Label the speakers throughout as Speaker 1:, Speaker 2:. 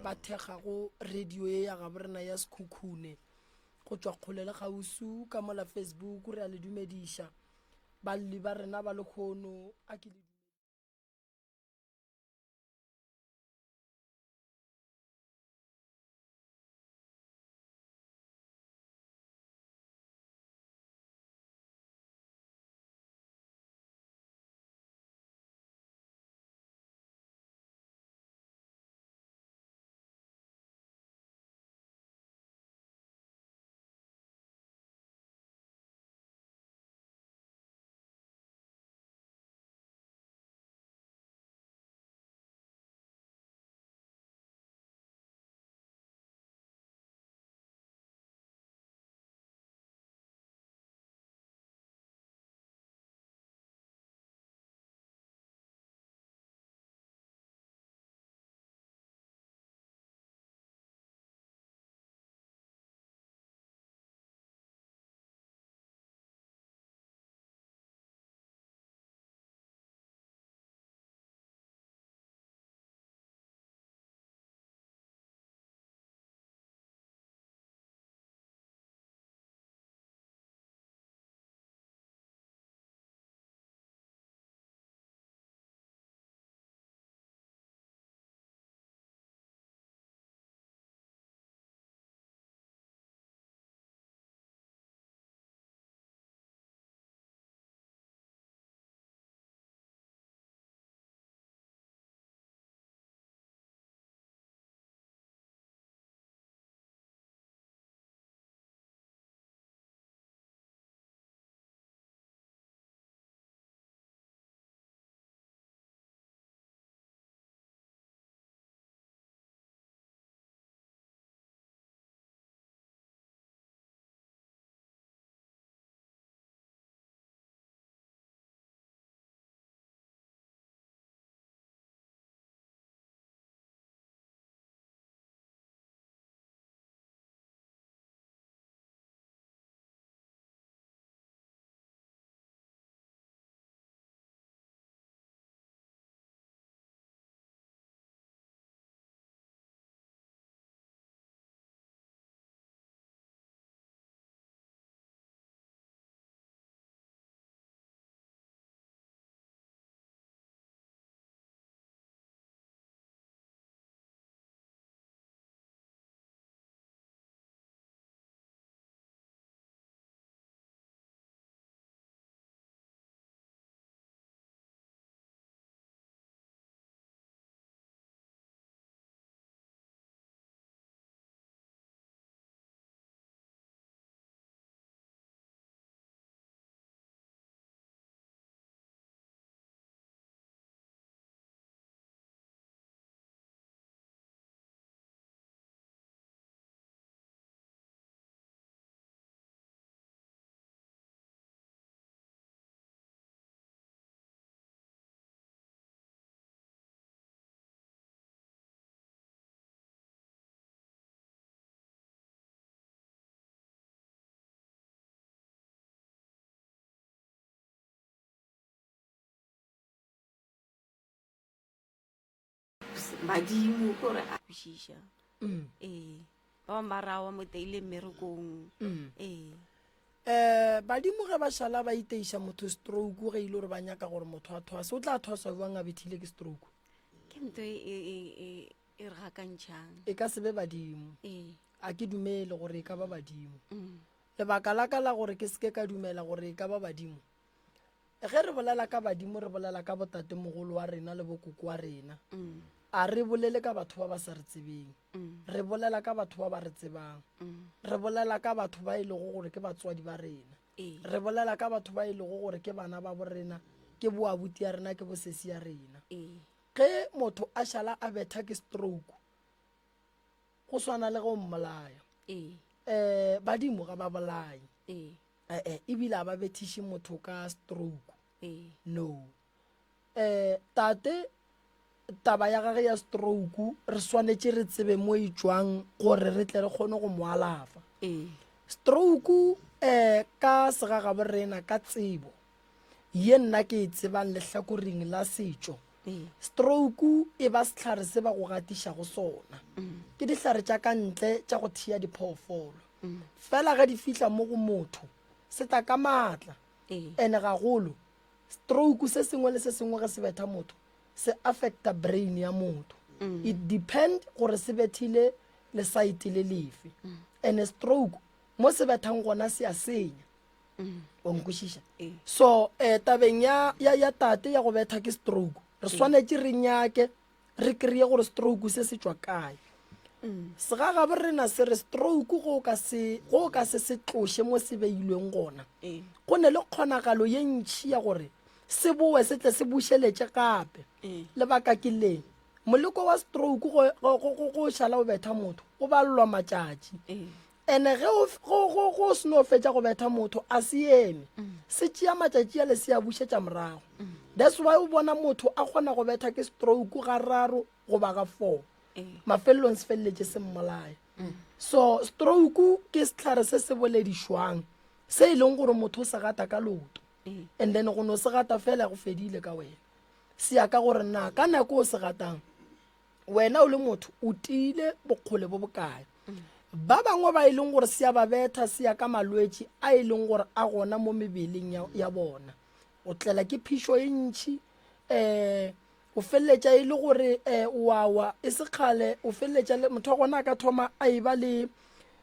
Speaker 1: ba thekgago radio ye ya gabo rena ya Sekhukhune go tšwa kgole le kgauswi ka mola Facebook re a le dumediša balli ba rena ba lekgono a ke le
Speaker 2: Badimo ke gore a kwešiša mm. ee ba bangwe ba rawa mo teile mmerekong mm. ee
Speaker 1: um badimo ge ba šala ba iteiša motho stroke ge e le gore ba nyaka gore motho a thwase o tla thwaswa jwang a bethile ke stroke
Speaker 2: ke nto e, e, e, e re gakantšhang
Speaker 1: e ka se be badimo ee a ke dumele gore e ka ba badimo mm. Lebaka la ka la gore ke se ke ka dumela gore e ka ba badimo, ge re bolela ka badimo re bolela ka botatemogolo wa rena le bokoko wa rena. A re bolele ka batho ba ba sa re tsebeng, re bolela ka batho ba ba re tsebang. Re bolela ka batho ba e lego gore ke batswadi ba rena. Re bolela ka batho ba e lego gore ke bana ba bo rena, ke boabuti ya rena, ke bosesi ya rena. Ge motho a šala a betha ke stroke, go swana le ge o mmolaya.
Speaker 2: Ee.
Speaker 1: Um badimo ga ba bolaye.
Speaker 2: Ee.
Speaker 1: Ee, ebile ga ba bethiše motho ka stroke.
Speaker 2: Ee.
Speaker 1: No. Um tate taba ya gage ya stroke re swanetše re tsebe mo e tšwang gore re tle re kgone go mo alafa.
Speaker 2: Ee.
Speaker 1: Stroke um ka segagabo rena ka tsebo ye nna ke e tsebang lehlakoring la setšo. Stroke e ba sehlare se ba go gatišago sona. Ke dihlare tša ka ntle tša go thea diphoofolo. Fela ge di fihla mo go motho, se tla ka maatla. Ene gagolo, stroke se sengwe le se sengwe ge se betha motho, se affecta brain ya motho. It depend gore se bethile lesaete le lefe. Ene stroke mo se bethang gona se a senya. Wa nkwešiša? So eh, tabeng ya, ya, ya tate ya go betha ke stroke, re swanetše re nyake re kry-e gore stroke se se tšwa kae. Segagabo rena se re stroke go ka se, go ka se se tloše mo se beilweng gona, go ne le kgonagalo ye ntši ya gore se bowe se tle se bušeletše gape. Lebaka ke le, moleko wa stroke go, go, go, go, go šala o betha motho, o balelwa matšatši. Ene ge o, go, go, go se no fetša go betha motho, a se eme. Se tšea matšatši ale se a bušetša morago. That's why o bona motho a kgona go betha ke stroke ga raro goba ga four. Mafelelong se feleletše se mmolaya. So stroke ke sehlare se se boledišwang se e leng gore motho o se gata ka leoto. And then go no se gata fela go fedile ka wena. Se ya ka gore na ka nako o se gatang wena o le motho o tiile bokgole bo bokae. Ba bangwe ba e leng gore se a ba betha se ya ka malwetši a e leng gore a gona mo mebeleng ya, ya bona. O tlela ke phišo e ntši, um o feleletša e le gore um o a wa e se kgale, o feleletša le motho wa gona a ka thoma a e ba le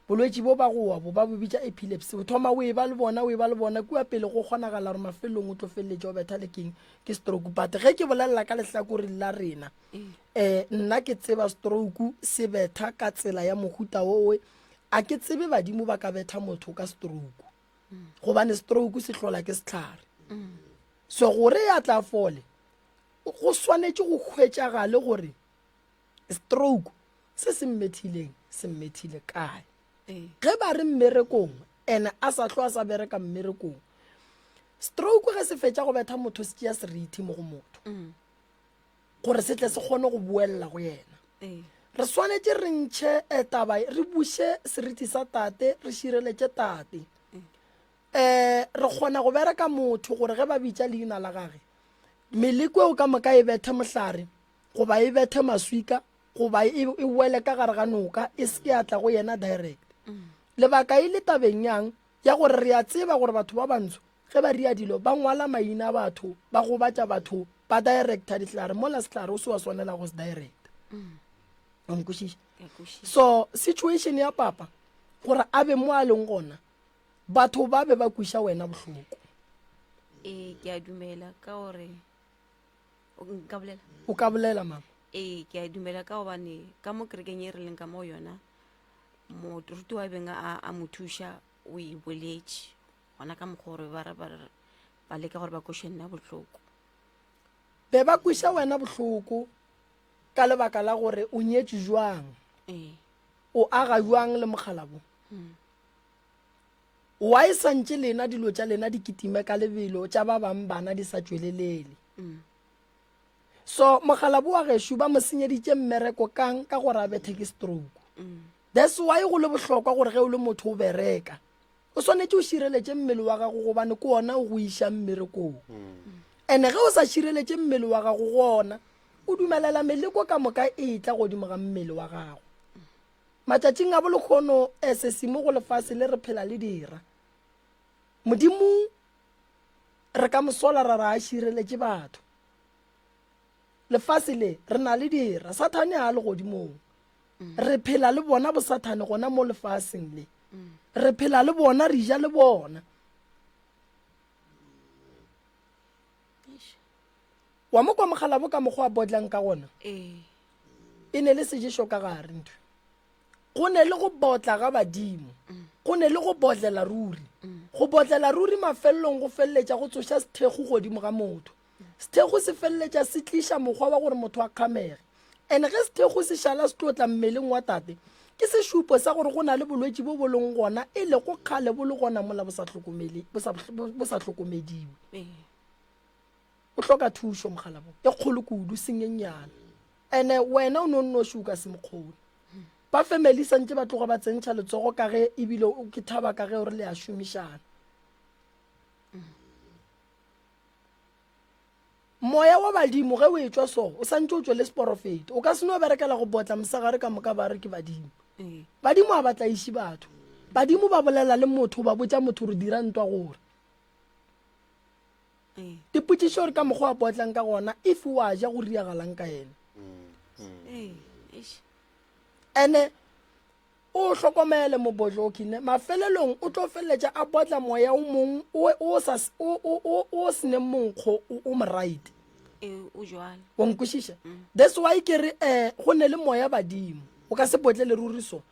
Speaker 1: bolwetši bo ba go wa bo ba bo bitša epilepsy. O thoma o e ba le bona, o e ba le bona kua pele go kgonagala gore mafelelong o tlo feleletša o betha le keng ke stroke. But ge ke bolelela ka lehlakoreng la rena, um nna ke tseba stroke se betha ka tsela ya mohuta owe a ke tsebe badimo ba ka betha motho ka stroke gobane stroke se hlola ke sehlare so gore ya tla fole go swanetše go hwetšagale gore stroke se se mmethileng se mmethile kae ge ba re mmerekong ene a sa hlo a sa bereka mmerekong stroke ge se fetša go betha motho se tšea serithi mo go motho mm. gore se tle se kgone go boelela go yena re swanetše re ntšhe eh, taba re buše seriti sa tate re šireletše tate um re kgona go bereka motho gore ge ba bitša leina la gage meleko eo ka moka e bethe mohlare goba e bethe maswika goba e, e wele ka gare ga noka e se ke ya tla go yena direct mm. lebaka e le tabeng yang ya gore re a tseba gore batho ba bantsho ge ba ria dilo ba ngwala maina a batho ba gobatša batho ba director dihlare mola sehlare o se wa swanela go se director mm. o nkwešiša so situation ya papa gore a be mo a leng gona batho ba be ba kwiša wena bohloko
Speaker 2: ee ke a dumela ka gore nka bolela
Speaker 1: o ka bolela mama
Speaker 2: ee ke a dumela ka gobane ka mo kerekeng e re leng ka mo yona moruti wa beng a, a mo thuša o e boletše gona ka mokgwa gore ba re ba re ba leka gore ba kweše nna bohloko.
Speaker 1: Be ba kweša wena bohloko ka lebaka la gore o nyetšwe jwang,
Speaker 2: Ee.
Speaker 1: o aga jwang le mokgalabo. Why santše lena dilo tša lena di kitime ka lebelo tša ba bang bana di sa tšwelelele. So mokgalabo wa gešo ba mo senyeditše mmereko kang ka gore a bethe ke stroke. That's why go le bohlokwa gore ge o le motho o bereka o swanetše o šireletše mmele wa gago gobane ke ona o go išang mmerekong. Ene ge o sa šireletše mmele wa gago gona o dumelela meleko ka moka e tla godimo ga mmele wa gago. Matšatšing a bolekgono sesimo go lefase le re phela le dira. Modimo re ka mo sola ra re a šireletše batho. Lefase le re na le dira, Sathane a legodimong. Re phela le bona bosathane gona mo lefaseng le. Re phela le bona, re ja le bona. Wa mo kwa mogalabo ka mokgwa a bodlang ka gona?
Speaker 2: Ee.
Speaker 1: E ne le seješo ka gare ntho. Go ne le go botla ga badimo. Go ne le go bodlela ruri. Go bodlela ruri mafelelong go feleletša go tsoša sethekgo godimo ga motho. Sethekgo se feleletša se tliša mokgwa wa gore motho a kgamege. And ge sethekgo se šala se tlo tla mmeleng wa tate, ke sešupo sa gore go na le bolwetši bo bo leng gona e lego kgale bo le gona mola bo sa hlokomele, bo sa, bo sa hlokomediwe. O hloka thušo mokgalabo e kgolo kudu, seng e nnyane. Ene wena o no nnoši o ka se mo kgone. Ba family santše ba tloga ba tsentšha letsogo ka ge ebile ke thaba ka ge o re le a šomišana. Moya wa badimo ge o etšwa so, o santše o tšwe le seporofeto. O ka se no berekela go botla mosegare ka moka ba re ke badimo. Badimo ga ba tlaiše batho. Badimo ba bolela le motho, ba botša motho gore dira ntwa gore. Dipotšišo gore ka mokgwa a potlang ka gona, if wa ja go riagalang ka yena. Ene O hlokomele mobotloki ne mafelelong o tlo feleletša a botla moya o mong o o sa o o o o seneng monkgo o o moraite.
Speaker 2: Ee, o jwalo.
Speaker 1: Wa nkwešiša? That's why ke re eh go ne le moya badimo. O ka se botlele ruri so.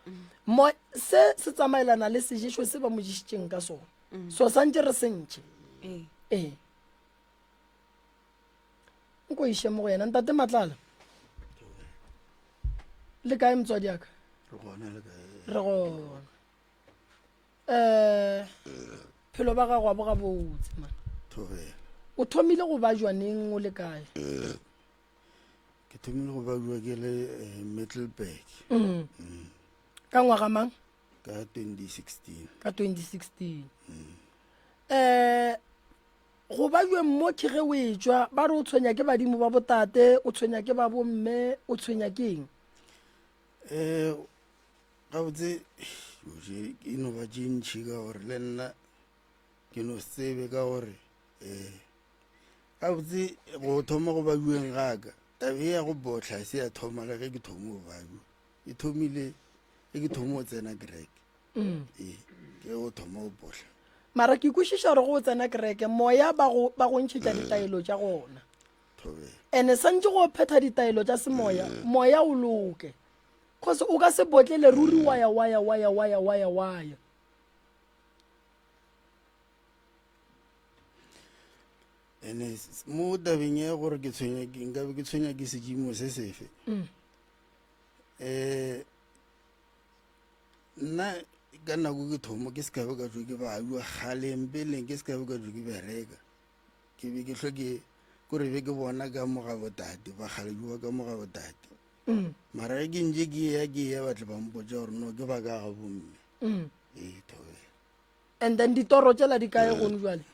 Speaker 1: Mo se se tsamaelana le seješo se ba mo ješitšeng ka sona. So santše re se ntšhe.
Speaker 2: Ee.
Speaker 1: Ee. Nko iše mo go yena ntate Matlala. Le kae motswadi aka?
Speaker 3: Re gona le kae?
Speaker 1: Re gona. Eh phelo ba gago a bo gabotse man.
Speaker 3: Thobela.
Speaker 1: O thomile go bajwa neng o le kae?
Speaker 3: Ke thomile go bajwa ke le eh, Middelburg.
Speaker 1: Mm. Ka ngwaga mang?
Speaker 3: Ka 2016.
Speaker 1: Ka 2016. Mm. Eh Go bajweng mo ke ge o etšwa, ba re o tshwenya ke badimo ba botate, o tshwenya ke ba bomme, o tshwenya ke eng?
Speaker 3: Um gabotse e no ba tše ntšhi ka gore le nna ke no se tsebe ka gore um gabotse go thoma go bajweng gaka tabe ya go bohla e se ya thoma le ge ke thoma go bajwa e thomile ge ke thoma go tsena kereke
Speaker 1: Mm.
Speaker 3: Ee, ke o thoma go bohla.
Speaker 1: Mara ke kwešiša gore go o tsena kereke moya ba go ba go ntšhetša ditaelo tša gona.
Speaker 3: Thobela.
Speaker 1: Ene santše go phetha ditaelo tša semoya, moya o loke. Cause o ka se botlele ruri wa ya wa ya wa ya wa ya wa ya wa ya.
Speaker 3: Ene mo tabeng ya gore ke tshwenya ke nkabe ke tshwenya ke sedimo se sefe.
Speaker 1: Mm.
Speaker 3: Eh Nna ka nako ke thomo ke se ka be ka tšo ke bajwa kgaleng peleng ke se ka be ka tšo ke bereka ke be ke hlwe ke kore be ke bona ka mo ga botate bakgaledi ba ka mo ga botate
Speaker 1: mm.
Speaker 3: mara ge ke ntše ke ya ke ya batle ba mpotša gore no ke ba ka ga bomme
Speaker 1: mm.
Speaker 3: ee thobela
Speaker 1: and then ditoro tšela di kae gone jale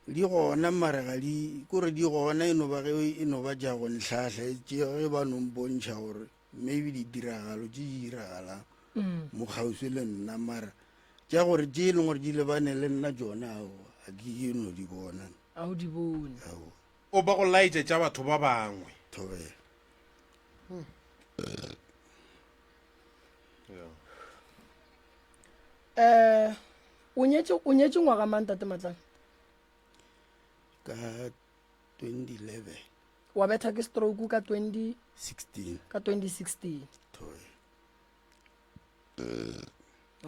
Speaker 3: di gona mara ga di kore di gona e no ba ge e no ba tša go ntlhahla e tše ge ba no mpontšha gore maybe ditiragalo tše di diragalang
Speaker 1: mm.
Speaker 3: mo kgauswi le nna mara tša gore tše e leng gore di lebane le nna tšona ao ga ke ke no di bona
Speaker 1: a o di bone
Speaker 3: ao
Speaker 4: O ba go laetša tša batho ba bangwe.
Speaker 3: Thobela.
Speaker 1: Eh, o nyetše o nyetše ngwaga mang tate Matlana?
Speaker 3: Ka 2011.
Speaker 1: Wa betha ke stroke ka 20
Speaker 3: 16.
Speaker 1: Ka 2016.
Speaker 3: Thobela.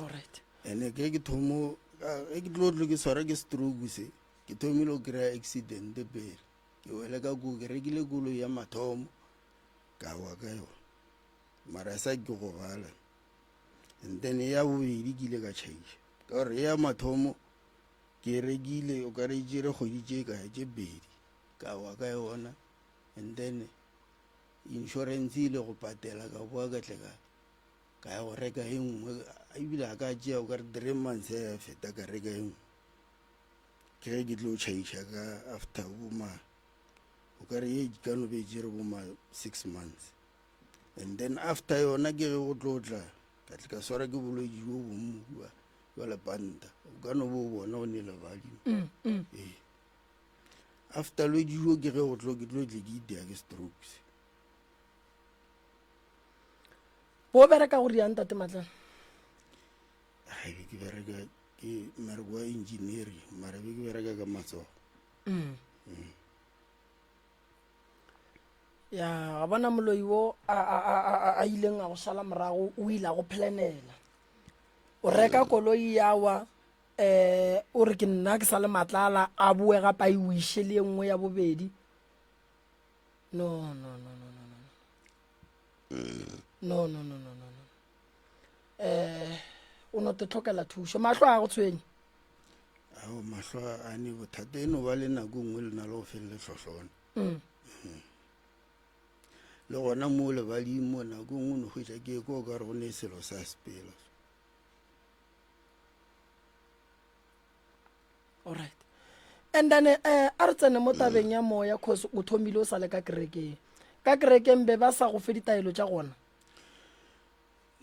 Speaker 1: All right.
Speaker 3: Ene ke ke thomo ge ke tlo tlo ke swara ke stroke se ke thomile go kry-a accident pele ke wele ka koo ke rekile koloi ya mathomo ka wa ka yona mara sa ke gobala and then ya bobedi ke ile ka tšhaiša ka gore ya mathomo ke rekile o ka re tšere kgwedi tše kae tše pedi ka wa ka yona and then insurance ile go patela ka boa ka tle ka ka ya go reka e nngwe ebile a ka tšea o ka re three months ya feta ka reka e nngwe ke ge ke tlo tšhaiša ka after boma o ka re ye ka no be e tšere boma six months and then after yona ke ge go tlo tla ka tle ka swara ke bolwetši bo bongwe kua jwa lepanta o ka no bo bona o ne lebadi
Speaker 1: mm, mm.
Speaker 3: ee after lwetši jo ke ge go tlo ke tlo tle ke itea ke strokes
Speaker 1: bo bereka go riang tate matlana
Speaker 3: ga be ke bereka ke mmereko wa engineering mara be ke bereka ka matsogo
Speaker 1: mm. mm. Ya ga bona moloi wo a, a, a, a, a ileng a go šala morago o ile a go planela. O reka koloi ya wa eh o re ke nna ke sa le matlala a boe gape a e wiše le ye nngwe ya bobedi. No no no no no no. No no no no no no. Eh o no te tlhokela thušo. Mahlo a go tshwenye.
Speaker 3: Ao mahlo a ne bothata e no ba le nako nngwe le na le go felele hlohlona.
Speaker 1: Mm.
Speaker 3: Le gona mo lebading mo nako nngwe no hwetša ke ko ka re go ne selo sa sepela.
Speaker 1: Alright. And then eh, a re tsene mo tabeng ya moya cause o thomile o sa le ka kerekeng. Ka kerekeng be ba sa go fe ditaelo tša gona?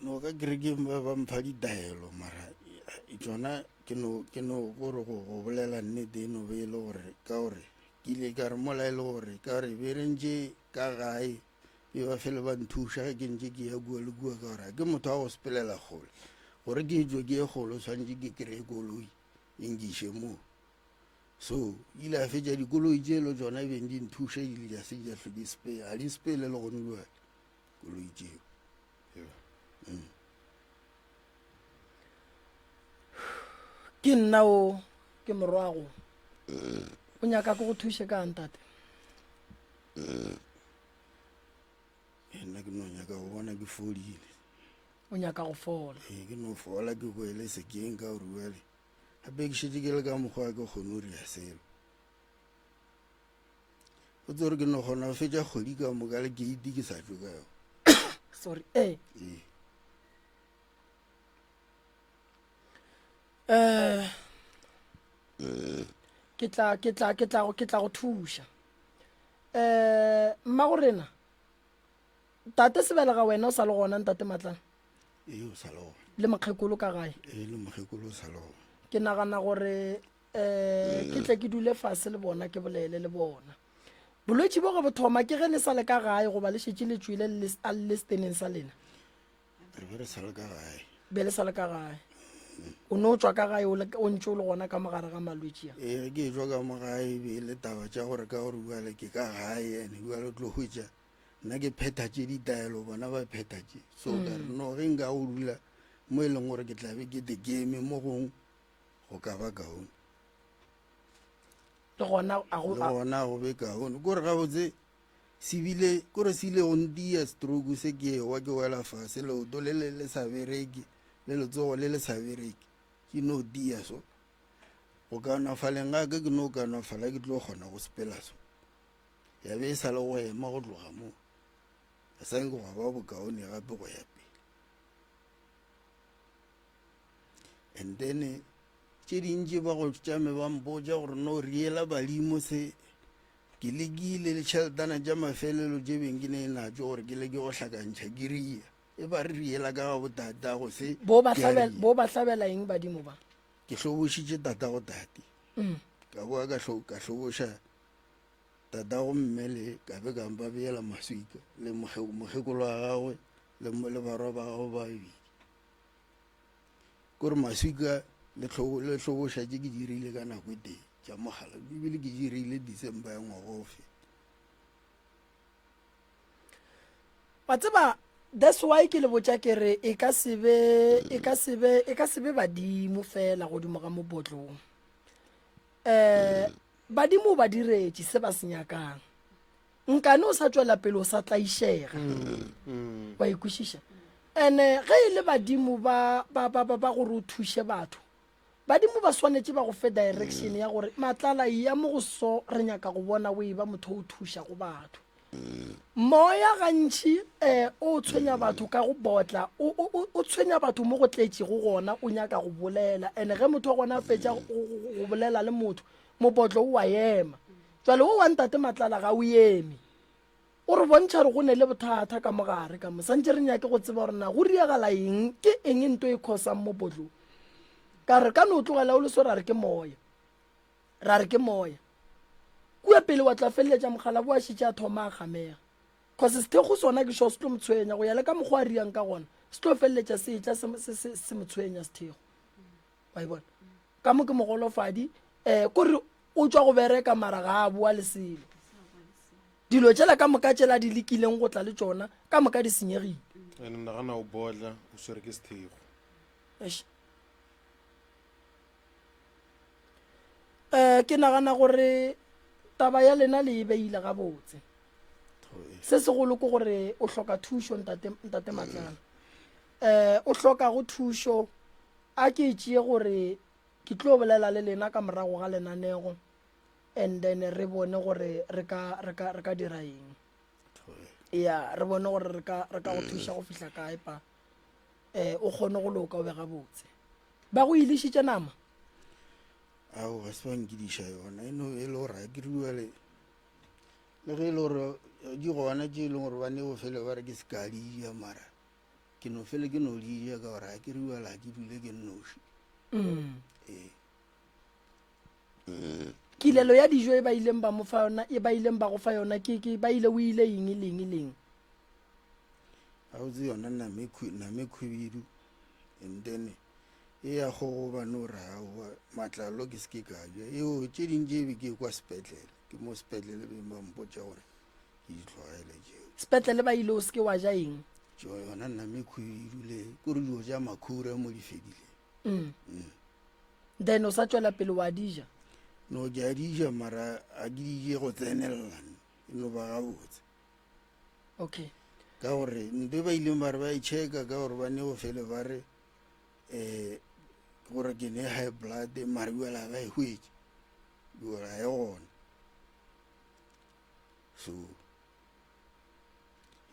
Speaker 3: No ka kerekeng ba ba mpha ditaelo mara tšona ke no ke no gore go go bolela nnete e no be e le gore ka gore ke ile ka re mola e le gore ka gore be re ntše ka gae be ba fele ba nthuša ge ke ntše ke ya kua le kua ka gore ga ke motho wa go sepelela kgole gore ke tšwe ke ye kgole tshwanetse ke kry-e koloi e nkiše moo so ile a fetša dikoloi tše le tsona e beng di nthuša di ile se di hlwe di sepele ga di sepele le gone jale koloi tšeo mm.
Speaker 1: Ke nna o ke morwago o nyaka ke go thuše ka ntate
Speaker 3: nna ke no nyaka go bona ke fodile
Speaker 1: o nyaka go fola
Speaker 3: ee ke no fola ke boele sekeng ka gore bjale gape ke šetše ke le ka mokgwa ke kgone go dira selo o tse gore ke no kgona go fetša kgwedi ka moka le keiti ke sa tšwe ka yone
Speaker 1: sorry ee
Speaker 3: ee
Speaker 1: um ke tla ke tla ke tla ke tla go thuša um mma go rena tate sebelega wena o sa le gona ntate matlana
Speaker 3: ee o sa le gona
Speaker 1: le mokgekolo ka gae
Speaker 3: ee le mokgekolo o sa le gona
Speaker 1: ke nagana gore um ke tle ke dule fase le bona ke bolele le bona bolwetši bo ge bo thoma ke ge le sa le ka gae goba le šetše le tšwile a le le steneng sa lena
Speaker 3: re be re sa le ka gae
Speaker 1: be le sa le ka gae o ne o tšwa ka gae o ntše o le gona ka mogare ga malwetši a
Speaker 3: ee ke tšwa ka mo gae be e le taba tša gore ka gore bjale ke ka gae ene bjale o tlo hwetša nna ke phetha tše ditaelo bona ba phetha tše so ka re no ge nka go dula mo e leng gore ke tla be ke te ke eme mo gong go ka ba kaone
Speaker 1: le gona a go
Speaker 3: le gona go be kaone kore gabotse se bile kore se ile go ntia stroke se ke ewa ke wela fase leoto le le le sa bereke le letsogo le le sa bereke ke no tia so go kaonafaleng ga ka ke no kaonafala ke tlo kgona go sepela so ya be e sa le go ema go tloga moo a sa nke gwa ba bokaone gape go ya pele and then tše dintši ba go tšame ba mpotša gore no riela badimo se ke lekile le tšheletana tša mafelelo tše beng ke ne natšo gore ke leke go hlakantšha ke ria e ba re riela ka ga botatago se
Speaker 1: bo ba hlabela eng badimo ba
Speaker 3: ke hlobošitše tatago tate mm. ka boa ka hloboša Tatago mme le ka be ka ba beela maswika le mokgekolo wa gagwe le, le barwa ba gagwe ba babedi. Kore maswika le le hloboša tše ke dirile ka nako e tee tša mogala ebile ke dirile December ya ngwaga ofe.
Speaker 1: Wa tseba that's why ke le botša ke re e ka se be e ka se be e ka se be badimo fela godimo ga mobotlong. Um Badimo o ba diretše se ba se nyakang. Nkane o sa tšwela pele o sa tlaišega. Wa e kwešiša? Ene ge e le badimo ba, ba, ba, ba, ba gore o thuše batho, badimo ba swanetše ba go fe direction ya gore Matlala eya mo go so re nyaka go bona o eba motho o thušago batho. Moya gantši um o tshwenya batho ka go botla, o, o, o, o tshwenya batho mo go tletšego gona, o nyaka go bolela. And ge motho wa gona a fetša go, go, go bolela le motho, mobotlo o a ema. Jwale wo wa Ntate Matlala ga o eme. O re bontšha gore go ne le bothata ka mogare ka mo. Santše re nyake go tseba gore na go riagala eng, ke eng nto e khosang mobotlo. Ka re ka no tlogela o le so ra re ke moya. Ra re ke moya. Kua pele wa tla feleletša mokgalabo a šetše a thoma a kgamega. Cause sethekgo sona ke sure se tlo mo tshwenya go ya le ka mokgwa a riang ka gona se tlo feleletša se etla se, se, se, se mo tshwenya sethekgo. Wa e bona? Ka mo ke mogolofadi um kore o tšwa go bereka mara ga a boa le selo. Dilo tšela ka moka tšela di lekileng go tla le tšona ka moka di senyegile.
Speaker 4: Ene nagana o bodla o swere ke sethekgo.
Speaker 1: Eish. Um ke nagana gore taba ya lena le e beile gabotse. Se segolo ke gore o hloka thušo ntate, ntate Matlala. Um o hlokago thušo a ke e tšee gore ke tlo bolela le lena ka morago ga lenanego and then re bone gore re ka, re ka, re ka dira eng. Ya, re bone gore re ka, re ka go thuša go fihla kae pa. Um o kgone go loka o be gabotse. Ba go ilišitše nama?
Speaker 3: Ao ga se ba nkidiša yona e no e le gore ga ke rua le le ge e le gore di gona tše e leng gore ba ne go fele ba re ke se ka di ja mara ke no fele ke no di ja ka gore ga ke rua la ke dule ke nnoši mm. ee
Speaker 1: Kilelo ya dijo e ba ileng ba mo fa yona, e ba ileng ba go fa yona, ke, ke, ba ile, o ile eng le eng le eng?
Speaker 3: Gabotse yona name khu, name khubidu, and then e ya kgogo ba no re aowa matlalo ke se ke ka ja. Eo tše ding tše be ke kwa sepetlele, ke mo sepetlele beng ba mpotša gore ke di tlogele tšeo.
Speaker 1: Sepetlele ba ile o se ke wa ja eng?
Speaker 3: Tšo yona name khubidu le kore dijo tša makhura mo di fedile.
Speaker 1: Mm. Mm. Then o sa tšwela pele wa di ja?
Speaker 3: No ke a di ja mara a ke di je go tsenelela, e no ba gabotse.
Speaker 1: Okay.
Speaker 3: Ka gore nto ba ileng ba re ba e checka ka gore ba ne go fele ba re um gore ke ne high blood mara bjale ba e hwetše gore ga e gona. So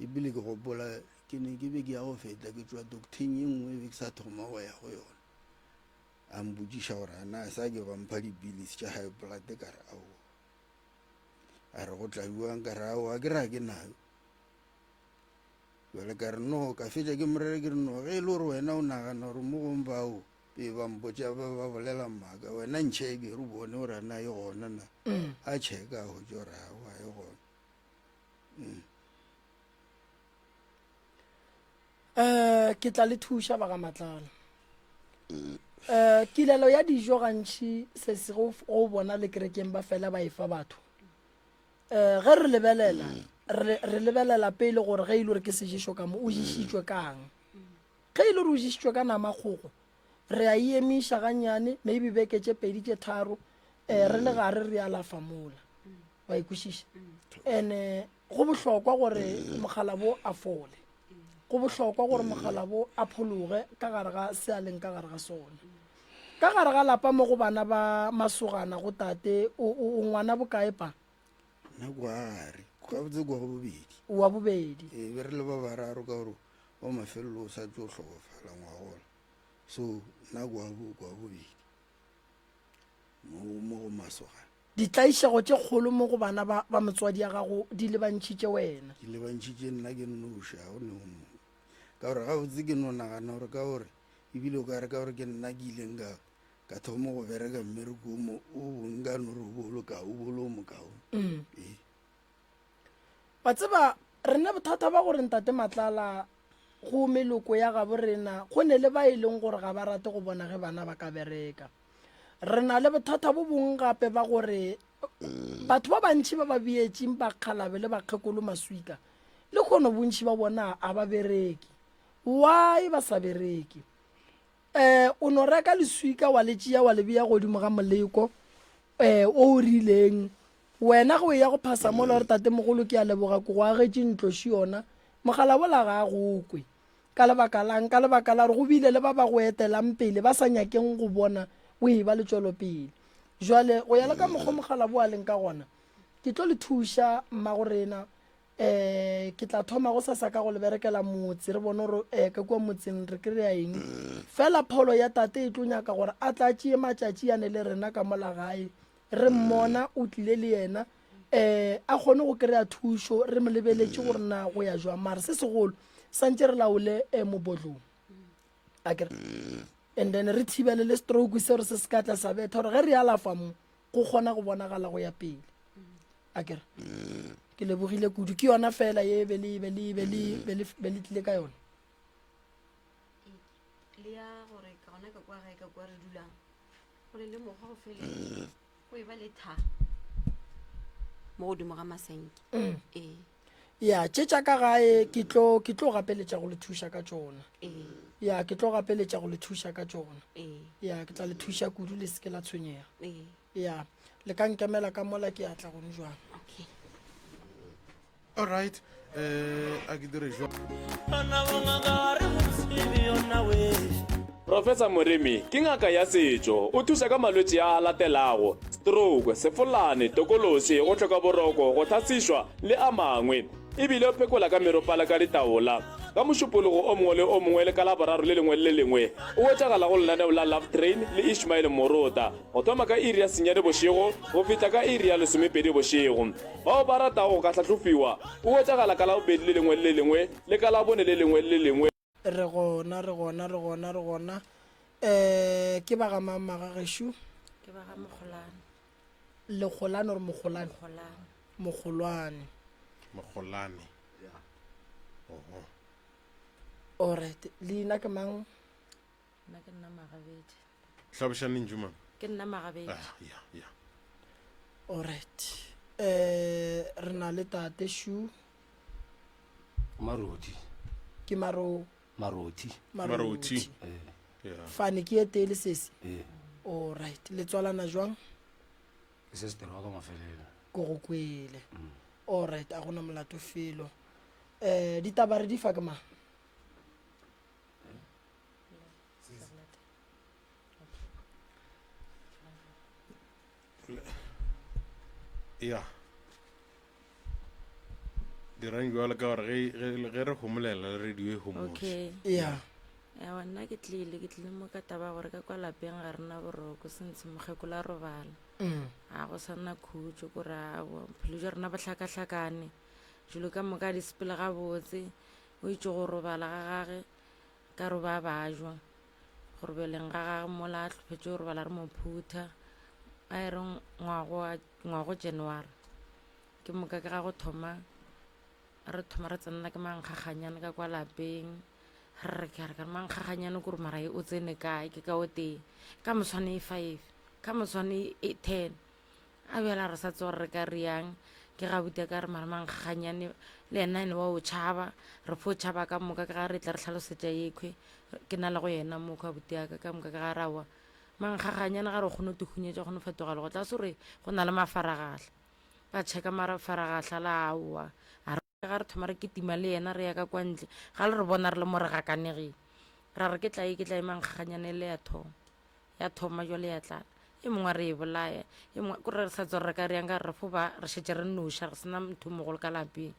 Speaker 3: ebile ke gopola ke ne ke be ke ya go feta ke tšwa docteng e nngwe e be ke sa thoma go ya go yona. A mpotšiša gore a na sa ke ba mpha dipilisi tša high blood ka re aowa. A re go tla bjang ka re aowa ke re ga ke nayo. Bjale ka re no ka fetša ke morere ke re no ge e le gore wena o nagana gore mo gong bao be ba mpotša ba ba bolela maaka wena ntšheke re bone gore a na e gona na. A checka a hwetša gore aowa e gona. Mm.
Speaker 1: Um ke tla le thuša ba ga Matlala. Um kilelo ya dijo gantši se se go go bona le kerekeng ba fela ba efa batho. Um ge re lebelela re re lebelela pele gore ge e le gore ke seješo ka mo o ješitšwe kang. Ge e le gore o ješitšwe ka nama kgogo re a e emiša gannyane maybe beke tše pedi tše tharo um re le gare re alafa mola. Wa e kwešiša? And go bohlokwa gore mokgalabo a fole. Go bohlokwa gore mokgalabo a phologe ka gare ga se a leng ka gare ga sona. Ka gare ga lapa mo go bana ba masogana go tate o, o, o ngwana bokae pa?
Speaker 3: Nna kwa gare, gabotse kwa bobedi.
Speaker 1: Wa bobedi.
Speaker 3: Ee, be re le ba bararo ka gore wa mafelelo o sa tlo hlokofala ngwagola. So nna kwa kwa bobedi mo mo go masogana.
Speaker 1: Ditlaišego tše kgolo mo go bana ba, ba motswadi ya gago di lebantšhitše wena.
Speaker 3: Di lebantšhitše nna ke nnoši, ga go ne o mongwe. Ka gore gabotse ke no nagana gore ka gore ebile o ka re ka gore ke nna ke ileng ka ka thoma go bereka mmereko o mo o bong ka no re o bolo ka o bolo o mokaone.
Speaker 1: Mm.
Speaker 3: Ee.
Speaker 1: Wa tseba rena bothata ba gore ntate Matlala go meloko ya gabo rena go ne le ba e leng gore ga ba rate go bona ge bana ba ka bereka. Re na le bothata bo bongwe gape ba gore batho ba bantši ba ba beetšeng bakgalabe le bakgekolo maswika le kgono bontši ba bona a ba bereke. Why ba sa bereke? Um o no reka leswika wa le tšea wa le bea godimo ga moleko um o o rileng wena ge o ya go phasa mola gore tatemogolo ke a leboga ko go agetše ntlo še yona mogala bola ga a go kwe. Ka lebaka la'ng? Ka lebaka la gore go bile le ba ba go etelang pele ba sa nyakeng go bona o e-ba le tšwelopele. Jwale, go ya le ka mokgwa mokgalabo a leng ka gona, ke tlo le thuša, mmagorena. Um ke tla thoma gosasa ka go le berekela motse, re bone gore um ka kua motseng re kry-a eng. Fela pholo ya tate e tlo nyaka gore a tla tšee matšatši yane le rena ka mola gae, re mmona o tlile le yena, um a kgone go kry-a thušo, re mo lebeletše gore na go ya jwang. Mara se segolo, santše re laole um mobotlong akere and then re thibele le stroke se gore se se ka tla sa betha gore ge re alafa mo go kgona go bonagala go ya pele akere ke lebogile kudu ke yona fela ye be le be le be le be le be le tlile ka yona
Speaker 2: le ya gore ka gona ka kwa gae ka kwa re dulang go ne le mokgwa go fele go e ba le tha mo godimo ga masenke
Speaker 1: mm.
Speaker 2: ee
Speaker 1: ya tše tša ka gae ke tlo ke tlo gapeletša go le thuša ka tšona
Speaker 2: ee
Speaker 1: ya ke tlo gapeletša go le thuša ka tšona
Speaker 2: ee
Speaker 1: ya ke tla le thuša kudu le seke la tshwenyega
Speaker 2: ee
Speaker 1: ya le ka nkemela ka mola ke a tla gone jwang
Speaker 2: okay
Speaker 4: All right. Eh, a ke dire jwang?
Speaker 5: Professor Moremi ke ngaka ya setšo. O thuša ka malwetši a a latelago, stroke, sefolane, tokološi, go hloka boroko, go hlasišwa le a mangwe. E bile o phekola ka meropa le ka ditaola. Ka Mošupologo o mongwe le o mongwe le ka Laboraro le lengwe le le lengwe, o hwetšagala go lenaneo la Love Train le Ishmael Morota, go thoma ka iri ya senyane bošego go fihla ka iri ya lesomepedi bošego. Bao ba ratago go ka hlahlofiwa, o hwetšagala ka Labobedi le lengwe le le lengwe le ka Labone le lengwe le le lengwe.
Speaker 1: Re gona, re gona, re gona, re gona. Um ke ba ga mang magagešo?
Speaker 6: Ke ba ga Mogolane.
Speaker 1: Legolane or Mogolane?
Speaker 6: Mogolane.
Speaker 1: Mogolwane.
Speaker 4: Mogolane. Oho.
Speaker 1: Alright, leina ke mang?
Speaker 6: Nna ke nna Magabetše.
Speaker 4: Hlaboša lentšu man.
Speaker 6: Ke nna Magabetše.
Speaker 4: Ah, ya, ya.
Speaker 1: Alright. Eh, re na le tate Shu.
Speaker 7: Marothi.
Speaker 1: Ke maro
Speaker 7: Marothi.
Speaker 4: Marothi.
Speaker 7: Eh.
Speaker 4: Yeah.
Speaker 1: Fane ke e tee le sesi.
Speaker 7: Eh.
Speaker 1: Alright, le tswalana jwang?
Speaker 7: Ke sister wa ka mafelelo.
Speaker 1: Ko go kwele. Mm. Alright, a gona molato felo. Eh, ditaba re di fa ke mang?
Speaker 4: Ya. Dirang jwalo ka gore ge ge ge re homolela le radio e homotse.
Speaker 6: Okay.
Speaker 1: Ya.
Speaker 6: Ewa nna ke tlile ke tlile mo ka taba ya gore ka kwa lapeng ga rena boroko sentse mokgekolo a robala.
Speaker 1: Mm.
Speaker 6: Ga go sa nna khutšo ko re aowa bophelo jwa rena bo hlakahlakane. Dilo ka moka di sepele gabotse. O itše go robala ga gage ka re ba bajwa. Go robeleng ga gage mola a hlophetše go robala re mo phutha. A e re ngwago wa ngwago January. Ke moka ke ga go thoma re thoma re tsenela ke mankgaganyane ka kwa lapeng. Re re ka re ka re mankgaganyane kore mara e o tsene kae ke ka o tee. Ka moswane e five, ka moswane e ten. A bjale a re sa tseba gore re ka riang. Ke ga buti ka re mara mankgaganyane le yena ene wa o tšhaba. Re fo tšhaba ka moka ke ga re tla re hlalosetša yekhwe. Ke na le go yena mo kwa buti ya ka ka moka ke ga re aowa. Mankgaganyane ga re kgone go tihunyetša kgone go fetoga le go tla se gore go na le mafaragahla. Ba checka mafaragahla la aowa. A re ga re thoma re kitima le yena re ya ka kwa ntle ga le re bona re le mo re gakanegile. Ra re ke tla e ke tla e mankgaganyane le ya thoma. Ya thoma jwale ya tlala. E mongwe a re e bolaya. E mongwe ko re sa tswa re ka reyang ka re fo ba re šetše re noša re sena motho mogolo ka lapeng.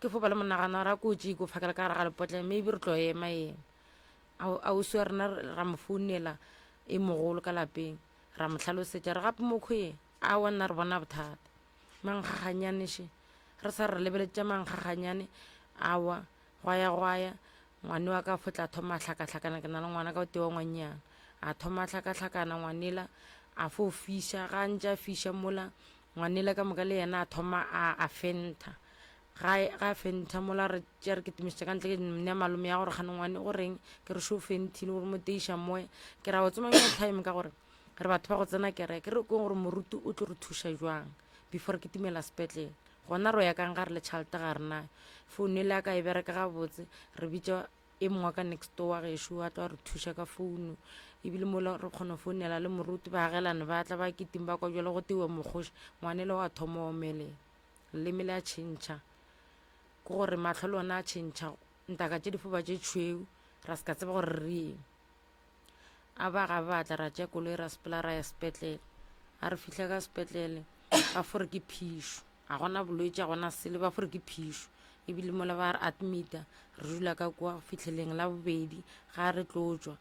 Speaker 6: Ke fo ba le monagano ra ko tšee ko phakela ka gare ga lepotlana maybe re tlo ema ema. Ausi wa rena ra mo founela e mogolo ka lapeng ra mo hlalosetša re gape mokhwe aowa nna re bona bothata. Mankgaganyane še re sa re lebeletše mankgaganyane aowa gwa ya gwa ya ngwane wa ka fo tla thoma a hlakahlakana ke na le ngwana ka o tee wa ngwannyana a thoma a hlakahlakana ngwanela a fo fiša ga a ntše a fiša mola ngwanela ka moka le yena a thoma a a fentha ga ga a fentha mola re tšea re kitimišetša ka ntle ke nea malome ya gore kgane ngwane o reng ke re šo fenthile gore mo teiša moya ke ra o tsoma yo time ka gore re batho ba go tsena kereke re kweng gore moruti o tlo re thuša jwang before re kitimela sepetlele gona ro ya kang ga re le tšhelete ga rena founu ele ya ka e bereka gabotse re bitša e mongwe ka next door wa gešo a tlo a re thuša ka founu ebile mola re kgona go founela le moruti baagelane ba tla ba kiting ba kwa jalo go teiwa mokgoši ngwanele wa thoma omelela leleme le a tšhentšha ke gore mahlo le ona a tšhentšha ntaka tše difoba tše tšhweu ra se ka tseba gore re eng A ba ga ba tla ra tšea koloi ra sepela ra ya sepetlele. A re fihla ka sepetlele ba fo re ke phišo. A gona bolwetši a gona selo ba fo re ke phišo. Ebile mola ba re admita re dula ka kwa go fihleleng la bobedi ga re tlo tšwa.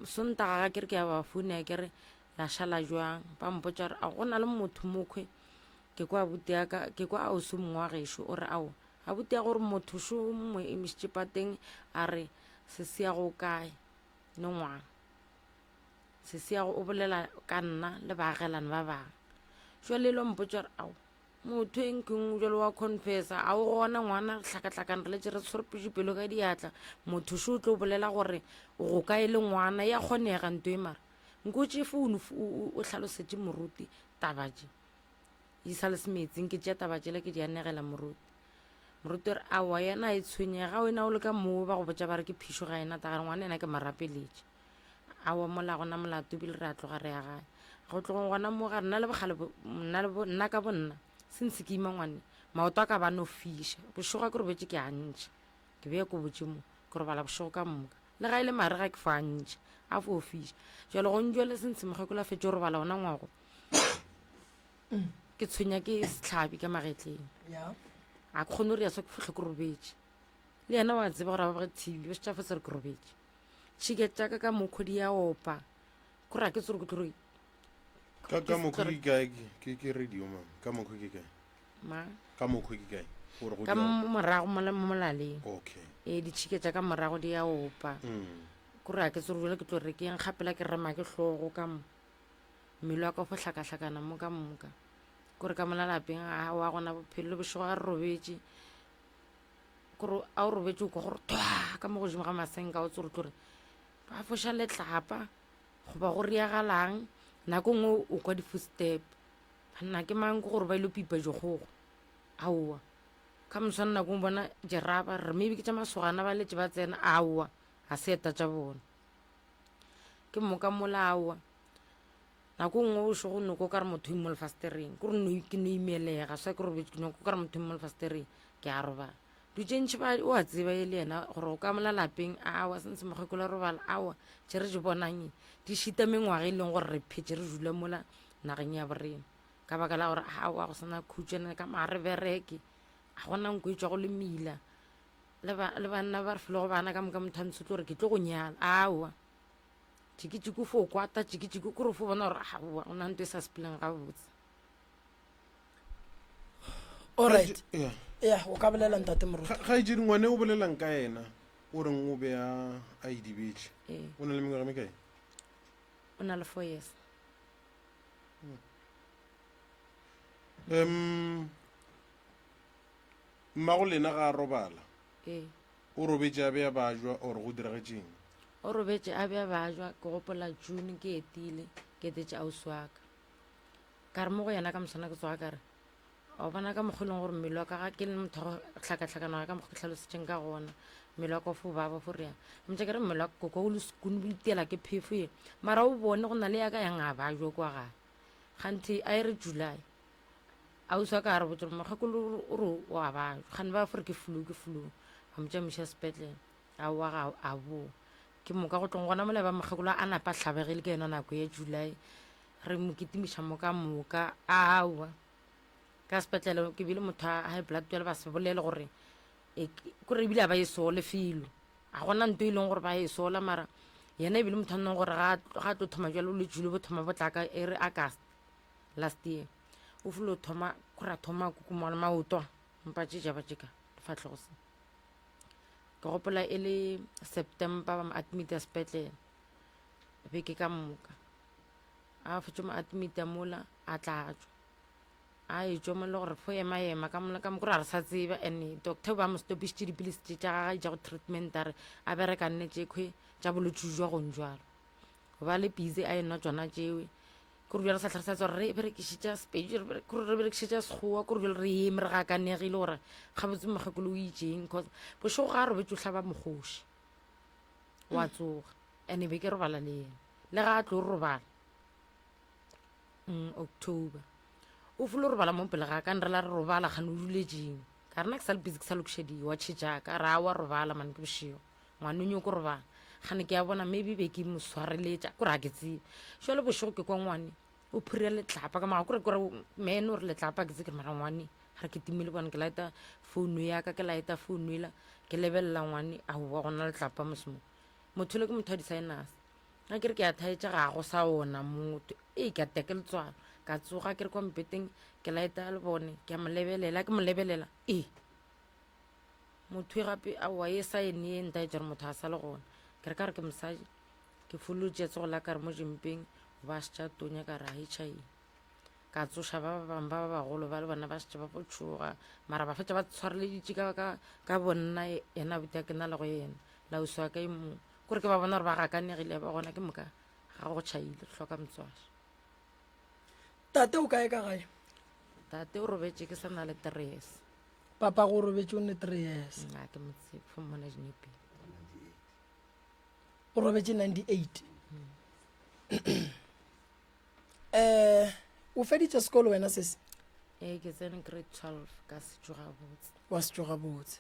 Speaker 6: Sontaga ga ke re ke a ba founela ke re la šala jwang ba mpotša gore a go na le motho mokhwe ke kwa abuti ya ka ke kwa ausi mongwe wa gešo o re ao abuti ya gore motho šo o mongwe emišitše pateng a re se ya go kae le ngwana. Sesiago o bolela ka nna le baagelani ba bangwe. Jwale lo mpotša gore ao motho e nkeng jalo wa confessa a o gona ngwana re hlakahlakane re letse re tshwere pelo ka diatla motho šo o tlo bolela gore o go kae le ngwana ya kgonega nto e mara nko tše founu o hlalosetše moruti taba tše e sa le semetseng ke tšea taba tšela ke di anegela moruti Moruti o re, Aowa, yena a e tshwenyega, wena o le ka moo ba go botša ba re ke phišo ga ena tagare, ngwana yena ke mo rapeletše. Aowa, mola gona molato ebile re a tloga re ya gae. Go tlogong gona moo ga nna le bogale nna le bo nna ka bonna since ke ima ngwane maoto a ka ba no fiša bošego ke robetše ke a ntšha ke bea ko botše mo ke robala bošego ka moka le ga e le mare ga ke fo a ntšha a fo fiša jalo go njwele since mokgekolo a fetše go robala ona ngwago ke tshwenya ke setlhabi ka magetleng a ke kgone gore ya so ke fotlhe ke robetše Le yena wa tseba gore a ba boge TV, ba šetša fase re ke robetše. Tšhike tša ka ka mokgo di a opa. Kore a ke tsore ke tlo re
Speaker 4: Ka ka mokgo ke kae ke ke radio mama. Ka mokgo ke kae?
Speaker 6: Ma.
Speaker 4: Ka mokgo ke kae? Gore go
Speaker 6: Ka
Speaker 4: di a opa.
Speaker 6: morago mola mo molaleng.
Speaker 4: Okay.
Speaker 6: Ee, ditšhike tša ka morago di a opa.
Speaker 4: Mm.
Speaker 6: Kore a ke tsore jale ke tlo re ke eng gapela ke rema ke hlogo ka mo. Mmele wa ka o fo hlakahlakana mo ka moka. Kore ka mola lapeng a wa gona bophelo le bošego a re robetše. Kore a o robetše o kwa gore thwa ka mo godimo ga masenka o tsore tlo re ba foša letlapa goba go riagalang nako nngwe o kwa di-footstep banna ke mang ke gore ba ile pipa dikgogo aowa ka moswane nako o bona jeraba re maybe ke tša masogana ba letse ba tsena aowa ga se eta tša bona ke moka mola aowa nako nngwe o šego noko ka re motho mo lefastereng ke gore ke no imelega sa ke robetse ke noko ka re motho mo lefastereng ke a robala dilo tše ntšhi ba o a tseba e le yena gore o ka mola lapeng awa sentse mokgekolo robala awa tše re di bonang di šita mengwaga e leng gore re phetse re dula mola nageng ya borena ka baka la gore awa go sena khutšwana ka maa re bereke ga gona nko e tswa go le mila le banna ba re file go bana ka moka motho a ntsho tlo gore ke tlo go nyala awa tšikitšiki o fo kwata tšikitšiki kore o fo bona gore aowa o na nto e sa sepeleng gabotse
Speaker 1: Alright.
Speaker 4: Yeah.
Speaker 1: Yeah, o ka bolela ntate Moruti.
Speaker 4: Kgaetšedi ngwane o bolelang ka yena o reng o be a a idibetše.
Speaker 6: Ee.
Speaker 4: O na le mengwaga mekae?
Speaker 6: O na le 4 years.
Speaker 4: Um mmago lena ga a robala.
Speaker 6: Ee.
Speaker 4: O robetše a be a bajwa or go diragetšeng?
Speaker 6: O robetše a be a bajwa ke gopola June ke etile ke etetše ausi wa ka. Ka re mo go yena ka moswana ke tsoga ka re wa bona ka mokgwa e leng gore mmele wa ka ga ke le motho wa go hlakahlakana ka mokgwa ke tlhalositšeng ka gona mmele wa ka o fo baba fo reang motša ke re mmele wa ka koko o le sekune bo itiela ke phefo ye mara o bone go na le ya ka yang a bajwa kwa gae ganthe a e re july ausi wa ka a re botse gore mokgekolo o re o a bajwa gane ba fore ke flu ke flu ba mo tšamiša sepetlele aowa ga a boa ke moka go tlong gona mola ba mokgekolo a napa hlabegile ke yona nako ya july re mo kitimiša mo ka moka aowa ka sepetlele ke bile motho a high blood jale ba se bolele gore e, kore ebile a ba e sole felo ga gona nto e leng gore ba e sola mara yena ebile motho a nneng gore ga a tlo thoma jalo le jule bo thoma bo tlaka e re august last year o filo thoma kore a thoma kukumana maoto mpa tše jaba tše ka difatlhego se ke gopola e le september ba mo admita sepetlele beke ka moka a fetše mo admita mola a tla tšwa a e tšwa mo le gore fo ema ema ka mola ka mokore a re sa tseba and doctor ba mo stopišitše dipilisi tše tša gagwe tša go treatment a re a bereka nne tše khwe tša bolwetši jwa gong jalo ba le busy a enwa tšona tšewe kore bjale re sa tlhare sa tswa re berekišetša sepedi kore re berekišetša sekgowa kore bjale re eme re gakanegile gore gabotse mokgekolo o itseng cause bošego ga a robetse o hlaba mokgoši wa tsoga and be ke robala le yena le ga a tlo robala mm, october o folo robala mo pele ga ka nre la re robala gane o duletseng ka rena ke sa le busy ke sa lokiša diwatšhe jaaka ra wa robala mane ke bošego ngwane o nyoko robala gane ke a bona maybe be ke mo swareletša kore ga ke tsebe jale bošego ke kwa ngwane o phura letlapa ka maga kore kore mene o re letlapa ke tse ke mara ngwane ga re ke timile bone ke laeta founu yaka ke laeta founu ela ke lebelela ngwane aowa gona letlapa mosemo motho le ke motho wa di-sinus ga ke re ke a thaetša ga go sa ona motho ee ke a teke letswalo ka tsoga ke re kwa mpeteng ke laeta le bone ke a mo lebelela ke mo lebelela ee motho e gape aowa e sa ene e ntaetša gore motho a sa le gona ke re ka re ke mosadi ke folotše tsogo la ka re mo jempeng ba šetša tonya ka re h i ka tsoša ba ba bangwe ba ba bagolo ba le bona ba šetše ba fo tšhoga mara ba fetša ba tshwareleditše ka, ka, ka bonna yena abuti a ke na le go yena lausi wa ka e mongwe kore ke ba bona gore ba gakanegile ba gona ke moka ga go tšhaile re hloka motswadi
Speaker 1: tate o kae ka gae
Speaker 6: tate o robetše ke sa na le three years
Speaker 1: papa go robetše o ne three years
Speaker 6: nna ke mo tsebe fo mmona dinepeng
Speaker 1: o robetše 98 um o feditše sekolo wena sese
Speaker 6: ee ke tsene grade 12 ka setšo gabotse
Speaker 1: wa setšo gabotse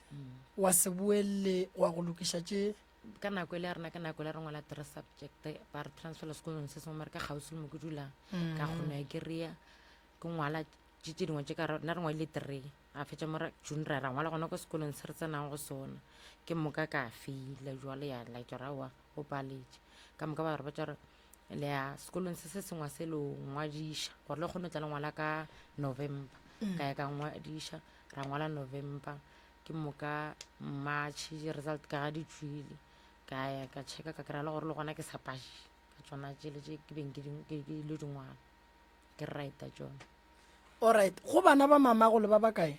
Speaker 1: wa se boelele wa go lokiša tše
Speaker 6: ka nako e le ya rena ka nako e le re ngwala three subject ba re transfela sekolong se sengwe mare ka kgauswi le mo ke dulang ka kgona ya kry-a ke ngwala Tše tše dingwe tše ka nna re ngwadile three a fetša mo June ra ra ngwala gona ko sekolong se re tsenang go sona. Ke moka ka feila jwale ya laetša gore aowa o paletše. Ka moka ba re botša gore le ya sekolong se se sengwe se lo ngwadiša gore le kgone go tla le ngwala ka November. Ka ya ka ngwadiša ra ngwala November ke moka March di-result ka ga di tšwile ka ya ka checka ka kry-a le gore le gona ke sa paše ka tšona tšele tše ke beng ke lo di ngwala. Ke right tšona.
Speaker 1: Alright, go bana ba mamago le ba bakae?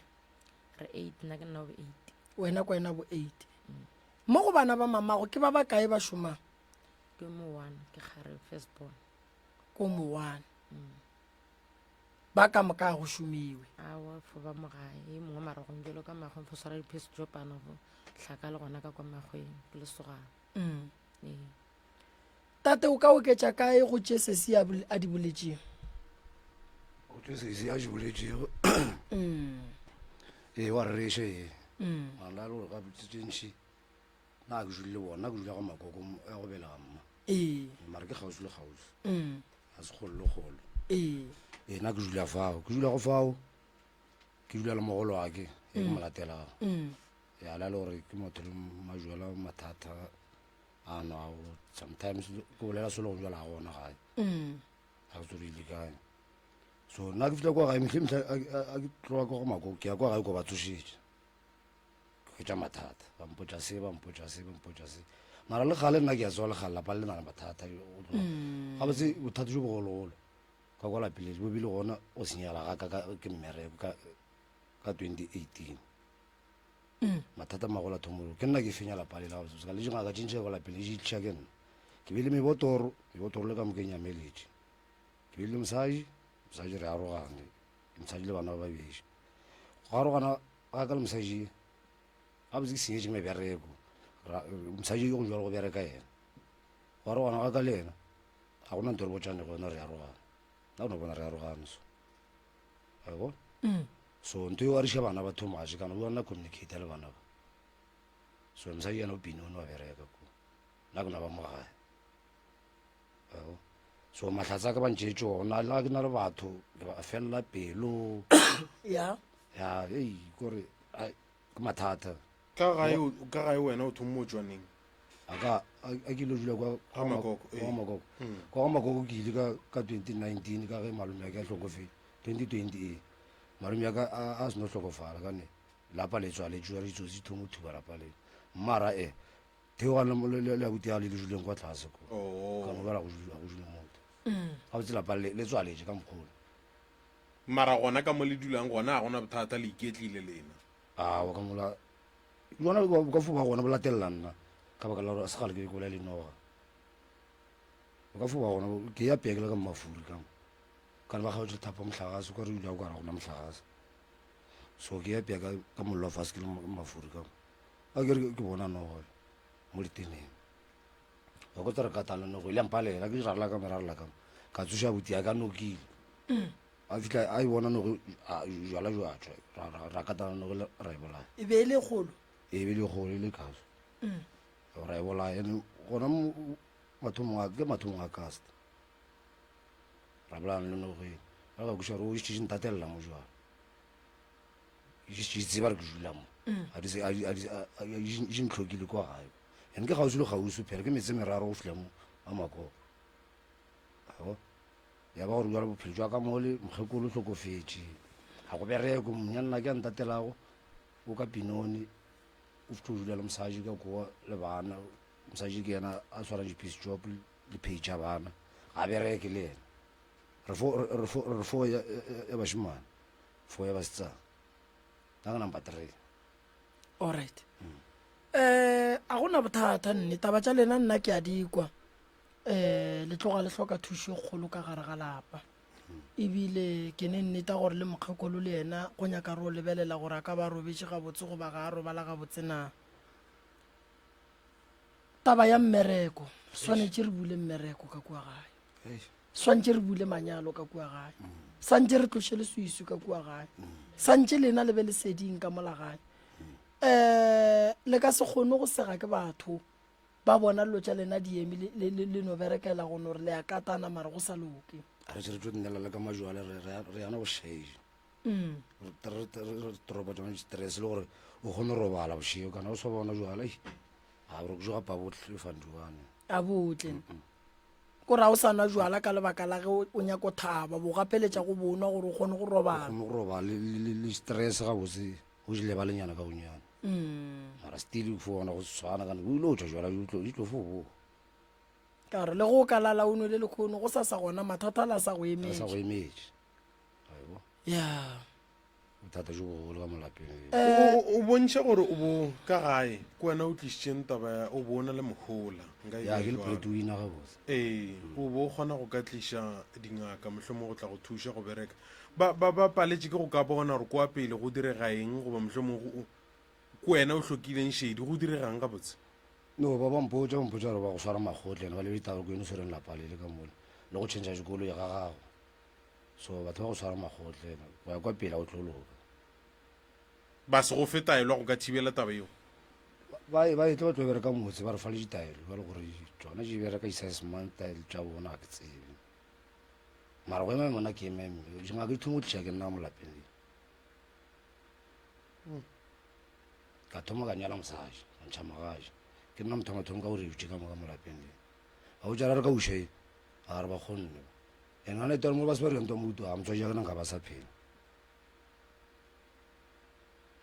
Speaker 6: Re 8, nna ke nna bo 8.
Speaker 1: Wena kwa wena bo 8. Mo go bana ba mamago ke ba bakae ba šomang?
Speaker 6: Ke mo one, ke kgare first born.
Speaker 1: Ko mo one. Mm. Ba ka moka go šomiwe.
Speaker 6: Awa fo ba mo gae, e mongwe maragong jalo ka magweng fo swara di-piece jopana fo hlaka le gona ka kwa magweng ke lesogana.
Speaker 1: Mm.
Speaker 6: Ee.
Speaker 1: Tate, o ka oketša kae go tše sesi a, a di boletšego?
Speaker 7: Go tše sesi a di boletšego. Mm. Ee, wa rereša ee. Mm. Mara le gore gabotse tše ntši na ke dule le bona, ke dula ga makoko ya go belega mma.
Speaker 1: Ee.
Speaker 7: Mara ke kgauswi le kgauswi.
Speaker 1: Mm.
Speaker 7: Ga se kgolo le kgolo.
Speaker 1: Ee.
Speaker 7: Ee, nna ke dula fao, ke dula go fao, ke dula le mogolo wa ke, e ke mo latelago.
Speaker 1: Mm.
Speaker 7: Ya la le gore ke motho le majwala mathata. A nwago sometimes ke bolela selo go jala gona gae
Speaker 1: mm.
Speaker 7: ga ke tsore ile kae so nna ke fitlha kwa gae metlhe metlhe a ke tloga kwa go mako ke ya kwa gae ko ba tsošetša ke hwetša mathata ba mpotša se ba mpotša se ba mpotša se mara le gale nna ke ya tsewa le gale lapa le na le mathata mm. gabotse bothata jo bogologolo ka kwa lapelele bo bile gona go senyegela ga ka ke mmereko ka 2018 Mathata a magolo a thomolo. Ke nna ke fenya lapa le la gabotse. Ka le dingaka tše ntši ka kwa lapeng le di tliša ke nna. Ke bile mebotoro, mebotoro le ka moka e nyameletše. Ke bile le mosadi, mosadi re arogane, mosadi le bana ba babedi. Go arogana ga ka le mosadi gabotse ke senyetše mebereko. Mosadi yo go jalo go bereka yena. Go arogana ga ka le yena ga gona ntho re botšane go yona re arogana. Nna o no bona re arogane so. Wa e bona? So ntho eo a riša bana ba too much kana o nna communicate le bana ba. So mosadi yena o Benoni wa bereka ko. Nna ke no ba mo gae. Wa So mahlatsa a ka ba ntšeetše ona le ga ke na le batho ke ba felela pelo.
Speaker 1: Ya.
Speaker 7: Ya ei kore ai ke mathata.
Speaker 4: Ka gae ka gae wena o thommo o tšwa neng?
Speaker 7: A ka a ke ile dula kwa
Speaker 4: Ga Makoko,
Speaker 7: kwa ga Makoko. Kwa ga Makoko ke ile ka ka 2019 ka ge malome a ke a hlokofetše. 2020 ee. Malome ya ka a a seno hlokofala ka ne lapa le tswaletšwe re ditsotsi di thomo thuba lapa le. Mara e theogane le le le abuti ya le le duleng kwa tlase ko.
Speaker 4: Oh.
Speaker 7: Ka no bala go dula go dule motho. Gabotse lapa le le tswaletše ka mokgolo.
Speaker 4: Mara gona ka mo le dulang gona ga gona bothata le iketlile lena.
Speaker 7: Aowa ka mola bona bo ka fo ba gona bo latelela nna ka baka la gore a se kgale ke be ke bolaya le noga. Bo ka fo ba gona ke ya pea ke le ka mmafuri ka mo. Kana ba kgaotše thapo mohlagase kwa re dula kwa ra gona mohlagase. So ke ya pea ka ka mollo fase ke le mafuri ka mo. A ke re ke bona noga mo diteneng. Ka kwa tsa re katana noga ile mpalela ke rarela ka merarela ka mo. Ka tsoša buti ya ka nokile. A fihla a e bona noge jwala jwa tšwa ra ra katana noge ra e bolaya.
Speaker 1: E be e le kgolo.
Speaker 7: E be e le kgolo e le kaso. Ra e bolaya ene gona mathomong a ke mathomong a cast. Ra bolayana le nogeng ba ka kweša gore o šetše ntatelela mo jwale e tseba re ke dula mo ga di ntlhokile kwa gae ene ke kgauswi le kgauswi phela ke metse meraro go fihla mo a makoko abo ya ba gore jale bophelo jwa ka mole mokgekolo o hlokofetše ga go bereko monyanna ke a ntatelago o ka pinone o fitlhe o dula le mosadi ka koa le bana mosadi ke yena a tshwarang di-piece job le pay tša bana ga bereke le yena re fo re fo re fo ya ya bashimane fo ya basetsana nna ke number 3
Speaker 1: alright eh a gona bothata nne taba tša lena nna ke a di kwa eh le tloga le hloka thušo e kgolo ka gare ga lapa ebile ke ne nneta gore le mokgekolo le yena go nyaka re o lebelela gore a ka ba robetše gabotse goba ga a robala gabotse na Taba ya mmereko, swanetše re bule mmereko ka kua gae. Swantše re bule manyalo ka kua gae. Santše re tloše leswiswi ka kua gae. Santše lena le be leseding ka mola gae. Um le ka se kgone go sega ke batho ba bona dilo tša lena di eme le, le, le no berekela go no re le a katana mara go sa loke.
Speaker 7: Re tše re tlo nnela le ka majwale re, re, re yana go šaedi. Re dropa tsona di-stress le gore o kgone go robala bošego kana o sa bona jwala ei ga boroko jo gapa botle fanduane
Speaker 1: a botle kore ga o sa nwa jwala ka lebaka la ge o nyako thaba bo gapeletša go bonwa gore o kgone go robala
Speaker 7: kgone go robala le stress gabotse o di lebalenyana ka gonyana mara still fo bona go tshwana kana o ile o tšwa jwala di tlo fo boa
Speaker 1: ka gore le go o ka lala o nwele lekgono go sa sa gona mathata la sa go
Speaker 7: a sa
Speaker 1: emetše
Speaker 7: go emetše Aibo.
Speaker 1: ya
Speaker 7: Bothata jo bogolo ka mo lapeng.
Speaker 4: O, o, o bontšha gore o bo ka gae ke wena o tlišitšeng taba ya o bo o na le mohola nka e
Speaker 7: Ya
Speaker 4: bea
Speaker 7: ke le
Speaker 4: jwalo.
Speaker 7: breadwinner gabotse.
Speaker 4: Ee, o bo o kgona go ka tliša dingaka mohlomong go tla go thuša go bereka. Ba, ba, ba paletše ke go ka bona gore kwa pele go direga eng goba mohlomong go, ke wena o hlokileng šedi go diregang gabotse.
Speaker 7: No ba ba mpotša ba mpotša gore ba go swara makgotla ene ba lebe ditaba ke wena o swereng lapa le le ka mole le go tšhentšha dikoloi ga gago. So batho ba go swara makgotla ene go ya kwa pele o tlo loka.
Speaker 4: Ba se go fe taelo ya go ka thibela taba yeo?
Speaker 7: Ba ba etla ba tlo bereka motse ba re fa le ditaelo ba le gore tsona di bereka di-size-mang taelo tša bona ga ke tsebe. Mara go ema mona ke eme dingaka di thoma go tliša ke nna mo lapeng le. Ka thoma ka nyala mosadi ka ntšha magadi ke nna motho wa mathomo ka go reutše ka moka mo lapeng le. Ba botša ra re ka uša e a re ba kgonne. Ene gana etwa mo ba se ba reng moruti wa motswadi ya ka nka ba sa phela.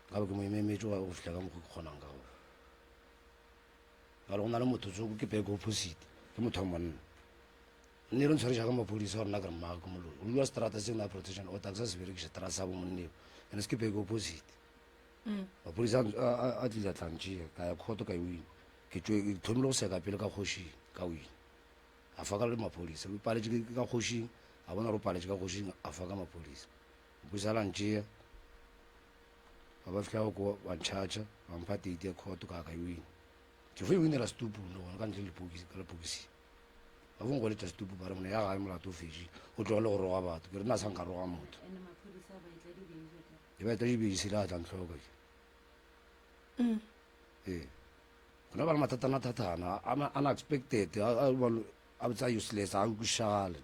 Speaker 7: Nka be ke mo ememetše go fihla ka mokgo ke kgonang ka gona. Jalo go na le motho tsoko ke back opposite ke motho wa monna. Nne re ntshwareša ka maphodisa gore nna ke re mmagwe ke moloi. O dula seterata se na protection order ke sa se berekiša terata sa bo monneo. Ene se ke back opposite. Maphodisa a tlile a tla ntšea ka ya court ka e wina. Ke tšwe ke thomile go seka pele ka kgošing ka wina. A fa ka le maphodisa o paletše ke ka kgošing a bona gore o paletše ka kgošing a fa ka maphodisa. Maphodisa a la ntšea ba ba fihla ko ba ntšhatšha ba mpha date ya court ka ka e wina. Ke fo e winela setupu le gona ka ntle le lepokisi ka lepokising. Ba fo nkgoletša setupu ba re monna ya gae molato o fetše o tlogele go roga batho. Ke re nna sa nka roga motho. E ba etla dibese le a tla ntlhoka ke. Ee. Go na ba le mathatana-thatana unexpected a a botsa useless a utlwišagale.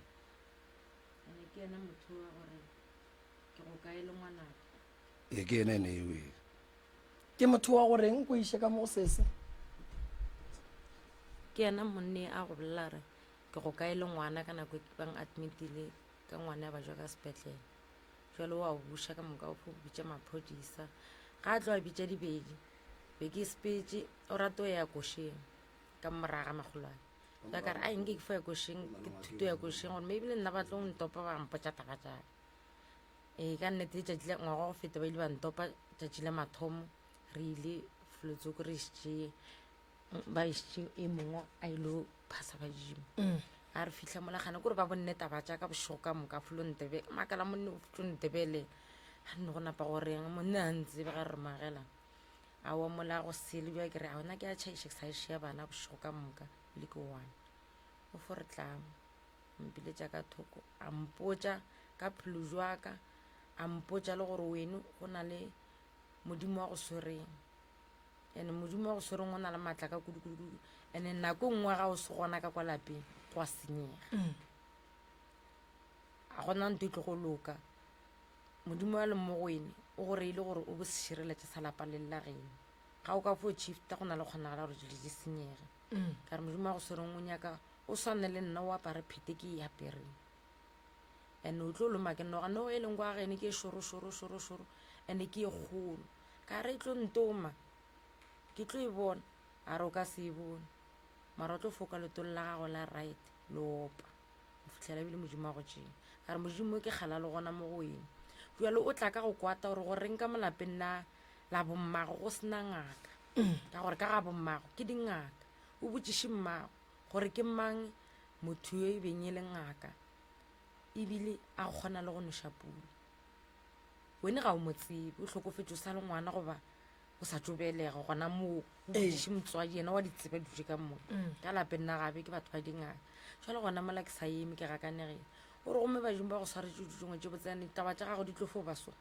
Speaker 6: Ene ke yena motho wa gore ke go kae le ngwanaka.
Speaker 7: Ee ke yena ene eo ee.
Speaker 1: Ke motho wa goreng ko iše ka mo go sese.
Speaker 6: Ke yena monne a go bolela re ke go kae le ngwana ka nako e bang admitile ka ngwana ya ba jwa ka sepetlele. Jwale wa o buša ka moka o fo bitša maphodisa. Ga a tlo a bitša dibedi be ke sepetše o rata o ya košeng ka moraga makgolwane. Ka ka re a nke ke fo ya košeng ke thuto ya košeng gore maybe le nna ba tlo ntopa ba mpotša taba tša ka. Ee ka nnete letšatši la ngwaga wa go feta ba ile ba ntopa tšatši la mathomo re ile Flotsoko re išitše ba išitše e mongwe a ilo phasa badimo. A re fihla mola gana kore ba bonne taba tša ka bošego ka moka folo ntebe makala monne o tlo ntebele ga nne go napa go reng monne a ntsebe ga re magela a wa mola go sele bja ke re a ona ke a tšhaiša ke sa šia bana bošego ka moka le ke one o fo re tlamo mpiletša ka thoko a mpotša ka phelo jwa ka a mpotša le gore weno go na le modimo wa go swereng ene modimo wa go swereng o na le maatla ka kudu-kudu ene nako e nngwe ga o se gona ka kwa lapeng go a senyega a gona ntho e tlo go loka modimo wa leng mo go ene o go reile gore o bo sešireletša sa lapa le la geno ga o ka fo shifta go na le kgonagala gore dilo di senyege ka re modimo wa go swereng o nyaka o swane le nna o apare phete ke e apereng and o tlo loma ke noga noga e leng kwa gene ke e šoro šoro šoro šoro and ke e kgolo ka re e tlo ntoma ke tlo e bona a re o ka se e bone mara o tlo foka letolo la gago la right le opa go fitlhela ebile modimo a go tšea ka re modimo ke kgala le gona mo go wena jalo o tla ka go kwata gore goreng ka molapeng la la bommago go sena ngaka ka gore ka ga bommago ke dingaka o botšiše mmago gore ke mang motho yo e beng e le ngaka ebile a kgona le go noša pula wene ga o mo tsebe o hlokofetše o sa le ngwana goba o sa tšo belega gona moo o botšiše motswadi yena wa di tseba dilo tše ka moka ka lapeng la gabe ke batho ba dingaka jale gona mola ke sa eme ke gakanegile o re gomme badimo ba go swaretše dilo dingwe tše botsane taba tša gago di tlo fo ba so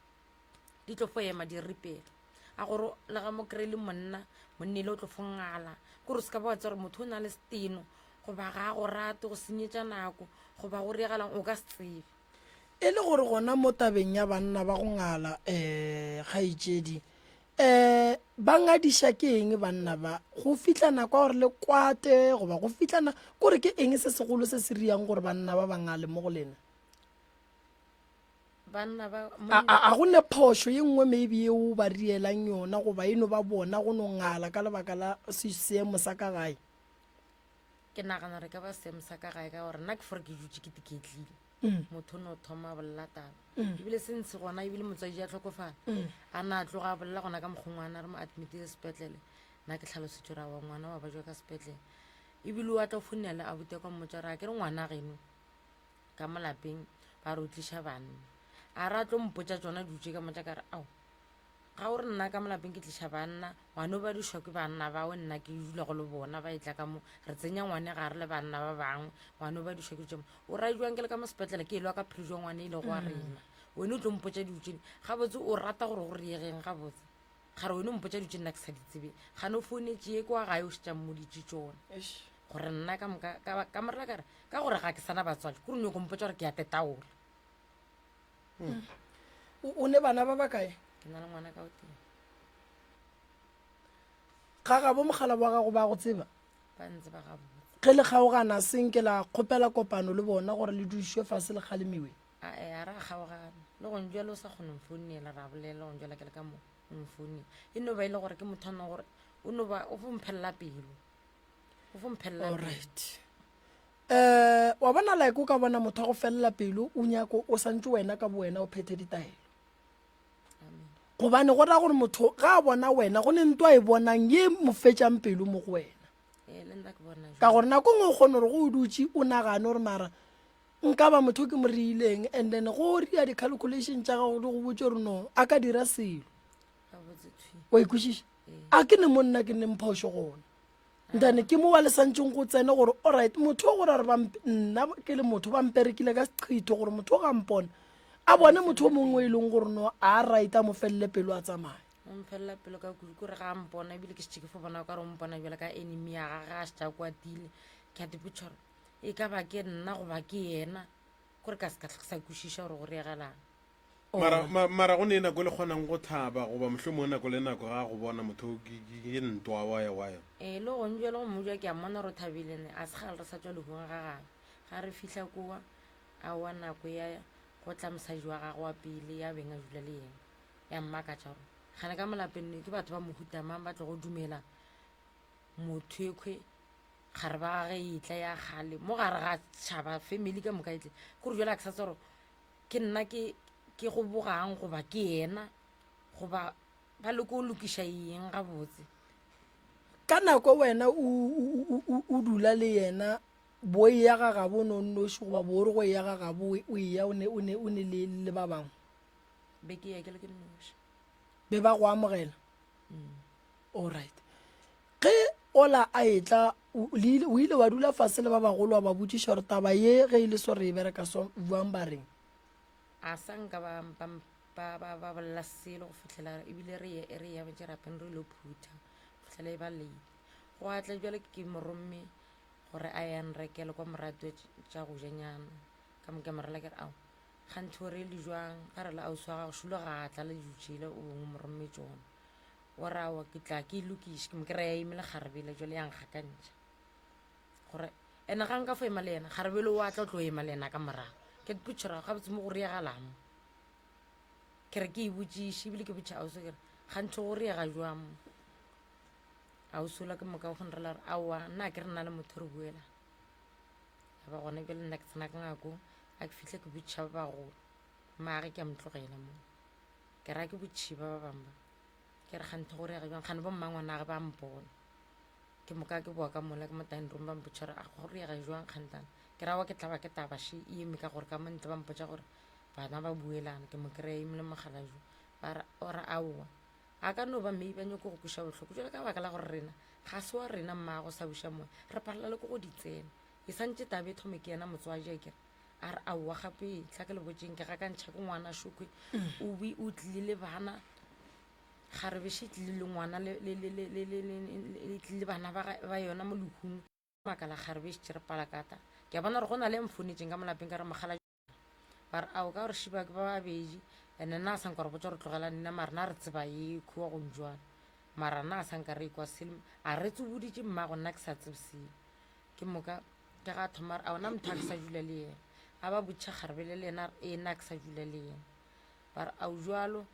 Speaker 6: di tlo fo ema di ripela a gore le ga mo kry le monna monna ile o tlo fo ngala kore o se ka ba wa tseba gore motho o na le seteno goba ga a go rate go senyetša nako goba go regalang o ka se tsebe.
Speaker 1: E le gore gona mo tabeng ya banna ba go ngala, um kgaetšedi, um ba ngadiša ke eng banna ba? Go fihla nako ya gore le kwate goba go fihla na kore ke eng se segolo se se riang gore banna ba ba ngale mo go lena?
Speaker 6: Banna ba
Speaker 1: A, a, a go ne phošo ye nngwe maybe yeo ba rielang yona goba e no ba bona go no ngala ka lebaka la se, seemo sa ka gae?
Speaker 6: Ke nagana gore e ka ba seemo sa ka gae ka gore nna ke fore ke dutše ke tiketlile. Motho o no thoma a bolela taba ebile se ntshe gona ebile motswadi ya tlhokofala a na a tloga a bolela gona ka mokgwa ngwana re mo admitile sepetlele nna ke tlhalosetse ra wa ngwana wa ba jwa ka sepetlele ebile o a tla founela a bute kwa mmotsa re a ke re ngwana geno ka mo lapeng ba re o tliša banna a re a tlo mpotsa tsona dutse ka motsa ka re ao Ga o re nna ka mo lapeng ke tliša banna, ngwane o badišwa ke banna bao nna ke dulago le bona ba etla ka mo, re tsenya ngwane gare le banna ba bangwe, ngwane o badišwa ke tšemo. O ra jwang ke le ka mo sepetlele ke elwa ka phelo jwa ngwane e lego wa rena. Wene o tlo mpotša dilo tše gabotse o rata gore go riegeng gabotse. Gare wene o mpotša dilo tše nna ke sa di tsebe. Gane o founetše ye kwa gae o šetša mmoditše tšona. Gore nna ka moka ka morela ka re ka gore ga ke sana batswadi kore o nyoko mpotša gore ke ya tetaola.
Speaker 1: Mm. O ne bana ba bakae?
Speaker 6: Ke na le ngwana ka o tee.
Speaker 1: Ga gabo mogala wa gago ba go tseba?
Speaker 6: Ba ntseba gabotse.
Speaker 1: Ge le kgaogana senke la kgopela kopano le bona gore le dušwe fase le kgalemiwe?
Speaker 6: A e a ra kgaogana. Le gong jwale o sa kgone mfounela ra bolela gong jwale ke le ka mo o mfounela. E no ba e le gore ke motho a nang gore o no ba o fo mphelela pelo. O fo mphelela
Speaker 1: pelo. Alright. Um wa bona like o ka bona motho a go felela pelo o nyako o santse wena ka bowena o phethe ditaelo gobane go raya gore motho ga a bona wena go ne ntwa e bonang ye mo fetšang pelo mo go wena ka gore nako nngwe o kgone gore go o dutše o nagane gore mara nka ba motho ke mo reileng and then go ria di-calculation tša gago di go botse gore no a ka dira selo wa ikwešiša a ke ne monna ke neng phošo gona Ntane ke mo wa le santšeng go tsene gore alright motho o gore a re ba nna ke le motho ba mperekile ka seqhitho gore motho o ga mpona a bone motho o mongwe e leng gore no a right a mo felele pelo a tsamaye.
Speaker 6: O mphelela pelo ka kudu kore ga a mpona ebile ke šetše ke fo bona o ka re o mpona bjale ka enemy ya gage a šetše a kwatile ke a dipotša gore e ka ba ke nna goba ke yena kore ka se ka sa kwešiša gore go reegelang.
Speaker 4: Mara, ma, mara go ne nako e le kgonang go thaba goba mohlomongwe nako le nako ga go bona motho ke, ke, ke ntwa wa ya wa ya.
Speaker 6: Ee, le gong bjale go mmotša ke a mmona gore o thabile ne a se kgale re sa tšwa lehung ga gagwe. Ga re fihla kowa, aowa nako ya go tla mosadi wa gagwe wa pele ya beng a dula le yena ya mmakatša gore gane ka mo lapeng ne ke batho ba mohuta mang ba tlogo dumela motho ekhwe gare ba gage e tla ya kgale mo gare ga tšhaba family ka moka e tle kore jale a ke sa tseba gore ke nna ke ke go bogang goba ke yena goba ba leko go lokiša eng gabotse.
Speaker 1: Ka nako wena o, o, o, o dula le yena bo eya ga gabo o ne o nnoši goba bo re go eya ga gabo o eya o ne, o ne, o ne le, le ba bangwe?
Speaker 6: Be ke ya ke le ke nnoši.
Speaker 1: Be ba go amogela? Mm. All right. Ge ola a etla o ile wa dula fase le ba bagolo wa ba botšiša gore taba ye ge e le so re e bereka so buang ba reng?
Speaker 6: A sa nka ba ba ba ba ba bolela selo go fihlela ebile re ye re ya rapeng re ilo phutha go fihlela e ba late. Go a tla bjale ke mo romme gore a ye a nrekele kwa morato tša go ja nyana. Ka mo ke mo rela ke re ao kganthe o re le jwang ga re le ausi wa gago šolo ga a tla le dutšele o bongwe mo romme tšona. Wa re aowa ke tla ke e lokiše, ke mo kry-a ya eme le kgarebele jale ya nkgakantšha gore ene ga nka fo ema le yena kgarebele o a tla o tlo ema le yena ka morago. Ke ipotšiša gore gabotse mo go riegalang mo, ke re ke e botšiše ebile ke botšiša ausi ke re ganthe go riega jwang mo. Ausi ola ke moka o kgonrela gore aowa nna ke re nna le motho re buela. Ya ba gona bjale nna ke tsena ka ngakong a ke fihle ke botšiša ba bagolo mmaage ke a mo tlogela mo ke ra ke botšiše ba ba bangwe ba. Ke re kganthe go rega bjang kgane bo mmangwanage ba mpona. Ke moka ke boa ka mola ke mo dining room ba mpotša gore a go rega jwang kgantana. Ke ra wa ke tlaba ke taba še e eme ka gore ka mo ntle ba mpotša gore bana ba buelana ke mo kry-a eme le mogala jo ba re ora aowa a ka no ba maybe ba nyoko go kweša bohloko jale ka baka la gore rena ga se wa rena mmago sa buša moya re palela le ko go di tsena e santše tabe e thome ke yena motswadi a kere a re aowa gape tla ke le botšeng ke gakantšha ke ngwana šokwe o bi o tlile le bana ga re bešhe tlile le ngwana le tlile bana ba yona mo lehung makala ga re bešitše re palakata ke a bona gore go na le mfounetseng ka molapeng ka re mogala. Ba re, Ao, ka gore šiba ke ba babedi, ene nna a sa nka re botša gore tlogela nna, mara na re tseba ye khuwa go njwana. Mara nna a sa nka re ekwa selo, a re tseboditše mmago nna ke sa tsebe selo. Ke moka ke ga a thoma re, Ao, na motho a ke sa dula le yena. A ba botšiša kgarebele le yena a re, Ee, nna ke sa dula le yena. Ba re, Ao, jwalo,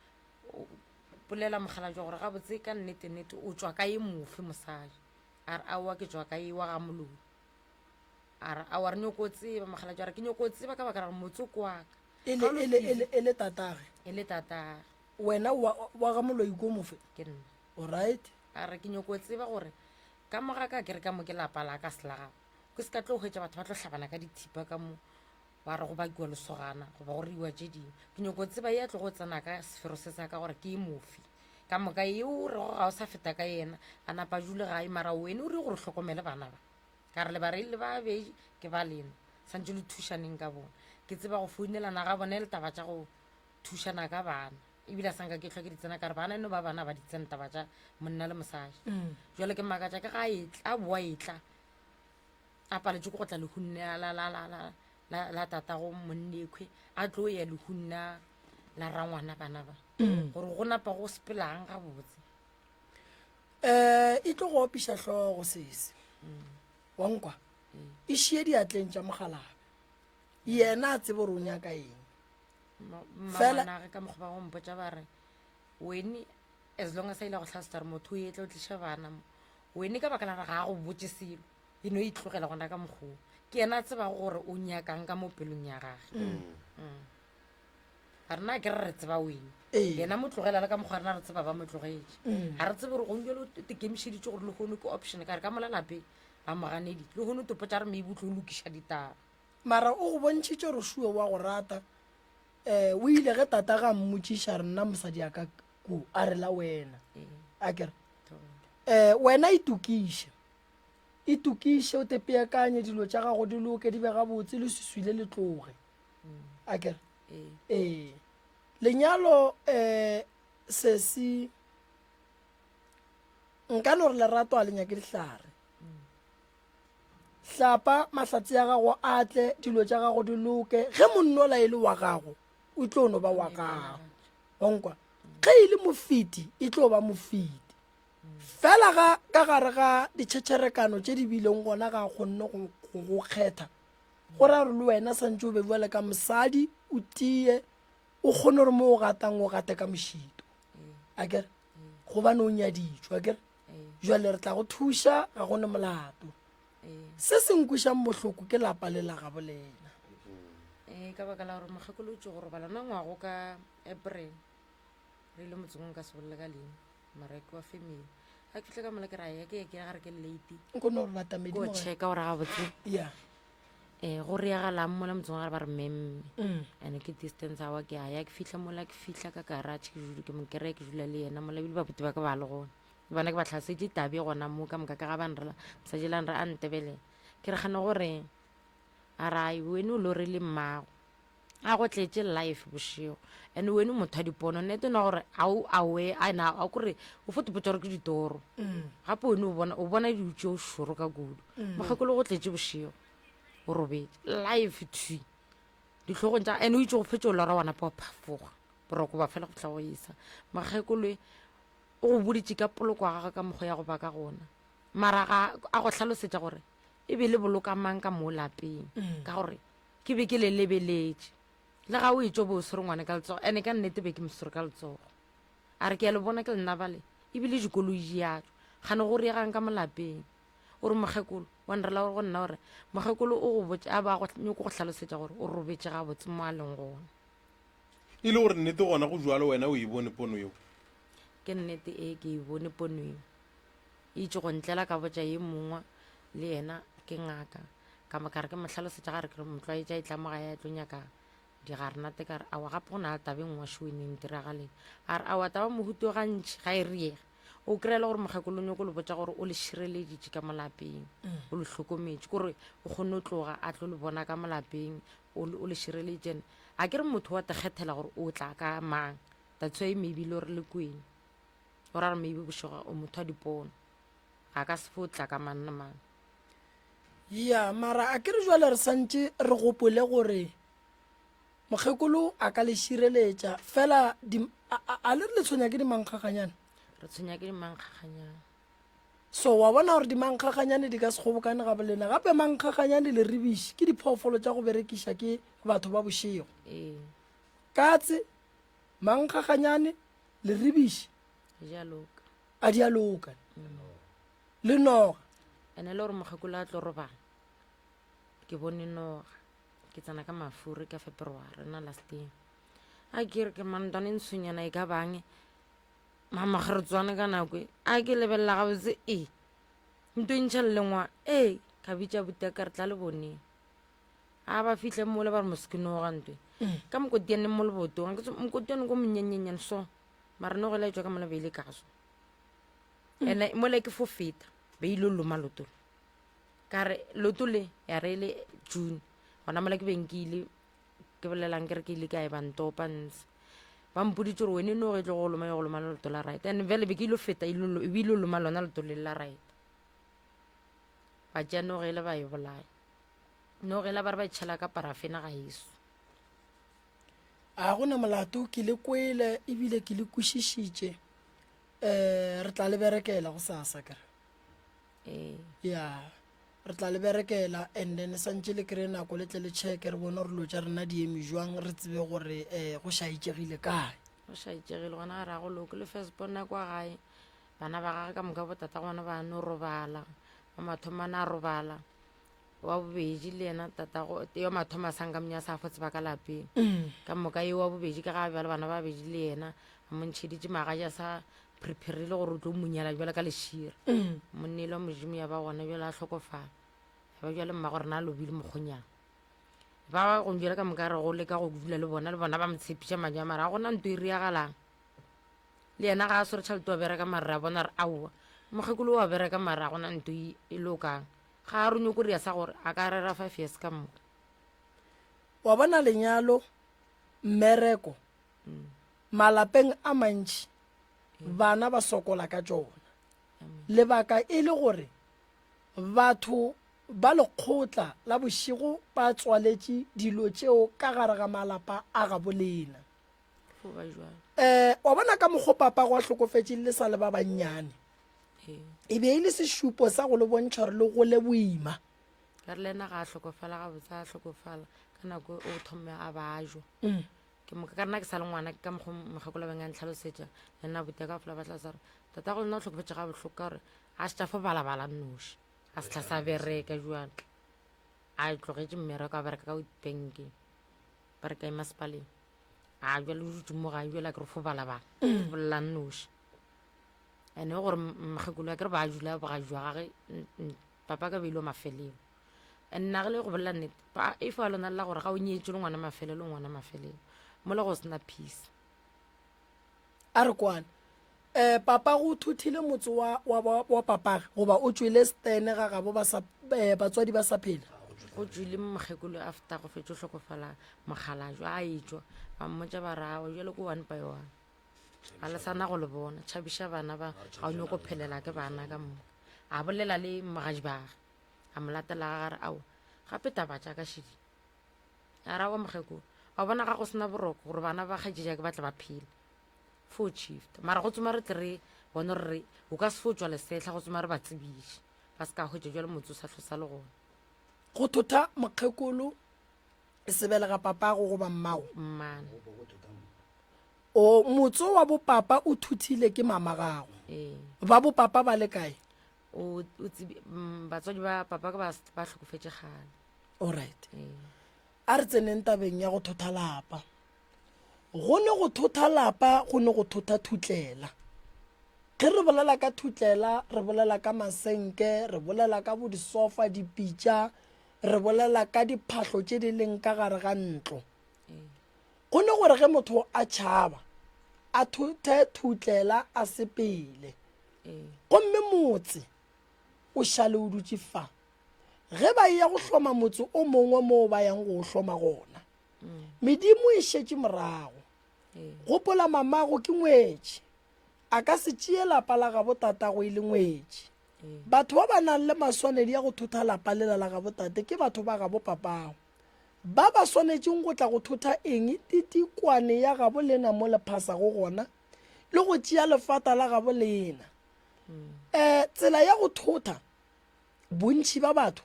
Speaker 6: bolela mokgalabje gore gabotse ka nnete-nnete o tšwa ka ye mofe mosadi. A re, Aowa, ke tšwa ka ye wa ga moloi. A re, Aowa, re nyoko tseba, mokgalabje a re, ke nyoko tseba ka baka la gore motse ke wa ka.
Speaker 1: E le, e le, e le, e le tatage.
Speaker 6: E le tatage.
Speaker 1: Wena wa, wa ga moloi ko mofe?
Speaker 6: Ke nna.
Speaker 1: Alright.
Speaker 6: A re, ke nyoko tseba gore ka mo ga ka ke re ka mo ke lapa la ka se la gago. Ke se ka tlo hwetša batho ba tlo hlabana ka dithipa ka mo, ba re go bakiwa lesogana goba go reiwa tše dingwe. Ke nyoko tseba ye a tlogo tsena ka sefero se sa ka gore ke e mofe. Ka moka ye o rego ga o sa feta ka yena, a napa a dule gae, mara wene o re gore o hlokomele bana ba. Ka re le bareilli le ba babedi ke ba lena, santše le thušaneng ka bona. Ke tseba go founelana ga bona e le taba tša go thušana ka bana, ebile a sa nka ke hlwa ke di tsena ka re bana e no ba bana ba di tsena taba tša monna le mosadi. Jwale ke makatša ke ga e tla, a boa e tla a paletše ke go tla lehung la, la, la, la, la, la, la tatago monnekhwe, a tlo ya lehung la, la rangwana bana ba, gore go napa go sepelang gabotse.
Speaker 1: Um e tlo go opiša hlogo sese wa nkwa e šie diatleng tša mogalabe yena a tsebe gore o nyaka eng
Speaker 6: Fela ka mokgwa ba go mpotša ba re wene as long as a ile go tlhalosetsa gore motho o etla o tliša bana mo wene ka baka la gore ga a go botse selo e no itlogela gona ka mokgoo ke yena a tsebago gore o nyakang ka mo pelong ya gage mm. Mm. A rena ke re re tseba wene
Speaker 1: Ee.
Speaker 6: yena mo tlogela le ka mokgwa rena re tseba ba mo tlogetše
Speaker 1: Mm.
Speaker 6: ga re tsebe gore gong jalo o tekemišeditše gore lehono ke option ka re ka mola lapeng ba mo ganeditše lehono topo tša re maybe o tlo lokiša ditaba
Speaker 1: mara o go bontšhitše gore šue wa go rata um o ile ge tata ga mmotšiša re nna mosadi a ka ko a re la wena
Speaker 6: Ee,
Speaker 1: a kere
Speaker 6: thobela.
Speaker 1: um wena itokiše itokiše o tepeakanye dilo tša gago di loke di be gabotse le suswile le tloge a kere ee lenyalo um sesi nka no re lerato a le nyake dihlare hlapa mahlatse ya gago a tle dilo tša gago di loke ge monnola e le wa gago o tlo no ba wa gago onkwa ge e le mofeti e tlo ba mofeti fela ga ka gare ga ditšhetšherekano tše di bileng gona ga a kgonne go go kgetha Go ra gore le wena santše o be bjale ka mosadi, o tie, o kgone gore mo o gatang o gate ka mošito. A kere? Gobane o nyaditšwe, a kere? Jwale re tla go thuša, ga go ne molato. Se se nkwišang bohloko ke lapa le la gabo lena.
Speaker 6: Ee, ka baka la gore mokgekolo o tšo go robala nna ngwago ka April re ile motseng o nka se bolele ka leina mara ke wa family ga ke fitlha ka mola ke ra ya ke ya ke ya gare ke late
Speaker 1: Nko no re batamedi
Speaker 6: ko
Speaker 1: mo gae.
Speaker 6: checka gore gabotse
Speaker 1: Yeah.
Speaker 6: um go reagalang mola motseng wa gare ba re memme
Speaker 1: Mm.
Speaker 6: and ke distance awa ke a ya ke fitlha mola ke fitlha ka garage ke dule ke mo kry ke dula le yena mola ebile babuti ba ka ba le gona le bona ke ba tlhasetše tabe gona mo ka moka ka ga ba nrela mosadi la nre a ntebele ke re gane gore a ra wene o lore le mmago a go tletše life bošego and wene o motho wa dipono nnete na gore a o awe a na a kore o fo topotsa gore ke ditoro
Speaker 1: Mm.
Speaker 6: gape wene o bona o bona dilo tše o šoro ka kudu mokgekolo go tletše bošego o robetše life thwi dihlogong tša and o itse go fetše o lora wa napa wa phafoga boroko ba fela go fihla go isa mokgekolo o go boditše ka poloko ya gagwe ka mokgwa ya go ba ka gona mara ga a go hlalosetša gore e be le boloka mang ka mo lapeng ka gore Ke be ke le lebeletše. Le ga o etšwa o be o swere ngwana ka letsogo, ene ka nnete be ke mo swere ka letsogo. A re ke a le bona ke lena bale, ebile dikoloi di a tšwa. Kgane go riegang ka mo lapeng? O re mokgekolo, wa nrela go nna gore mokgekolo o go botša, a ba go nyoko go hlalosetša gore o robetše gabotse mo a leng gona.
Speaker 4: E le gore nnete gona go bjalo wena o e bone pono yeo?
Speaker 6: Ke nnete ee ke e bone pono yeo. E itše go ntlela ka botša ye mongwe le yena ke ngaka. Ka mo ka re ke mo hlalosetša ga re ke re motlwaetša e tla mo gae a tlo nyaka digarenate ka re awa gape go na le taba e nngwe šo e neng diragaleng a re awa taba mohuto gantši ga e riege o kry-a le gore mokgekolo o nyako le botša gore o le šireleditše ka mo lapeng o le hlokometše kore o kgone o tloga a tlo le bona ka mo lapeng o le šireleditše ene a ke re motho wa tekgethela gore o tla ka mang that's why maybe le gore le kweng o ra re maybe bošego o motho wa dipono ga ka se fo tla ka mang le mang
Speaker 1: Ya, mara a ke re jwale re santše re gopole gore Mokgekolo a ka le šireletša fela di, a, a, a le re le tshwenya ke dimankgaganyane?
Speaker 6: Re tshwenya ke dimankgaganyane.
Speaker 1: So wa bona gore dimankgaganyane di ka se kgobokane ga bolena. Gape mankgaganyane le ribiši ke diphoofolo tša go berekiša ke batho ba bošego.
Speaker 6: Ee.
Speaker 1: Katse, mankgaganyane le ribiši
Speaker 6: Di a loka.
Speaker 1: a di a loka. Le noga.
Speaker 6: Ene le gore mokgekolo a tlo robala. Ke bone noga. Ke tsena ka mafuri ka February na last year. A ke re ke mantwane ntshonyana e ka bang. Mamageretswane ka nako e. A ke lebelela gabotse e. Nto e ntšha lelengwa e. Ka bitša buti ka re tla le boneng. A ba fihle mole ba re mosekinoga ntwe. Ka mokotianeng mo lebotong. Mokotiane ko monyenyenyane so. Mara noga e la etšwa ka mola beile ka so. Ene mola ke fo feta. Be ile loma loto. Ka re loto le ya re le June. Gona mola ke beng ke ile ke bolelang ke re ke ile ka e ba ntopa ntse. Ba mpoditše gore wene noga e tlo go loma ya go loma leoto la right. And bjale be ke ile feta e be ile loma lona leoto le la right. Ba tšea noga e le ba e bolaya. Noga e la ba re ba e tšhela ka parafena ga eso.
Speaker 1: A go na molato ke le kwele ebile ke le kwešišitše. Um re tla le berekela go sasa kere.
Speaker 6: Ee.
Speaker 1: Ya re tla le berekela and then santše le kry-e nako le tle le checke re bone gore dilo tša rena di eme jwang re tsebe gore um go šaetšegile kae.
Speaker 6: Go šaetšegile gona ga re a go loke le first born ya kwa gae bana ba gage ka moka botata gona ba no robala wa mathomo a na robala wa bobedi le yena tatago yo mathomo a sanka mnya sa fotse ba ka lapeng ka moka yo wa bobedi ka ga bjale bana ba babedi le yena a mo ntšheditše magaja sa preparile gore o tlo munyela bjale ka lešira monnelo wa modimo ya ba gona bjale a hlokofala ya ba bjale mmago rena a lobile mokgonyana ba go bjale ka moka re go leka go dula le bona le bona ba mo tshepiša madi a mara ga gona nto e riagalang le yena ga a swere tšhelete wa bereka mara re a bona re aowa mokgekolo wa bereka mara ga gona nto e e lokang ga a re nyoko ria sa gore a ka rera five years ka moka
Speaker 1: Wa bona lenyalo, mmereko, malapeng a mantši bana ba sokola ka tšona. Lebaka e le gore batho ba lekgotla la bošego ba tswaletše dilo tšeo ka gare ga malapa a gabo lena. Um wa bona ka mokgo papa go a hlokofetše le sa le ba bannyane e be e le sešupo sa go le bontšha gore le gole boima.
Speaker 6: Ka re le yena ga a hlokofala gabotse a hlokofala ka nako o thome a bajwa. Ke moka ka rena ke sa le ngwana ke ka mokgwa mokgekolo beng a ntlhalosetša le nna abuti ya ka fela ba tlhalosa gore tata go lena o hlokofetše ga bohloko ka gore a se tša fo balabala nnoši a se tla sa bereka jalo a tlogetše mmereko a bereka ka bankeng ba re kae masepaleng a jale o dutse mo gae jale a ke re fo balabala bolela nnoši ene gore mokgekolo ya ke re ba dula bogadi jwa gage papa ka beile mafelelo nna ge le go bolela nnete ba if a lona la gore ga o nyetše le ngwana mafelelo ngwana mafelelo mola go sena peace
Speaker 1: a re kwane um papa go thuthile motse wa, wa, wa, wa papage goba o tšwele stene ga gabo ba sa eh, batswadi ba sa phela
Speaker 6: go tšwile mokgekolo after go fetše hlokofala mokgalajwa a etšwa ba mmotša ba rago jale ko one by one ga le sana go le bona tšhabiša bana ba ga o nyoko phelela ke bana ka moka a bolela le mogaji bage A mo latela ga gare ao gape taba tša ka šedi. A ra wa mokgeko, wa bona ga go sena boroko gore bana ba kgaetšedi ke ba tle ba phele. Fo shift. Mara go tsoma re tle re bone gore re o ka se fo tšwa lesehla go tsoma re ba tsebiše. Ba se ka hwetša jwale motse o sa hlosa le gona.
Speaker 1: Go thotha mokgekolo e se belega papago goba mmago.
Speaker 6: Mmane.
Speaker 1: O motse wa bopapa o thuthile ke mama gago.
Speaker 6: Ee.
Speaker 1: Ba bopapa ba le kae?
Speaker 6: O o tsebi mm, batswadi ba papa ka ba ba hlokofetše kgale.
Speaker 1: Alright.
Speaker 6: Ee.
Speaker 1: A re tseneng tabeng ya go thotha lapa. Go ne go thotha lapa go ne go thotha thutlela. Ge re bolela ka thutlela re bolela ka masenke, re bolela ka bo disofa, dipitša, re bolela ka diphahlo tše di leng ka gare ga ntlo.
Speaker 6: Ee.
Speaker 1: Go ne gore ge motho a tšhaba a thothe thutlela a sepele. Gomme motse o šale o dutše fa. Ge ba eya go hloma motse o mongwe moo ba yang go o hloma gona, medimo e šetše morago. Gopola mamago ke ngwetši, a ka se tšee lapa la gabo tatago e le ngwetši. Batho ba ba nang le maswanedi a go thotha lapa lela la gabo tate ke batho ba gabo papago. Ba ba swanetšeng go tla go thotha eng titikwane ya gabo lena mo le phasago gona, le go tšea lefata la gabo lena. Um tsela ya go thotha, bontši ba batho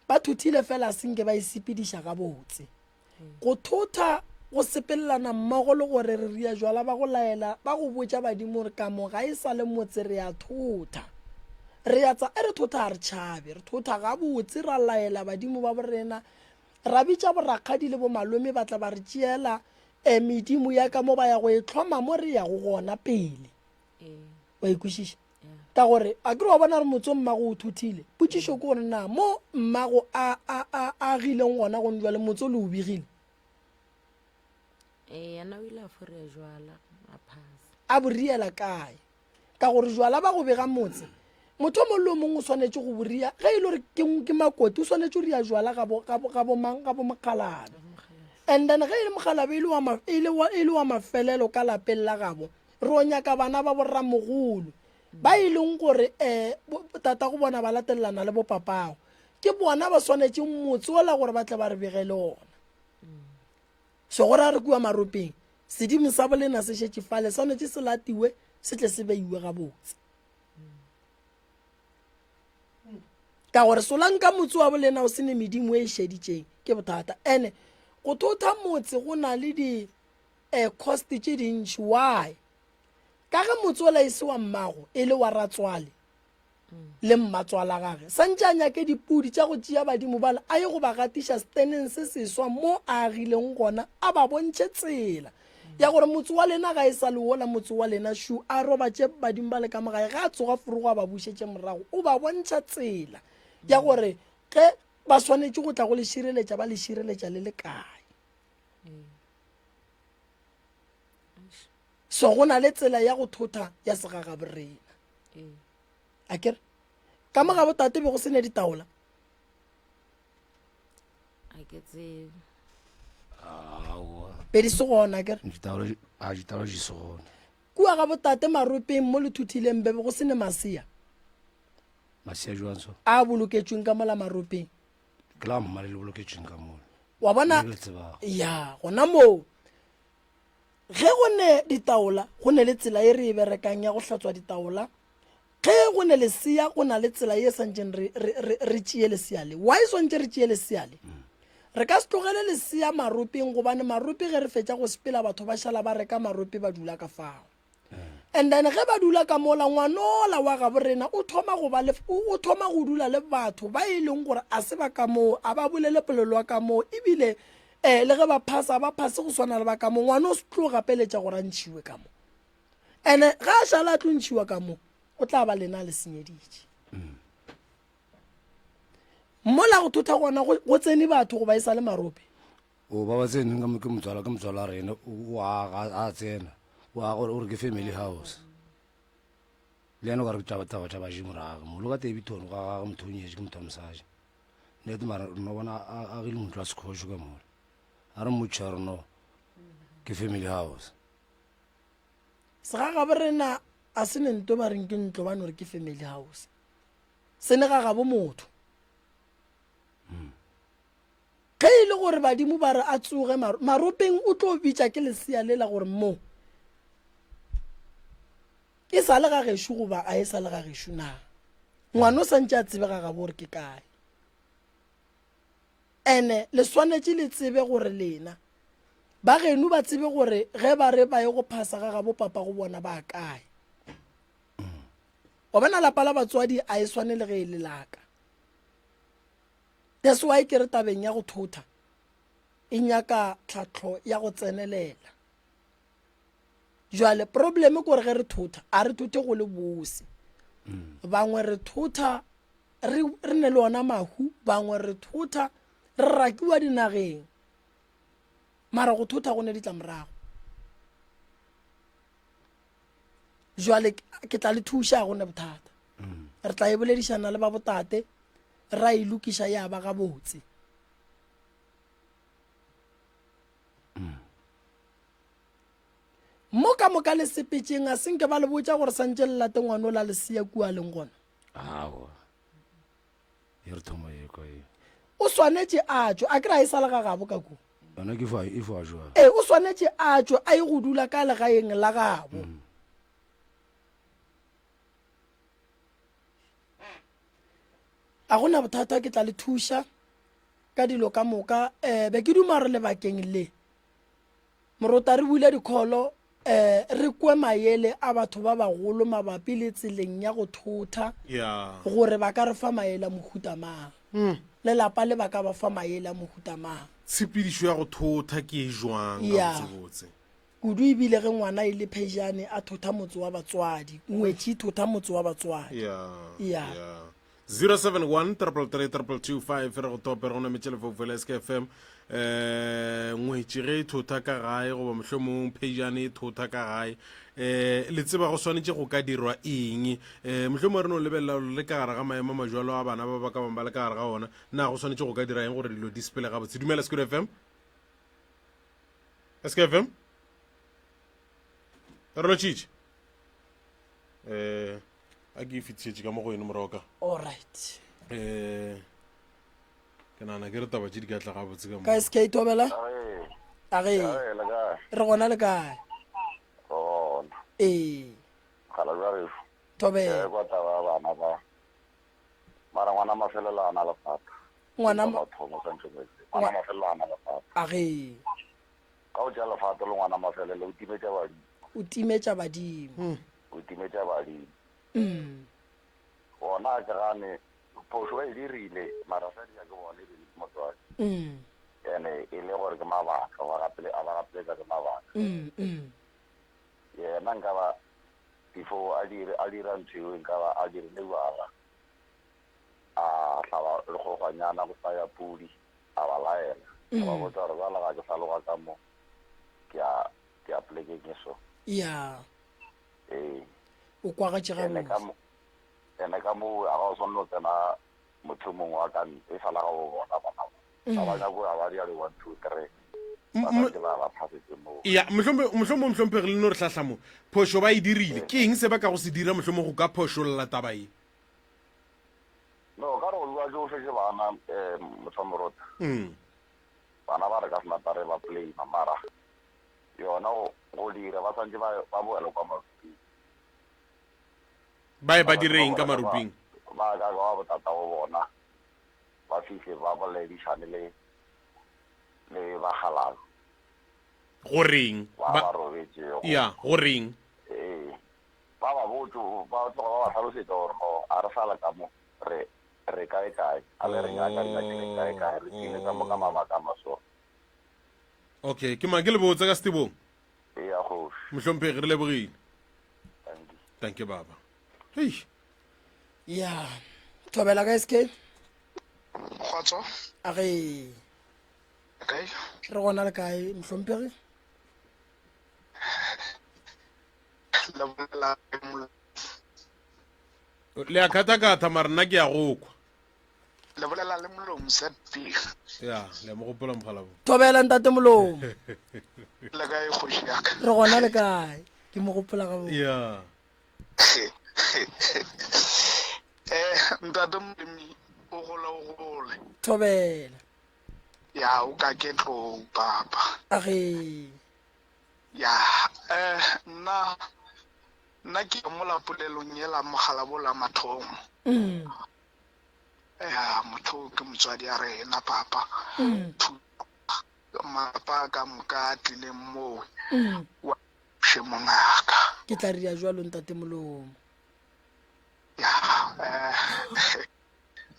Speaker 1: ba thothile fela a senke ba e sepediša gabotse. Go thotha go sepelelana mmogo le gore re ria jwala ba go laela ba go botša badimo gore kamo ga e sa le motse re a thotha. Re a tsa e re thotha ga re tšhabe, re thotha gabotse ra laela badimo ba borena ra bitša borakgadi le bomalome ba tla ba re tšeela um medimo ya ka mo ba ya go e hloma mo re yago gona pele. Wa e kwešiša? Ka gore a ke re wa bona gore motse o mmago o thothile. Potšišo ke gore na mo mmago a a a agileng gona gone jwale motse o le o begile?
Speaker 6: Ee, yena o ile a foria jwala a phasa.
Speaker 1: A bo riela kae? Ka gore jwala ba go bega motse, motho o mongwe le o mongwe o swanetše go bo ria. Ge e le gore ke ke makoti o swanetše go ria jwala ga bo ga bo ga bo mang ga bo mokgalabje. And then ge e le mokgalabje e le wa ma e le wa e le wa mafelelo ka lapeng la gabo, Ro nyaka bana ba borramogolo ba e leng gore um tatago bona ba latelelana le bopapago. Ke bona ba swanetšeng motse ola gore ba tle ba re begele ona. So go ra re kua maropeng, sedimo sa bolena se šetše fale, swanetše se latiwe se tle se beiwe gabotse. Ka gore solanka motse wa bolena o se ne medimo e šeditšeng ke bothata. Ene go thotha motse go na le di eh, cost tše dintši why ka ge motse ola e se wa mmago e le wa ratswale le mmatswala gage santše a nyake dipudi tša go tšea badimo bala a ye go ba gatiša steneng se seswa mo a agileng gona a ba bontšhe tsela ya gore motse wa lena ga e sa le wola motse wa lena šu a robatše badimo ba le ka mogae ga a tsoga forogo a ba bušetše morago o ba bontšha tsela ya gore ge ba swanetše go tla go le šireletša ba le šireletša le le kae So go na le tsela ya go thotha ya segagaborena. A kere ka mo ga botate be go se ne ditaola?
Speaker 6: A ke tsebe.
Speaker 7: Aowa.
Speaker 1: Be di se gona a kere?
Speaker 7: Ditaola a ditaola di se gona.
Speaker 1: Kua ga botate maropeng mo le thuthileng be go se ne masea.
Speaker 7: Masea jwang so?
Speaker 1: A boloketšweng ka mola maropeng.
Speaker 7: Ke la mma le le boloketšweng ka mola.
Speaker 1: Wa bona?
Speaker 7: Le le tsebago.
Speaker 1: Ya, gona moo. Ge go ne ditaola, go ne le tsela ye re e berekang ya go hlatswa ditaola. Ge go ne lesea, go na le tsela ye santšeng re, re, re, re tšee lesea le. Why swantše re tšee lesea le? Re ka se tlogele lesea maropeng gobane marope ge re fetša go sepela batho ba šala ba reka marope ba dula ka fao. And then ge ba dula ka mola ngwanola wa gabo rena o thoma go ba le o thoma go dula le batho ba e leng gore a se ba ka moo a ba bolele polelo ya ka moo ebile um le ge ba phasa ba phase go swana le ba ka moo ngwana o se tlo gapeletša gore a ntšhiwe ka mo and-e ge a šala a tlo ntšhiwa ka mo o tla ba lena a le senyeditše mola go thotha gona go tsene batho goba e sa le marope
Speaker 7: O ba ba tseneng ka mo ke motswala ke motswala rena o aga a tsena o aga o re ke family house le yena o ka re taba taba tša baji morago mo lo ka Daveyton ga gage motho o nyetše ke motho wa mosadi nete mara re no bona a agile motho wa sekgoši ka mola a re mmotšiša re no ke family house
Speaker 1: Segagabo rena a se ne nto ba reng ke ntlo ba no re ke family house se ne gagabo motho Ge e le gore badimo ba re a tsoge maropeng, o tlo bitša ke lesea lela gore mo e sa le ga gešo goba a e sa le ga gešo na. Ngwana o santše a tsebe ga gabo gore ke kae. Ene le swanetše le tsebe gore lena ba geno ba tsebe gore ge ba re ba ye go phasa ga gabo papa go bona ba kae. Wa bona lapa la batswadi a e swane le ge e le laka. That's why ke re tabeng ya go thotha e nyaka tlhahlo ya go tsenelela. Jwale problem ke gore ge re thotha a re thothe go le bose. Bangwe re thotha re re ne le ona mahu, bangwe re thotha re rakiwa dinageng. Mara go thotha go ne ditlamorago. Jwale ke tla le thuša go ne bothata. Re tla e boledišana le ba botate ra e lokiša ya ba gabotse. Mo ka moka le sepetšeng a senke ba le botša gore santše le late ngwana o la lesea kua leng gona.
Speaker 7: Aowa. E re thoma e kwa e.
Speaker 1: O swanetše a tšwe, a ke re a e sa le ga gabo ka kua.
Speaker 7: Yona ke fa e fa jwang?
Speaker 1: Ee, o swanetše a tšwe a ye go dula ka legaeng la gabo. A go na bothata, ke tla le thuša ka dilo ka moka. Um be ke duma gore lebakeng le morota re bule dikholo um re kwe maele a batho ba bagolo mabapi le tseleng ya go thotha
Speaker 4: Yeah.
Speaker 1: gore ba ka re fa maele a mohuta mang lelapa le ba ka ba fa maele a mohuta mang
Speaker 4: Tshepedišo ya go thotha ke e jwang
Speaker 1: Yeah.
Speaker 4: gabotsebotse?
Speaker 1: kudu ebile ge ngwana e le phejane a thotha motse wa batswadi ngwetši e thotha motse wa batswadi
Speaker 4: Yeah.
Speaker 1: Yeah.
Speaker 4: Yeah. 071 333 2225 re go tope re go nametše lefaufau la SKFM eh ngwetši ge e thotha ka gae goba mohlomong phejane e thotha ka gae eh le tseba go swanetše go ka dirwa eng eh mohlomong re no lebelela le ka gare ga maemo a majwalo a bana ba ba ka bang ba le ka gare ga ona na go swanetše go ka dira eng gore dilo di sepele gabotse dumela Skud FM SKFM re lotšitše eh a ke e fetišetše ka mo go ene morago ka
Speaker 1: alright
Speaker 4: eh ke nagana ke re taba tše di ka tla gabotse ka mo
Speaker 1: ka sk thobela a ge
Speaker 8: Ee, le kae?
Speaker 1: re gona le kae
Speaker 8: Gona.
Speaker 1: ee
Speaker 8: Kgala bja gešo.
Speaker 1: thobela
Speaker 8: Ke kwa taba ya bana ba. Mara ngwana mafelelo a na lefata.
Speaker 1: Ngwana
Speaker 8: Ke
Speaker 1: ma-
Speaker 8: mathomo santse mo etse. Ngwana mafelelo a na lefata.
Speaker 1: a ge
Speaker 8: Ka o tša lefata le ngwana mafelelo o timetša badimo.
Speaker 1: o timetša badimo
Speaker 8: O timetša badimo.
Speaker 1: Mm.
Speaker 8: Bona a ke gane phošo ba e dirile mara sa dia ke bone e be le motswadi.
Speaker 1: Mm.
Speaker 8: Ene e le gore ke mabaka ba gapele a ba gapeletsa ke mabaka.
Speaker 1: Mm, mm.
Speaker 8: Yena nka ba before a dire a dira ntho eo nka ba a dirile jwala. A hlaba lekgogwanyana go sa ya pudi a ba laela. A ba botsa gore jwala ga ke sa loga ka mo ke a ke a polekeng e so.
Speaker 1: ya
Speaker 8: Ee.
Speaker 1: O kwagatše
Speaker 8: Ene ka
Speaker 1: gabotse.
Speaker 8: mo ene ka mo a ga o swanne go tsena motho mongwe wa ka ntle fela ga o bona bana ba. Ga ba nyako ga ba di 1 2 3. Ba santse ba ba phasetse moo.
Speaker 4: Ya, mohlompe mohlomong mohlomphegi le no re hlahla mo. Phošo ba e dirile. Ke eng se ba ka go se dira mohlomong go ka phošolla taba ye?
Speaker 8: No, ka re go bua tšohle ke bana eh motho wa morota.
Speaker 4: Mm.
Speaker 8: Bana ba re ka se napa re ba blame mara yona go go dira ba santse ba ba boela kwa maruping.
Speaker 4: Ba ye ba dire eng ka maruping?
Speaker 8: Ba ka kwa botata go bona ba fihle ba boledišane le le bakgalabje.
Speaker 4: Go reng?
Speaker 8: Ba ba robetšego.
Speaker 4: Ya, go reng?
Speaker 8: Ee. Ba ba botse ba tloga ba ba hlalosetša gore no a re sa le ka mo re re kae kae a le re nyaka re nyakile kae kae re tlile ka mo ka mabaka a maso.
Speaker 4: Okay, ke mang ke le botse ka setebong?
Speaker 8: Eya kgoši.
Speaker 4: Mohlomphegi re lebogile.
Speaker 8: Thank you.
Speaker 4: Thank you baba. Hei.
Speaker 1: Ya. Thobela ka SK.
Speaker 9: Kgotso.
Speaker 1: A ge.
Speaker 9: Kae?
Speaker 1: Re gona le kae mohlomphegi?
Speaker 9: Le bolela
Speaker 4: Le a khathakatha mara nna ke ya go kwa.
Speaker 9: Le bolela le Molomo ZB.
Speaker 4: Ya, le a mo gopola mogalabo.
Speaker 1: Thobela ntate Molomo.
Speaker 9: Le kae kgoši ya ka?
Speaker 1: Re gona le kae? Ke mo gopola gabotse.
Speaker 4: Ya.
Speaker 9: Eh, ntate Molemi o gole o gole.
Speaker 1: Thobela.
Speaker 9: Ya, o ka ke tlou papa.
Speaker 1: Age.
Speaker 9: Ya, eh nna nna ke mola polelong yela mogalabo la mathomo.
Speaker 1: Mm.
Speaker 9: Ya, motho ke motswadi a rena papa.
Speaker 1: Mm.
Speaker 9: Malapa ka moka a tlileng moo.
Speaker 1: Mm.
Speaker 9: Wa she mongaka.
Speaker 1: Ke tla ria jwalo ntate Molomo.
Speaker 9: Ya, eh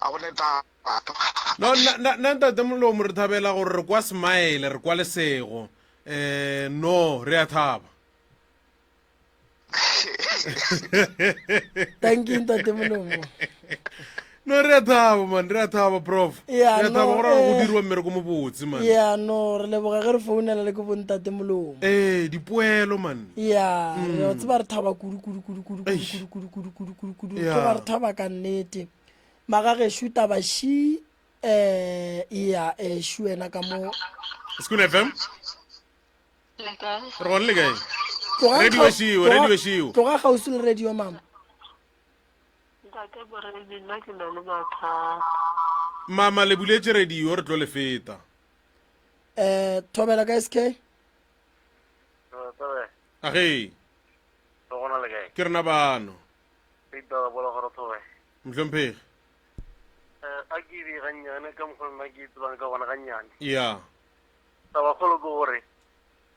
Speaker 9: a go ne taba papa.
Speaker 4: No nna nna nna ntate Molomo re thabela gore re kwa smile, re kwa lesego. Eh no, re a thaba.
Speaker 1: Thank you ntate Molomo.
Speaker 4: No re a thaba man, re a thaba prof.
Speaker 1: Yeah,
Speaker 4: Re a thaba
Speaker 1: no,
Speaker 4: gore go
Speaker 1: eh.
Speaker 4: diriwa mmereko mo botse man.
Speaker 1: Yeah, no, re leboga ge re founela le ke bontate Molomo.
Speaker 4: Eh, dipoelo man.
Speaker 1: Yeah, re a tseba re thaba kudu kudu kudu kudu kudu
Speaker 4: Eish.
Speaker 1: kudu kudu kudu kudu kudu kudu.
Speaker 4: Yeah.
Speaker 1: Tloga re thaba ka nnete. Magagešo taba ši eh ya eh šu wena ka mo.
Speaker 4: Skoon FM.
Speaker 10: Le kae?
Speaker 4: Re gone le kae?
Speaker 1: Tloga
Speaker 4: Radio
Speaker 1: kgau-
Speaker 4: šio,
Speaker 1: tloga-
Speaker 4: radio šio.
Speaker 1: Tloga kgauswi le radio mama.
Speaker 10: Ntate Moremi, nna ke na le mathata.
Speaker 4: Mama le buletše radio re tlo le feta.
Speaker 1: Eh thobela ka SK.
Speaker 11: Thobela.
Speaker 4: Age.
Speaker 11: Re gona le kae?
Speaker 4: Ke rena bano.
Speaker 11: Re itaba bola gore thobela.
Speaker 4: Mohlomphegi.
Speaker 11: Eh a ke di gannyane ka mokgwa nna ke tsebang ka gona gannyane.
Speaker 4: Ya.
Speaker 11: Taba kgolo ke gore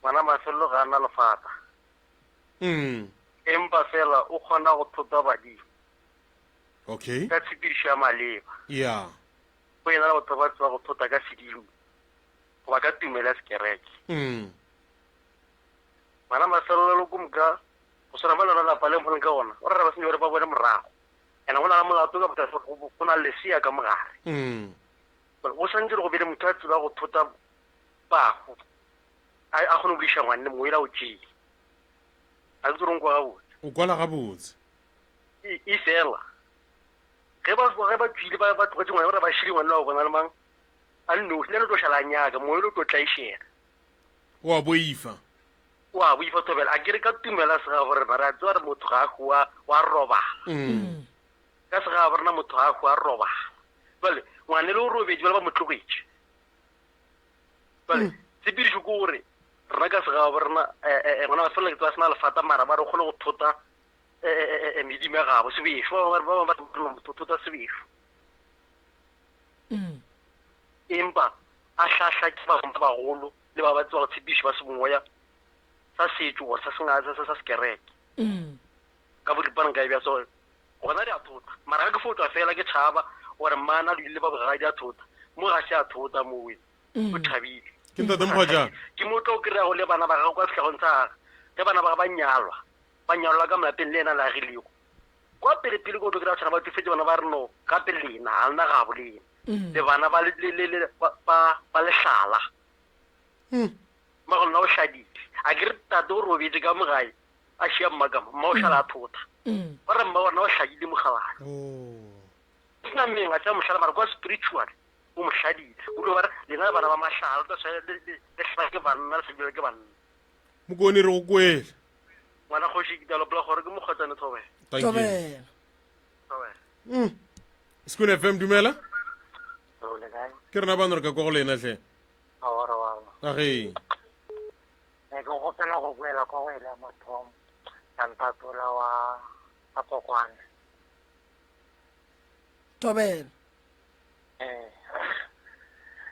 Speaker 11: ngwana mafelelo ga a na lefata.
Speaker 4: Mm.
Speaker 11: Empa fela o kgona go thota badimo.
Speaker 4: Okay.
Speaker 11: Ka tshepedišo ya maleba.
Speaker 4: Ya.
Speaker 11: Go ena le batho ba tseba go thota ka sedimo goba ka tumelo ya sekereke.
Speaker 4: Mm.
Speaker 11: Ngwana mafelelo ko moka go swana ba lona lapa le mpoleng ka gona o rera ba senye gore ba bone morago ene go na le molato ka baka go na le lesea ka mogare.
Speaker 4: Mm.
Speaker 11: Go swanetše go be le motho a tseba go thota bahu a a kgone go iša ngwanne mongwe ela o tšee. A ke tsore nkwa gabotse.
Speaker 4: O kwala gabotse.
Speaker 11: E, e fela ge ba ge ba tšwile ba ba tlogetše ngwana gore ba šile ngwana wa bona le mang a nnoši le ena o tlo šala a nyaka moya o tlo tlaišega.
Speaker 4: O a boifa.
Speaker 11: O a boifa thobela a kere ka tumelo ya segabo rena re a tseba gore motho ga a hwa wa robala.
Speaker 4: Mm.
Speaker 11: Ka segabo rena motho ga a hwa robala. Jwale ngwane le o robetše bjale ba mo tlogetše. Jwale mm. tshepedišo ke gore rena ka segabo rena eh, eh, eh, ngwana wa felela ke tseba se na lefata mara ba re kgone go thota medimo ya gabo sebešo ba bangwe ba re motho thota sebešo
Speaker 1: mm.
Speaker 11: empa a hlahla ke ba bangwe ba bagolo le ba ba tseba go tshepišo ba semoya sa setšo gore sa senga sa sa sekereke
Speaker 1: mm.
Speaker 11: ka boripana nka e bja so gona di a thota mara ga ke fo tšwa fela ke tšhaba gore mmana le ile ba bogadi a thota mo ga se a thota mowe
Speaker 1: mm.
Speaker 11: o thabile
Speaker 4: ke ntate mokgwajana
Speaker 11: ke mo tlo kry-ago le bana ba gagwe kwa fitlhagong tsa gage ge bana ba gage ba nyalwa ba nyalwa ka molapeng le yena le agilego kwa pele pele ko tlo kry-a tshwana ba tsofetse bana ba re no gape lena ga lena gabo lena
Speaker 1: mm.
Speaker 11: le bana ba ba lehlala
Speaker 1: mm.
Speaker 11: mma go nna o hladile a ke re tate o robetse ka mogae a šia mma ka mo mma o šala a thota
Speaker 1: mm.
Speaker 11: ba re mma wa rena o hladile mogalana
Speaker 4: oh.
Speaker 11: se nameng a tsa mohlala mara kwa spiritual o mo hladile o tlo ba re lena bana ba mahlala le tla le hlala ke banna le hlabile ke banna
Speaker 4: Mokone re go kwele.
Speaker 11: Ngwana kgoši ke tla lopola gore ke mokgotsane thobela.
Speaker 4: Thank you.
Speaker 1: Thobela.
Speaker 11: Thobela.
Speaker 4: Mm. Sekone FM dumela.
Speaker 11: Re le kae?
Speaker 4: Ke rena bano re ka kwa go lena hle.
Speaker 11: Awa re wa.
Speaker 4: A ge.
Speaker 11: Ne ke gopela go boela kwa go ile mathomo ya ntatola wa wa kokwane.
Speaker 1: Thobela.
Speaker 11: Eh.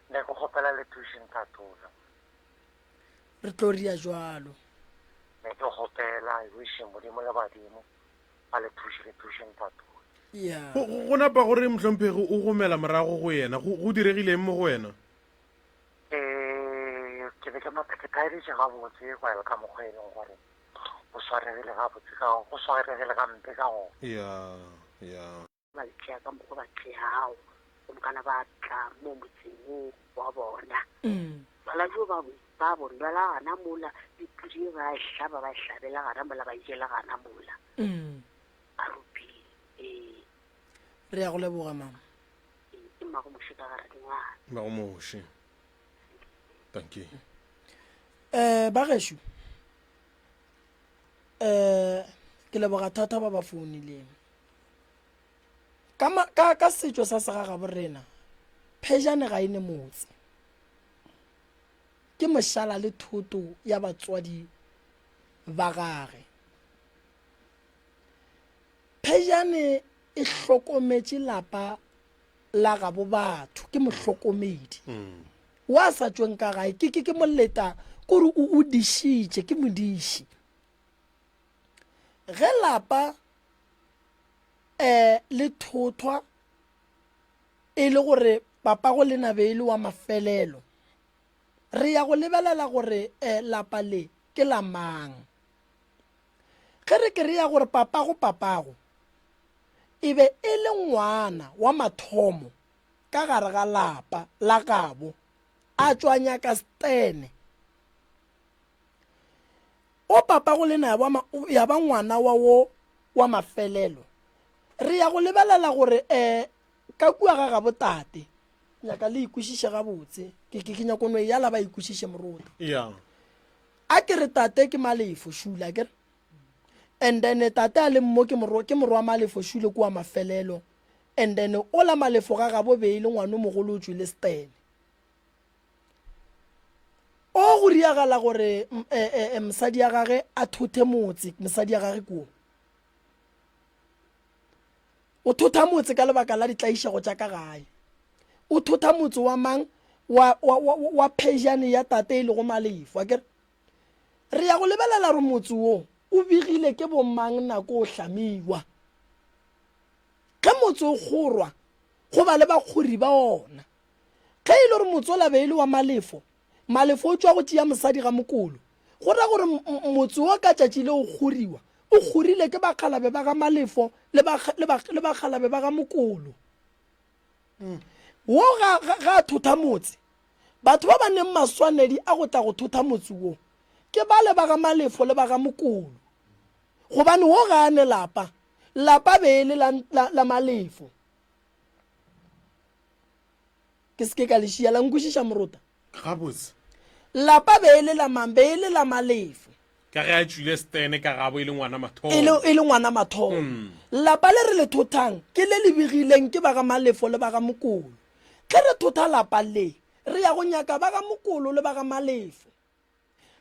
Speaker 11: Ne ke gopela le thuše ntatola.
Speaker 1: Re tlo ria jwalo.
Speaker 11: Ne ke kgopela, I wish Modimo le badimo ba le thuše, le thuše ntatola.
Speaker 1: Yeah.
Speaker 4: Go, go, go napa gore mohlomphegi o gomela morago go yena. Go, go diregile eng mo go wena?
Speaker 11: Eh, ke be ke mapa ke thaeditše gabotse go ya le ka mokgwa e leng gore o swaregile gabotse ka go swaregile gampe ka gona.
Speaker 4: Ya, ya.
Speaker 12: Ba le tšea ka mokgwa ba tšeago, gomokana ba tla mo motseng wo wa bona. Jwala bjo ba bo, ba bo nwela gana mola, le pudi ye ba e hlaba, ba e hlabela gana mola, ba e jela gana mola. Ba ropile. Ee.
Speaker 1: Re ya go leboga, mama.
Speaker 12: Ee, ke mmago Moshe ka ga Radingwana.
Speaker 4: Mmago Moshe. Dankie.
Speaker 1: Eh, ba gešo, eh, ke leboga thata ba ba founileng. Ka, ma, ka, ka setšo sa segagabo rena, phejane ga e ne motse. Ke mošala le thoto ya batswadi ba gage. Phejane e hlokometše lapa la gabo batho, ke mohlokomedi.
Speaker 4: Mm.
Speaker 1: Wa sa tšweng ka gae, ke, ke, ke moleta, kore o, o dišitše, ke modiši. Ge lapa um le thothwa e le gore papago lena be e le wa mafelelo, re ya go lebelela gore um lapa le ke la mang. Ge re ke re ya gore papago papago e be e le ngwana wa mathomo ka gare ga lapa la gabo, a tšwa nyaka stene. O papago lena ya ba, ya ba ngwana wa wo wa mafelelo. Re ya go lebelela gore um ka kua ga gabo tate, nyaka le ikwešiše gabotse. Ke, ke, ke nyako no e yala ba ikwešiše morota.
Speaker 4: Yeah.
Speaker 1: A ke re tate ke Malefo Shule, a ke re? And then tate a le mo ke morwa, ke morwa Malefo Shule kua mafelelo. And then ola Malefo ga gabo be e le ngwano mogolo o tšwile Stene. O go riagala gore e, e, mosadi ya gage a thothe motse, mosadi ya gage kuo. O thotha motse ka lebaka la ditlaišego tša ka gae. O thotha motse wa mang wa, wa, wa, wa phejane ya tate e lego Malefo. Akere? Re ya go lebelela gore motse wo o begile ke bomang nako o hlamiwa. Ge motse o kgorwa, go ba le bakgori ba ona. Ge e le gore motse ola be e le wa Malefo, Malefo o tšwa go tšea mosadi ga Mokolo. Go ra gore motse wo ka tšatši le o kgoriwa, o kgorile ke bakgalabe ba ga Malefo le, ba, le, ba, le bakgalabe ba ga Mokolo. Wo ga, ga, ga a thotha motse. Batho ba ba neng maswanedi a go tla go thotha motse wo, ke bale ba ga Malefo le ba ga Mokolo. Gobane wo ga a ne lapa, lapa be e le la, la, la Malefo. Ke se ke ka le šia, la nkwešiša morota?
Speaker 4: Gabotse.
Speaker 1: Lapa be e le la mang? Be e le la Malefo.
Speaker 4: Ka ge a tšwile Stene ka gabo e le ngwana mathomo.
Speaker 1: E le, e le ngwana mathomo. Mm. Lapa le re le thothang ke le le begileng ke ba ga Malefo le ba ga Mokolo. Ge re thotha lapa le, re ya go nyaka ba ga Mokolo le ba ga Malefo.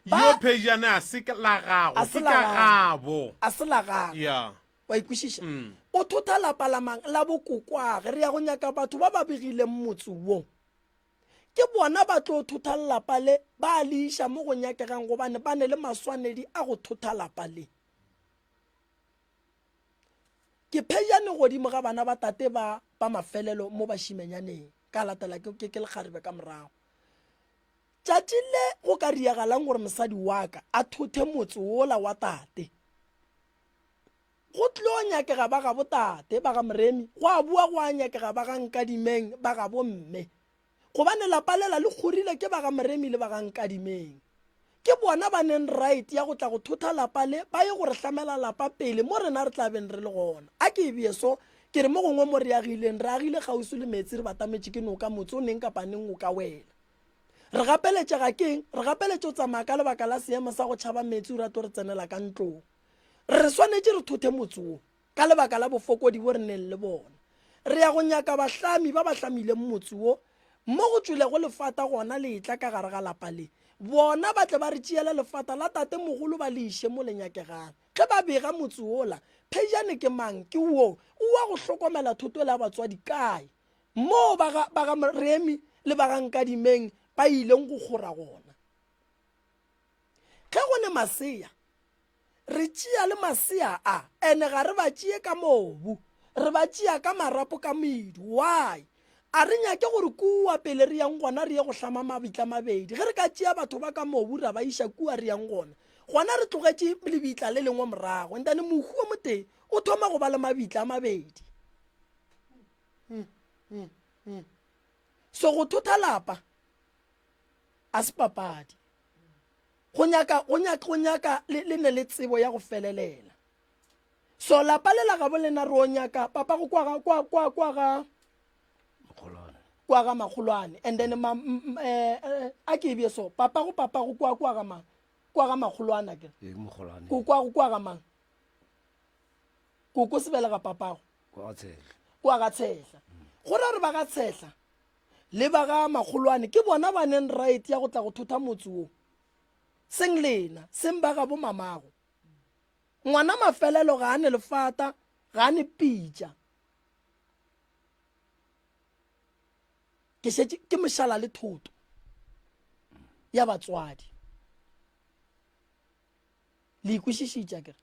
Speaker 4: Ba, Yo phejane a se la gago,
Speaker 1: a se
Speaker 4: ke
Speaker 1: la
Speaker 4: ka
Speaker 1: gagwe.
Speaker 4: gabo.
Speaker 1: A se la gagwe.
Speaker 4: Ya.
Speaker 1: Wa ikwešiša? Mm. O thotha lapa la mang? La bokokwage. Re ya go nyaka batho ba ba begileng motse wo. Ke bona ba tlo thotha lapa le, ba le iša mo go nyakegang gobane ba ne le maswanedi a go thotha lapa le. Ke phejane godimo ga bana ba tate ba ba mafelelo mo bašimenyaneng, ka latela ke, ke, ke lekgarebe ka morago. Tšatši le go ka riagalang gore mosadi wa ka a thothe motse wola wa tate, go tlo nyakega ba gabo tate, ba ga Moremi, gwa boa gwa nyakega ba ga Nkadimeng, ba gabo mme. Gobane lapa lela le kgorile ke ba ga Moremi le ba ga Nkadimeng. Ke bona ba neng right ya go tla go thotha lapa le, ba ye go re hlamela lapa pele mo rena re tla beng re le gona. A ke e bee so, ke re mo gongwe mo re agileng, re agile kgauswi le meetse, re batametše ke noka, motse o neng kapa neng o ka wela. Re gapeletšega ke eng? Re gapeletše go tsamaya ka lebaka la seemo sa go tšhaba meetse o rate re tsenela ka ntlong. Re swanetše re thothe motse wo ka lebaka la bofokodi bo re neng le bona. Re ya go nyaka bahlami ba ba hlamileng motse wo mo go tšwelego lefata gona le etla ka gare ga lapa le. Bona ba tle ba re tšeele lefata la tatemogolo ba le iše mo le nyakegang. Ge ba bega motse wola, Phejane ke mang? Ke wo o wa go hlokomela thoto la batswadi kae? Moo ba ga, ba ga Moremi le ba ga Nkadimeng ba ileng go kgora gona. Ge go ne masea, re tšea le masea a, ene ga re ba tšee ka mobu, re ba tšea ka marapo ka medu. Why? A re nyake gore kua pele re yang gona re ye go hlama mabitla mabedi. Ge re ka tšea batho ba ka mobu ra ba iša kua re yang gona, gona re tlogetše lebitla le lengwe morago. And then mohu o motee o thoma go ba le mabitla a mabedi. So go thotha lapa a se papadi. Go nyaka go nyaka go nyaka le, le ne le tsebo ya go felelela. So lapa le la gabo lena re o nyaka papa go kwa ga kwa kwa kwa ga kwa ga makgolwane and then ma, m, eh, eh, a ke ebye so papa go papa go kwa kwa ga mang kwa ga makgolwane ke
Speaker 7: Ee, mogolwane.
Speaker 1: ko kwa go kwa ga mang koko sebelega papago
Speaker 7: Kwa ga Tshehla.
Speaker 1: Kwa ga Tshehla. Go ra gore ba ga Tshehla le ba ga Makgolwane ke bona ba neng right ya go tla go thotha motse wo. Seng lena, seng ba ga bo mamago. Ngwana mafelelo ga a ne lefata, ga a ne pitša. Ke šetše ke mošala le thoto ya batswadi. Le ikwešišitše akere?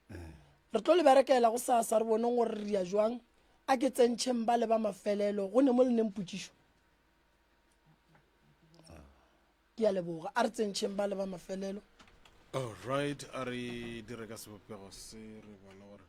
Speaker 1: Re tlo le berekela go sasa re boneng gore re ya jwang. A ke tsentšheng ba le ba mafelelo go ne mo le neng potšišo. Ke a leboga. A re tsentšheng ba le ba mafelelo.
Speaker 4: Alright, a re dire ka sebopego se re bone gore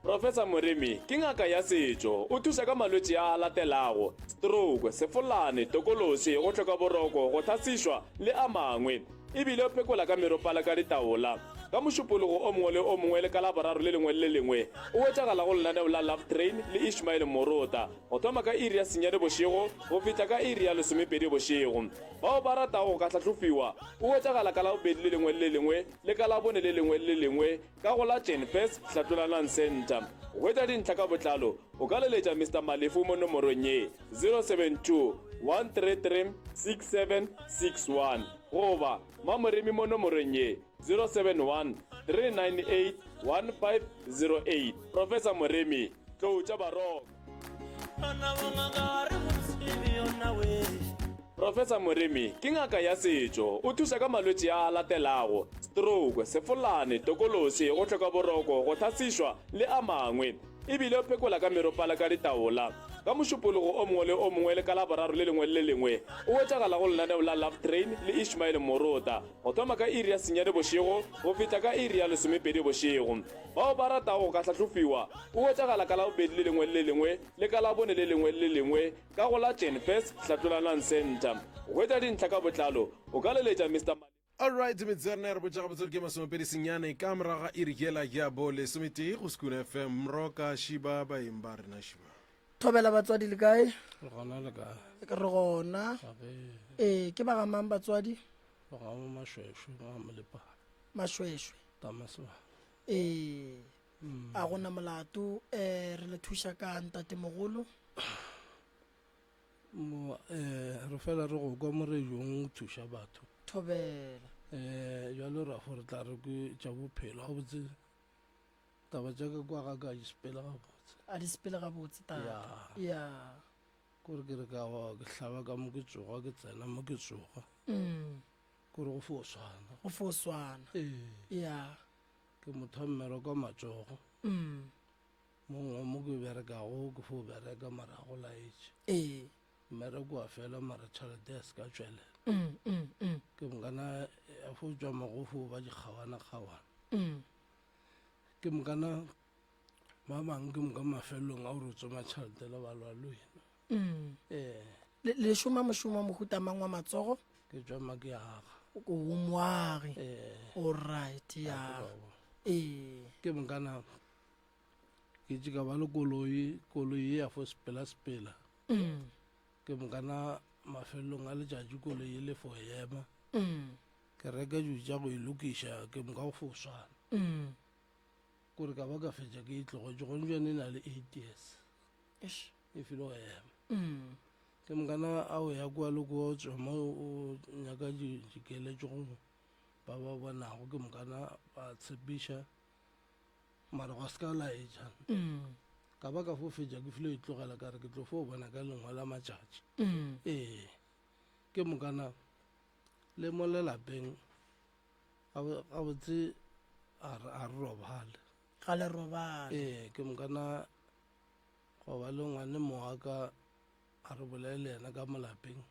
Speaker 5: Professor Moremi ke ngaka ya setšo. O thuša ka malwetši a a latelago, stroke, sefolane, tokološi, go hloka boroko, go thasišwa le a mangwe. E bile o phekola ka meropala ka ditaola. Ka Mošupologo o mongwe le o mongwe le ka Laboraro le lengwe le le lengwe o hwetšagala go lenaneo la Love Train le Ishmael Morota go thoma ka iri ya senyane bošego go fihla ka iri ya lesomepedi bošego. Bao ba ratago go ka hlahlofiwa o hwetšagala ka Labobedi le lengwe le le lengwe le ka Labone le lengwe le le lengwe ka go la Jenfes Hlatlolanang Centre. Go hwetša dintlha ka botlalo o ka leletša Mister Malefu mo nomorong ye, 072 133 6761 goba Mamoremi mo nomorong ye, 071 398 1508. Professor Moremi, Tlou tša Baroka. Professor Moremi ke ngaka ya setšo, o thuša ka malwetši a a latelago, stroke, sefolane, tokološi, go hloka boroko, go hlasišwa le a mangwe. E bile o phekola ka meropala ka ditaola. Ka Mošupologo o mongwe le o mongwe le ka Laboraro le lengwe le le lengwe o hwetšagala go lenaneo la Love Train le Ishmael Morota go thoma ka iri ya senyane bošego go fihla ka iri ya lesomepedi bošego. Bao ba ratago go ka hlahlofiwa o hwetšagala ka Labobedi le lengwe le le lengwe le ka Labone le lengwe le le lengwe ka go la Jenfes Hlatlolanang Centre. Go hwetša dintlha ka botlalo o ka leletša Mister
Speaker 4: Alright, metsotso ya rena e re botša gabotse gore ke masomepedi senyane ka morago ga iri yela ya bo lesometee go Sekuna FM. Mroka Šiba baeng ba rena Šiba.
Speaker 1: Thobela batswadi le kae?
Speaker 13: Re gona le kae?
Speaker 1: Re gona. Ee, ke ba ga mang batswadi?
Speaker 13: Ba ga Mashweshwe ba Molepane.
Speaker 1: Mashweshwe.
Speaker 13: Tamaswa.
Speaker 1: Ee. A gona molato eh re le thuša ka ntatemogolo.
Speaker 13: Mo, eh, re fela re go kwa mo radiong o thuša batho.
Speaker 1: Thobela.
Speaker 13: Eh, jalo ra fo re tla re ke tša bophelo gabotse. Taba tša ka kwa ga ka di sepele gabotse.
Speaker 1: A di sepele gabotse tata.
Speaker 13: Ya.
Speaker 1: Ya.
Speaker 13: Kore ke re ka wa ke hlaba ka mo ke tsoga ke tsena mo ke tsoga.
Speaker 1: Mm.
Speaker 13: Kore go fo swana.
Speaker 1: Go fo swana.
Speaker 13: Ee.
Speaker 1: Ya.
Speaker 13: Ke motho wa mmereko wa matsogo.
Speaker 1: Mm.
Speaker 13: Mongwe mo ke berekago ke fo bereka mara go laetše.
Speaker 1: Ee.
Speaker 13: Mmereko wa fela mara tšhelete ya se ka tšwelela.
Speaker 1: Mm, mm, mm.
Speaker 13: Ke mokana ya fo tšwa mo go fo ba dikgawana kgawana.
Speaker 1: Mm.
Speaker 13: Ke mokana ba bangwe ke moka mafelelong a gore o tsoma tšhelete le ba lwa le wena.
Speaker 1: Mm.
Speaker 13: Ee.
Speaker 1: Le, le šoma mošomo wa mohuta mang wa matsogo?
Speaker 13: Ke tšwa ke aga.
Speaker 1: O moagi.
Speaker 13: Ee.
Speaker 1: All right, ya. Ee.
Speaker 13: Ke mokana ke tše ka ba le koloi koloi ya fo sepela sepela
Speaker 1: mm.
Speaker 13: ke mokana mafelelong a letšatši koloi e le fo ema
Speaker 1: mm.
Speaker 13: ke reka dilo tša go e lokiša ke moka go fo swana
Speaker 1: mm.
Speaker 13: kore ka ba ka fetša ke e tlogetše gone jane e na le eight years e file go ema ke mokana a o ya kua le kua o tswa mo o nyaka dikeletšo go ba ba bonago ke mokana ba tshepiša mara gwa se ka laetša
Speaker 1: mm.
Speaker 13: ka ba ka fo fetša ke file e tlogela ka re ke tlo fo bona ka lengwe la matšatši
Speaker 1: mm.
Speaker 13: ee ke mokana le mo lelapeng gabotse a re robale
Speaker 1: ga le robale
Speaker 13: ee ke mokana go ba le ngwane mowa ka a re bolele le yena ka molapeng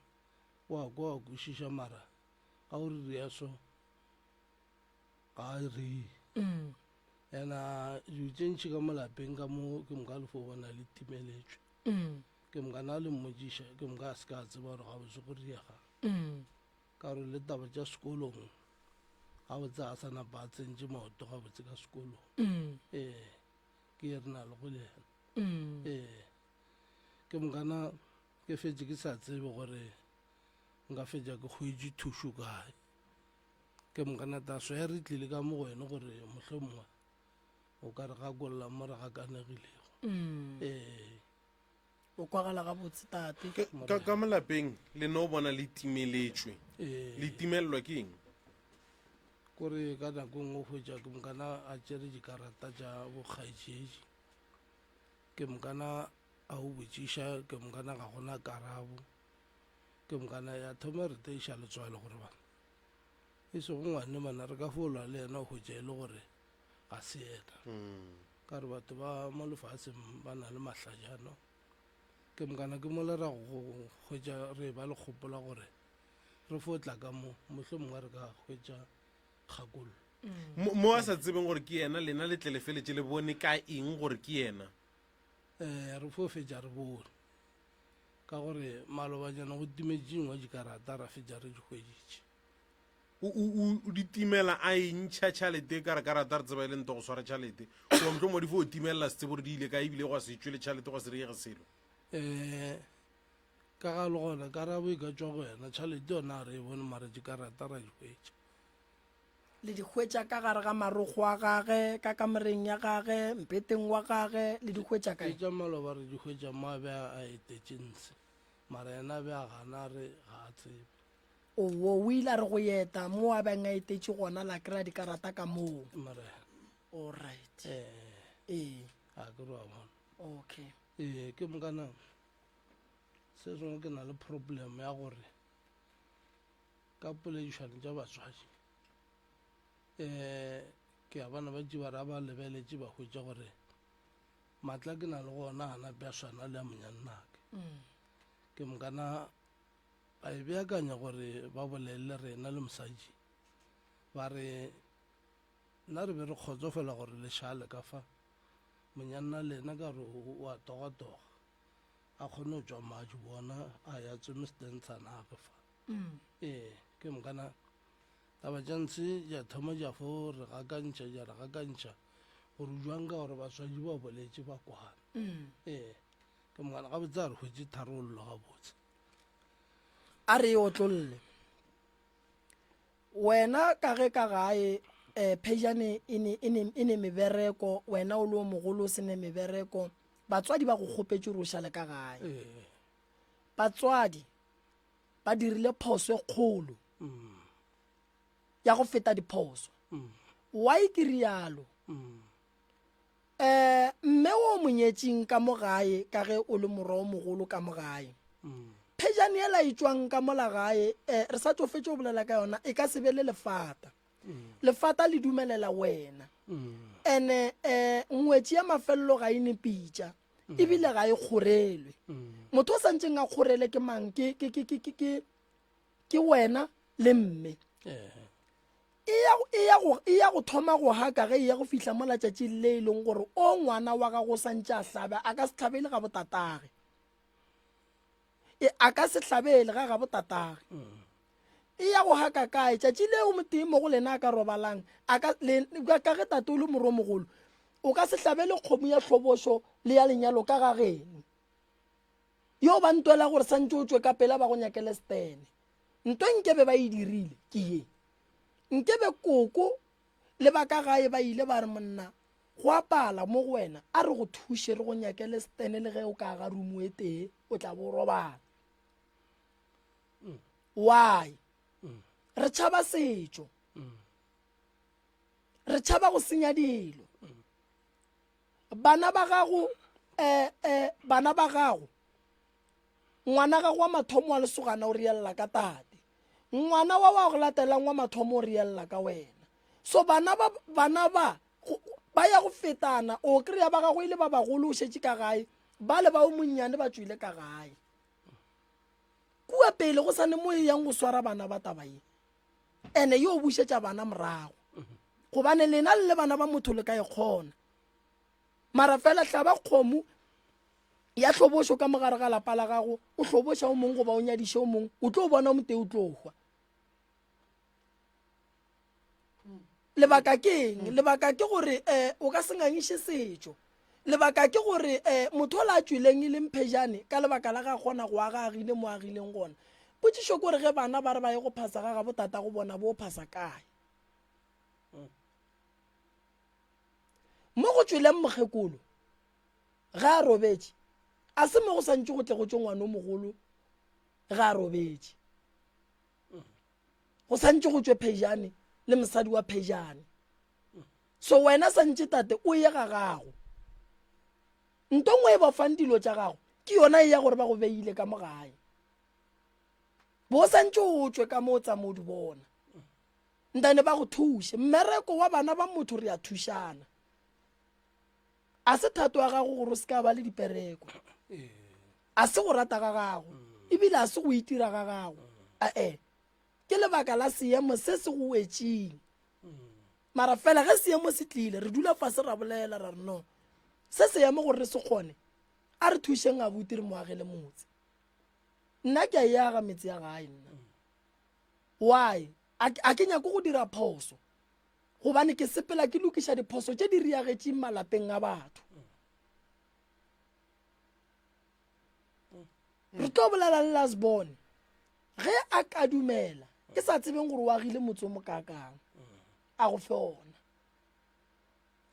Speaker 13: wa kwa wa kwešiša mara ga o re ria so Ga a reye. Ena dilo tše ntši ka mo lapeng ka mo ke moka le fo bona le timeletšwe. Ke moka na le mmotšiša ke moka a se ka tseba gore gabotse go riega. Ka gore le taba tša sekolong gabotse a sa napa a tsentše maoto gabotse ka sekolong. Ee, ke ye re na le go le yena. Ee, ke mokana ke fetše ke sa tsebe gore nka fetša ke hwetše thušo kae. Ke mokana taso ya re tlile ka mo go wene gore mohlomongwe o ka re gakolla mo re gakanegilego.
Speaker 1: Mm.
Speaker 13: Ee.
Speaker 1: O kwagala gabotse tate.
Speaker 4: Ka, ka mo lapeng le no bona le timeletšwe.
Speaker 13: Ee.
Speaker 4: Le timelelwa ke eng?
Speaker 13: Kore ka nako e nngwe o hwetša ke mokana a tšere dikarata tša bokgaetšedi. Ke mokana a o botšiša ke mokana ga gona karabo. Ke mokana ya thoma re teiša letswalo gore bana e sego ngwane mana re ka fo lwa le yena o hwetša e le gore ga se yena ka re batho ba mo lefaseng ba na le mahlajano ke mokana ke mo le ra go hwetša re ba le kgopola gore re fo tla ka mo mohlomongwe re ka hwetša kgakollo
Speaker 4: Mo mo a sa tsebeng gore ke yena lena le tle le feletše le bone ka eng gore ke yena
Speaker 13: um re fo fetša re bone ka gore malobanyana go timetše dingwe dikarata ra fetša re di hweditše.
Speaker 4: O, o, o, o di timela a e ntšha tšhalete ka re karata re tseba e le nto go swara tšhalete. Goba mohlomongwe di fo timelela se tsebe gore di ile kae ebile gwa se tšwe le tšhalete gwa se reyege selo.
Speaker 13: Um ka ga le gona karabo e ka tšwa go wena tšhalete yona a re e bone mara dikarata ra di hwetša.
Speaker 1: Le di hwetša ka gare ga marokgo a gage, ka kamoreng ya gage, mpeteng wa gage, le di hwetša kae?
Speaker 13: Tša maloba re di hwetša mo a be a etetše ntshe, mara yena a be a gana a re ga a tsebe.
Speaker 1: Owo, o ile a re go eta mo a beng a etetše gona la kry-a dikarata ka moo.
Speaker 13: Morena.
Speaker 1: Alright.
Speaker 13: Ee.
Speaker 1: Ee.
Speaker 13: A ke re wa bona.
Speaker 1: Okay.
Speaker 13: Ee, ke mokana se sengwe ke na le problem ya gore ka poledišano tša batswadi um ke a bona ba tše ba ra ba lebeletše ba hwetša gore maatla ke na le gona a nape a swana le a monyannake
Speaker 1: mm.
Speaker 13: ke mokana ba e beakanya gore ba bolele le rena le mosadi ba re nna re be re kgotsofela gore le šale ka fa monyanna le ena ka re o a togatoga a kgone go tšwa madi bona a ya tsome setentshana age fa
Speaker 1: mm.
Speaker 13: ee ke mokana taba tša ntshe ja thoma ja fo re gakantšha ja re gakantšha gore jwang ka gore batswadi ba boletše ba kwana
Speaker 1: mm.
Speaker 13: ee ke mokana gabotse a re hwetše tharollo gabotse
Speaker 1: a re e otlolle wena ka ge ka gae um phejane e ne, e ne, e ne mebereko wena o le o mogolo o se ne mebereko batswadi ba go kgopetše gore o šale ka gae
Speaker 13: ee
Speaker 1: batswadi ba dirile phoso e kgolo
Speaker 13: mm.
Speaker 1: ya go feta diphoso
Speaker 13: mm.
Speaker 1: why ke rialo
Speaker 13: mm.
Speaker 1: Eh, mme o monyetšing ka mo gae ka ge o le morwa o mogolo ka mo gae.
Speaker 13: Mm.
Speaker 1: Phejane ela e tšwang ka mola gae, eh, re sa tšo fetša go bolela ka yona, e ka se be le lefata.
Speaker 13: Mm.
Speaker 1: Lefata le dumelela wena.
Speaker 13: Mm.
Speaker 1: Ene eh, ngwetši ya mafelelo ga e ne pitša, ebile ga e kgorelwe. Motho o santšeng a kgorele ke mang? Ke, ke, ke, ke, ke, ke, ke wena le mme.
Speaker 13: Eh.
Speaker 1: E ya, e ya go, e ya go thoma go haka ge e ya go fihla mo latšatšing le e leng gore o ngwana wa gago o santše a hlabe, a ka se hlabele ga botatage. E, a ka se hlabele ga ga botatage. E ya go haka kae? Tšatši leo motee mo go lena a ka robalang, a ka, le, ka ge tate o le moromogolo, o ka se hlabele kgomo ya hlobošo le ya lenyalo ka ga geno. Yo ba ntwela gore santše o tšwe ka pela ba go nyakele stene. Nto nkebe ba e dirile ke ye. Nkebe koko le ba ka gae ba ile ba re monna go a pala mo go wena a re go thuše re go nyakele stene le ge o ka aga rumu e tee o tla bo robala. Why? Re tšhaba setšo. Re tšhaba go senya dilo. Bana ba gago eh eh bana ba gago ngwana gago wa mathomo wa lesogana o riella ka tate ngwana wa wa go latelang wa mathomo o riella ka wena so bana ba bana ba ba ya go fetana o kry-a ba gago e le ba bagolo o šetše ka gae ba le ba o monnyane ba tšwile ka gae kua pele go sane mo e yang go swara bana ba taba ye ene yo bušetša bana morago gobane lena le le bana ba motho le ka e kgona mara fela hlaba kgomo ya hlobošo ka mogare ga lapa la gago o hloboša o mongwe goba o nyadiše o mongwe o tlo bona motee o tlo hwa lebaka ke eng lebaka ke gore um o ka se ngangiše setšo lebaka ke gore um motho o la tšwileng e leng phejane ka lebaka la ga kgona go aga agile mo agileng gona potšišo ke gore ge bana ba re ba ye go phasa ga gabo tata go bona bo phasa kae mo go tšweleng mokgekolo ge a robetše a se mo go santše go tle go tšwe ngwana o mogolo ge a robetše go santše go tšwe phejane le mosadi wa phejane so wena santše tate o ye ga gago nto ngwe e ba fang dilo tša gago ke yona e ya gore ba go beile ka mo gae bo santše o tšwe ka mo o tsamo o di bona ntane ba go thuše mmereko wa bana ba motho re a thušana a se thato ya gago gore o se ka ba le dipereko a se go rata ga gago ebile a se go itira ga gago ae ke lebaka la seemo se se go wetšeng mara fela ge seemo se tlile re dula fase ra bolela ra re no se seemo gore re se kgone a re thušeng abuti re mo agele motse nna ke a e aga metse ya gae nna why? A ke nyake go dira phoso gobane ke sepela ke lokiša diphoso tše di riagetšeng malapeng a batho. Re tlo bolela le Lasbone ge a ka dumela, ke sa tsebeng gore o agile motse o mokaakang, a go fe ona.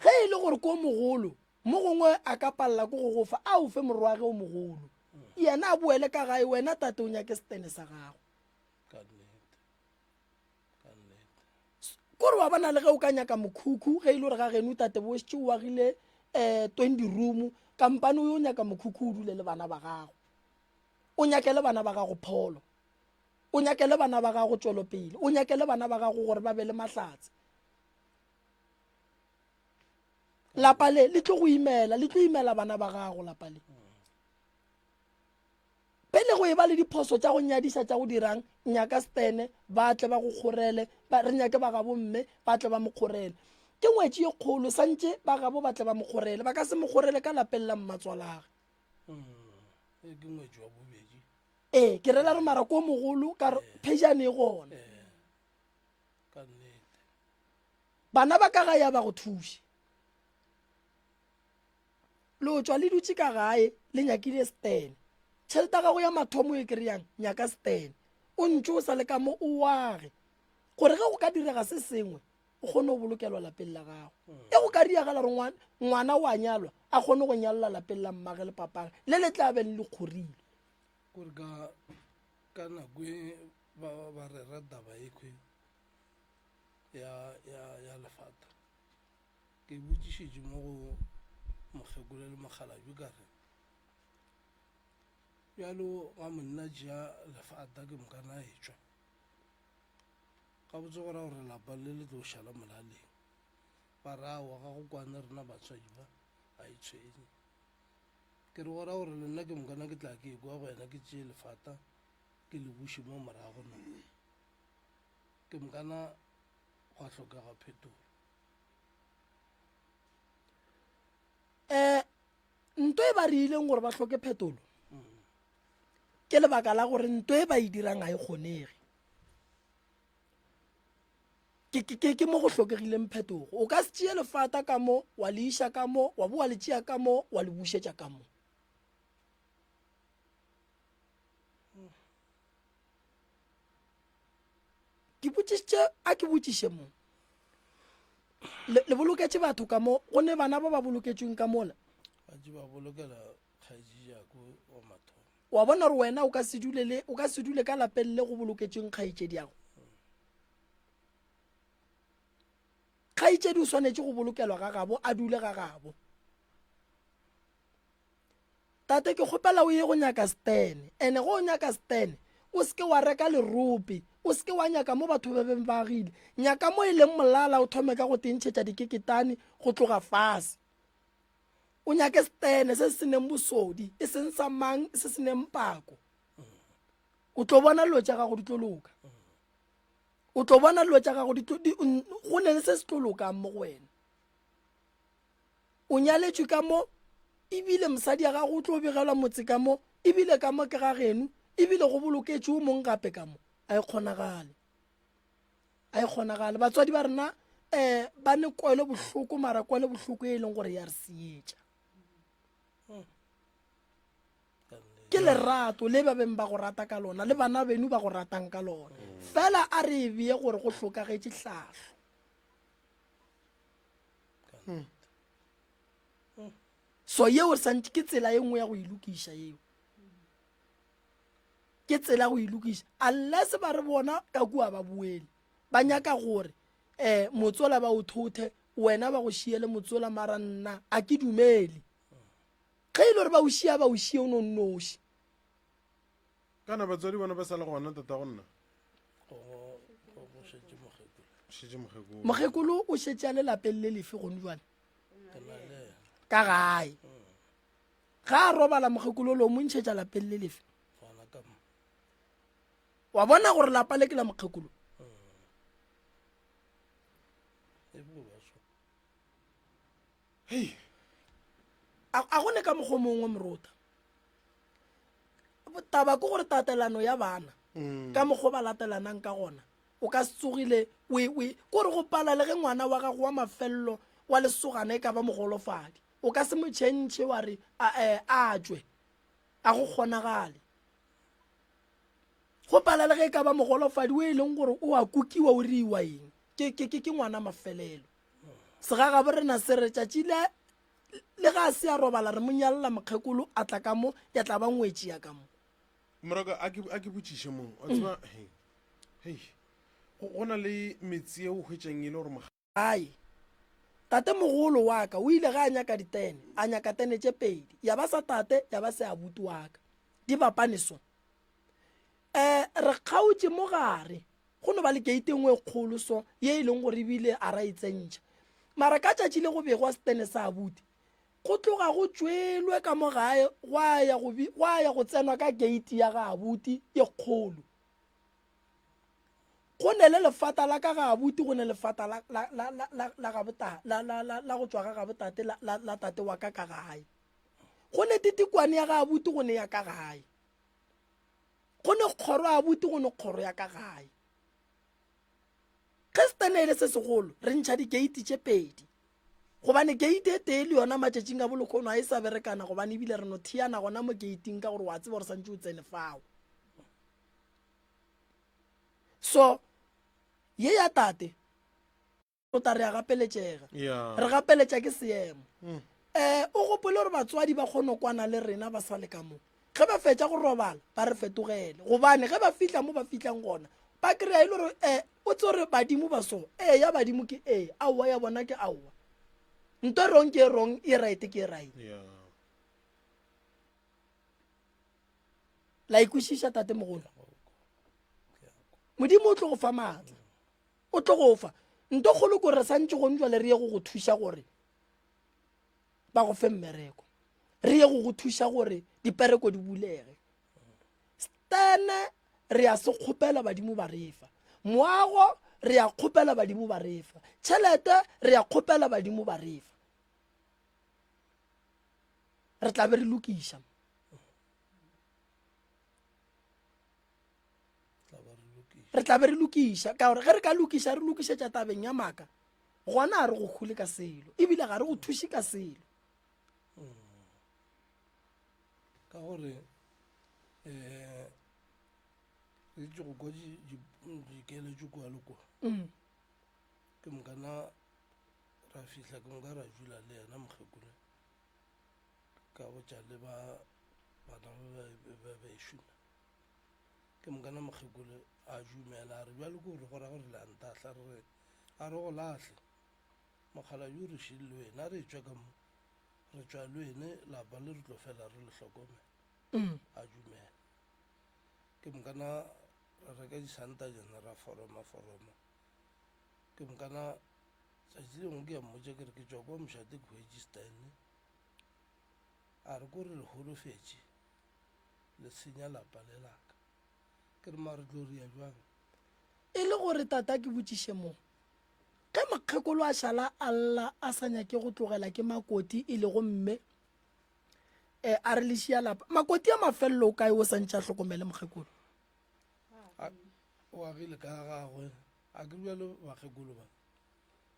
Speaker 1: Ge e le gore ke o mogolo, mo gongwe a ka palela ke go go fa, a o fe morwage o mogolo. Yena a boele ka gae, wena tate o nyake setene sa gago. Kore wa bona le ge o ka nyaka mokhukhu, ge e le gore ga geno tate bo šetše o agile um 20 room, kampane o yo nyaka mokhukhu o dule le bana ba gago. O nyakele bana ba gago pholo. O nyakele bana ba gago tšwelopele. O nyakele bana ba gago gore ba be le mahlatse. Lapa le le tlo go imela, le tlo imela bana ba gago lapa le. Pele go eba le diphoso tša go nyadiša tša go dirang, nyaka Stene ba tle ba go kgorele, ba re nyake ba gabo mme ba tle ba mo kgorele. Ke ngwetši ye kgolo, santše ba gabo ba tle ba mo kgorele, ba ka se mo kgorele ka lapeng la mmatswalage.
Speaker 13: Mm, e ke ngwetši wa bobedi.
Speaker 1: Ee, ke rela re mara ko mogolo ka re phejane e gona.
Speaker 13: Ka nnete.
Speaker 1: Bana ba ka gae a ba go thuše. Lo tšwa le dutše ka gae le nyakile stene. Tšhelete ya gago ya mathomo e kry-ang nyaka stene. O ntše o sa le ka mo o age gore ge go ka direga se sengwe o kgone go bolokelwa lapeng la gago. E go ka diagala gore ngwana o a nyalwa a kgone go nyalelwa lapeng la mmage le papage le le tla beng le kgorile.
Speaker 13: Kore ka ka nako e ba ba rera taba ekhwe ya ya ya lefata. Ke botšišitše mo go mokgekolo le mokgalabje ka re, Bjalo ga monna tšea lefata ke mokana a etšwa, gabotse go ra gore lapa le le tlo šala molaleng. Ba re aowa ga go kwane rena batswadi ba, ga e tshwenye. Ke re go ra gore le nna ke mokana ke tla ke ekwa go yena ke tšee lefata ke le buše mo morago na. Ke mokana gwa hlokega phetolo.
Speaker 1: Um nto e ba re ileng gore ba hloke phetolo ke lebaka la gore nto e ba e dirang ga e kgonege. Ke, ke, ke, ke mo go hlokegileng phetogo. O ka se tšee lefata ka mo, wa le iša ka mo, wa bo wa le tšea ka mo, wa le bušetša ka mo. Ke botšišitše, a ke botšiše mo. Le, le boloketše batho ka mo, go ne bana ba ba boloketšweng ka mola.
Speaker 13: Ba tše ba bolokela kgaetši jako wa mathomo.
Speaker 1: Wa bona gore wena o ka se dule le, o ka se dule ka lapeng le go boloketšweng kgaetšediago. Kgaetšedi o swanetše go bolokelwa ga gabo, a dule ga gabo. Tate ke kgopela o ye go nyaka stene ene go o nyaka stene o seke wa reka lerope o seke wa nyaka mo batho ba beng ba agile nyaka mo e leng molala o thome ka go tentšhetša dikeketane go tloga fase o nyake stene se se neng bosodi e seng sa mang se se neng pako o tlo bona dilo tša gago di tlo loka o tlo bona dilo tša gago di tlo go ne le se se tlo lokang mo go wena O nyaletšwe ka mo, ebile mosadi ya gago o tlo begelwa motse ka mo, ebile ka mo ke ga geno, ebile go boloketšwe o mong gape ka mo. A e kgonagale. A e kgonagale. Batswadi ba rena um ba ne kwelo bohloko, mara kwelo bohloko e leng gore ya re seetša. Ke lerato le ba beng ba go rata ka lona, le bana beno ba go ratang ka lona. Fela a re e bee gore go hlokagetše hlahlo. Hmm. So yeo santše ke tsela e nngwe ya go e lokiša yeo. Ke tsela go e lokiša. Unless ba re bona ka kua ba boele. Ba nyaka gore eh motsola ba o thothe wena ba go šiele motsola mara nna a ke dumele. Ge e le gore ba o šia ba o šie o no nnoši.
Speaker 4: Kana batswadi bona ba sa le gona tata go nna?
Speaker 13: Go šetše mokgekolo.
Speaker 4: Šetše mokgekolo.
Speaker 1: Mokgekolo o šetše a le lapeng le lefe gone jwale? Ka gae. Ga a robala mokgekolo lo mo ntšhetša lapeng le lefe? Wa bona gore lapa le ke la mokgekolo?
Speaker 4: Hei.
Speaker 1: A go ne ka mokgwa mongwe morota. Taba ke gore tatelano ya bana mm. ka mokgwa ba latelanang ka gona. O ka se tsogile o e, o e, kore go pala le ge ngwana wa gago wa mafelelo wa lesogana e ka ba mogolofadi. O ka se mo tšhentšhe wa re a, eh, a tšwe. A go kgonagale. Go pala le ge e ka ba mogolofadi o e leng gore o a kukiwa o riwa eng. Ke, ke, ke, ke ngwana mafelelo. Segagabo rena se re tšatši le, le ga a se a robala re mo nyalela mokgekolo a tla ka mo, ya tla ba ngwetši ya ka mo.
Speaker 4: Moraka, a ke, a ke botšiše mo. Wa tseba, hei, hei, go, go na le metse ye o hwetšang e le gore moga.
Speaker 1: Gae. Tatemogolo wa ka o ile ge a nyaka ditene, a nyaka tene tše pedi, ya ba sa tate, ya ba se abuti wa ka. Di bapane so. Um re kgaotše mo gare, go no ba le keite e nngwe e kgolo so, ye e leng gore ebile a ra e tsentšha. Mara ka tšatši le go begwa setene sa abuti, Go tloga go tšwelwe ka mo gae gwa ya go gwa ya go tsenwa ka keiti ya ga abuti e kgolo. Go ne le lefata la ka ga abuti go ne lefata la la la la la la ga bota la la la la go tšwa ga ga botate la la la tate wa ka ka gae. Go ne titikwane ya ga abuti go ne ya ka gae. Go ne kgoro ya abuti go ne kgoro ya ka gae. Ge setene e le se segolo re ntšha dikeiti tše pedi. Gobane keiti e tee le yona matšatšing a bolekgono ga e sa berekana gobane ebile re no thiana gona mo keiting ka gore wa tseba gore santše o tsene fao. So ye ya tate o ta re a gapeletšega.
Speaker 4: Yeah.
Speaker 1: Re gapeletša ke seemo.
Speaker 4: Mm.
Speaker 1: Eh o gopole gore batswadi ba kgone go kwana le rena ba sa le ka mo. Ge ba fetša go robala ba re fetogele gobane ge ba fihla mo ba fihlang gona ba kry-a e le gore um o tse gore badimo ba so ee ya badimo ke ee aowa ya bona ke aowa nto e wrong ke e wrong e right ke e right la ikwešiša tate mogolo modimo o tlo go fa maatla o tlo go fa nto kgolo ko re santse gone jale re ye go go thuša gore ba go fe mmereko re ye go go thuša gore dipereko di bulege stene re ya se kgopela badimo ba re fa moago re ya kgopela badimo ba re fa tšhelete re ya kgopela badimo ba re fa re tla be re lokiša re tla be re lokiša ka gore ge re ka lokiša re lokišetša tabeng ya maaka gona ga re go hule ka selo ebile ga re go thuše ka selo
Speaker 13: ka gore um re itse go kwa dikeletso kua le kua mm. ke mokana ra fihla ke moka ra dula le yena mokgekolo ka botša le ba bana ba bešuna Ke mokana mokgekolo a dumela a re bjalo ke gore go ra gore le a ntahla re re a re go lahle mokgalabje o re šile le wena a re tšwa ka mo re tšwa le wene lapa le re tlo fela re le hlokomela mm. a dumela ke mokana ra reka disanta jana ra foroma foroma ke mokana tsatsi lengwe ke ya mmotša ke re ke tšwa kwa mošate ke hwetše stane a re ko re le holofetše le senya lapa le laka ke re mare tlo ria bjang
Speaker 1: e le gore tata ke botšiše mo ge mokgekolo a šala a lla a sa nyake go tlogela ke makoti e lego mme um a re lešia lapa makoti a mafelelo o kae o sa ntše a hlokomele mokgekolo
Speaker 13: o agile ka gagwe a ke bjalo bakgekolo ba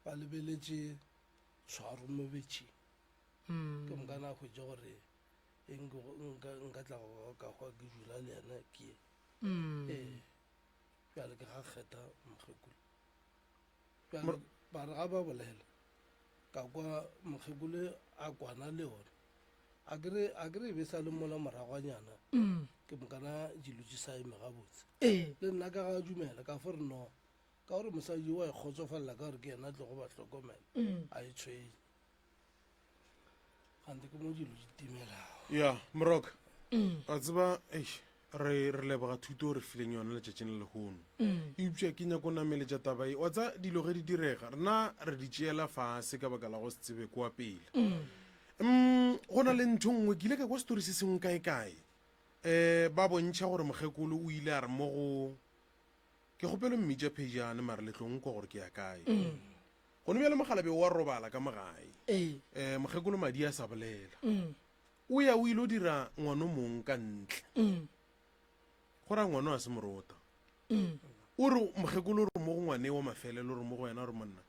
Speaker 13: ba lebeletše tshwaro mo betšhing hmm. ke mokana a hwetše gore e nka tla ka hwa ke dula le yena ke mm. ee bjale ke ga kgetha mokgekolo bjale ba re ga ba bolela ka kwa mokgekolo a kwana le yone a kere e be sa le mola moragwanyana mm. ke mokana dilo tse sa eme gabotse
Speaker 1: ee.
Speaker 13: le nna ka ga dumela ka fo re no ka gore mosadi wa e kgotsofalela ka gore ke yena tlogo ba hlokomela mm. a e tshwenye gante ke mo dilo di timelago
Speaker 4: ya morok mm. a tseba eish re re leboga thuto o re fileng yona letšatšing le lehono mm. eupša ke nyako nameletša taba e wa tsa dilo ge di direga rena re di tšeela fase ka baka la go se tsebe kwa pele mm. mm go na le ntho nngwe ke ile ka kwa setori se sengwe kae kae um ba bontšha gore mokgekolo o ile a re mo go ke kgopelo mmitša phejane mare letlong kwa gore ke ya kae mm. Gone bjale mokgalabje o a robala ka mo gae.
Speaker 1: Ee.
Speaker 4: Um mokgekolo madi a sa bolela.
Speaker 1: Mm.
Speaker 4: O ya o ile dira ngwano mong ka ntle.
Speaker 1: Mm.
Speaker 4: Go ra ngwano a se morota.
Speaker 1: Mm.
Speaker 4: O re mokgekolo o re mo go ngwane wa mafelelo o re mo go wena o re monna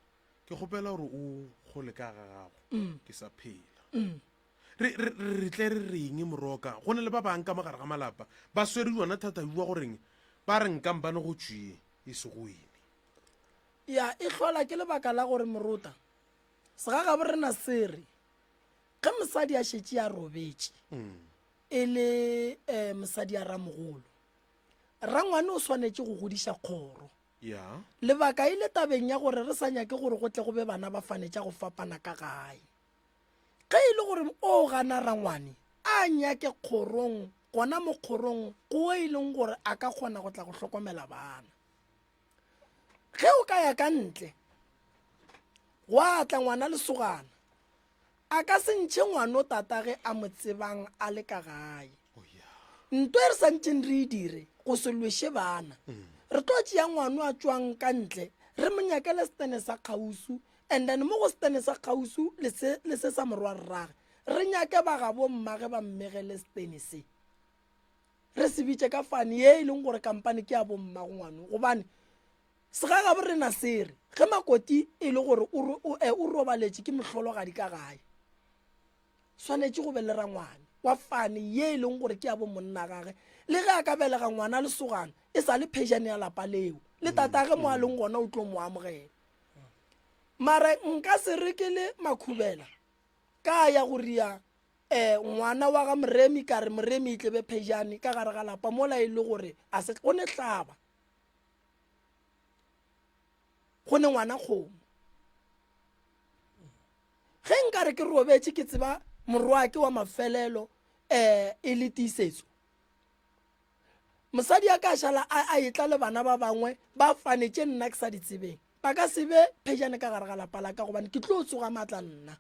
Speaker 4: ke kgopela gore o gole ka ga gago mm. ke sa phela mm. re re re tle re reng moroka go na le ba bang ka mogare ga malapa ba swere yona thata bua goreng ba re nkampane go tšwie e se go ene
Speaker 1: ya e hlola ke lebaka la gore morota segagabo rena se re ge mosadi a šetše a robetše mm. e le um mosadi a ramogolo rangwane o swanetše go godiša kgoro
Speaker 4: Ya.
Speaker 1: Lebaka e le tabeng ya gore re sa nyake gore go tle go be bana ba fane tša go fapana ka gae. Ge e le gore o gana rangwane, a nyake kgorong, gona mo kgorong go e leng gore a ka kgona go tla go hlokomela bana. Ge o ka ya ka ntle, gwa tla ngwana lesogana, A ka se ntšhe ngwano tatage a mo tsebang a le ka gae. Nto e re sa ntšeng re e dire go se lweše bana. Re tlo tšea ngwano a tšwang ka ntle re mo nyakele setene sa kgausu and then mo go setene sa kgausu le se le se sa morwarrage re nyake ba gabo mmage ba mmegele setene se. Re se bitše ka fane ye e leng gore kampane ke ya bommago ngwano gobane Segagabo rena se re, ge makoti e le gore o, o, e, o robaletše ke mohlologadi ka gae, swanetše go be le rangwane wa fane ye e leng gore ke ya bo monna gage. Le ge a ka belega ngwana lesogana, e sa le phejane ya lapa leo. Le tatage mo a leng gona o tlo mo amogela. Mara nka se re ke le Makhubela ka ya go ria um ngwana wa ga Moremi ka re Moremi e tle be phejane ka gare ga lapa mola e le gore a se go ne hlaba. Go ne ngwana kgomo. Ge nka re ke robetše ke tseba morwake wa mafelelo um e le tiisetso, mosadi a ka šala a a etla le bana ba bangwe ba fane tše nna ke sa di tsebeng, ba ka se be phejane ka gare ga lapa la ka gobane ke tlo tsoga maatla nna.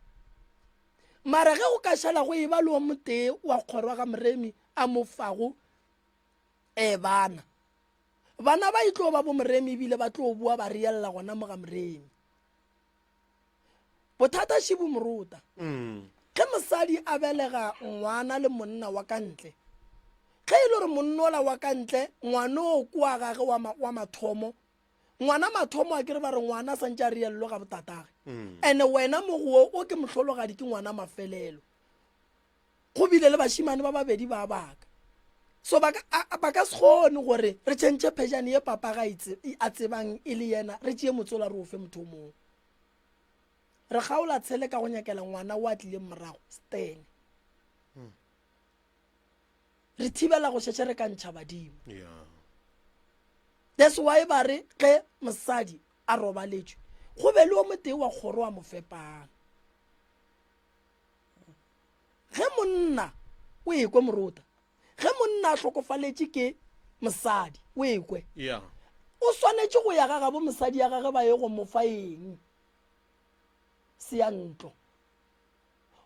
Speaker 1: Mara ge go ka šala go eba le o motee wa kgoro ga Moremi a mo fago um bana, Bana ba e tlo ba bo Moremi ebile ba tlo boa ba reella gona mo ga Moremi. Bothata šibu morota.
Speaker 4: Mm.
Speaker 1: Ge mosadi a belega ngwana le monna wa ka ntle, ge e le gore monnola wa ka ntle ngwana o kwa gage wa, ma, wa mathomo, ngwana mathomo a kere ba re ngwana a santše a reellwe ga botatage.
Speaker 4: Mm.
Speaker 1: Ene wena mo go o ke mohlologadi ke ngwana mafelelo. Go bile le bašemane ba babedi ba baka. So ba ka, a, ba ka se kgone gore re tšhentšhe phejane ye papa ga a tsebang e le yena, re tšee motsola re o fe motho o mongwe. Re kgaola tshele ka go nyakela ngwana o a tlileng morago, Stene. Re thibela go šetše re ka ntšha badimo.
Speaker 4: Yeah.
Speaker 1: That's why ba re ge mosadi a robaletšwe, go be le o motee wa kgoro a mo fepang. Ge monna, o ekwe morota, ge monna a hlokofaletše ke mosadi, o ekwe,
Speaker 4: yeah.
Speaker 1: o swanetše go ya ga gabo mosadi ya gage ba ye go mo fa eng? Seyantlo.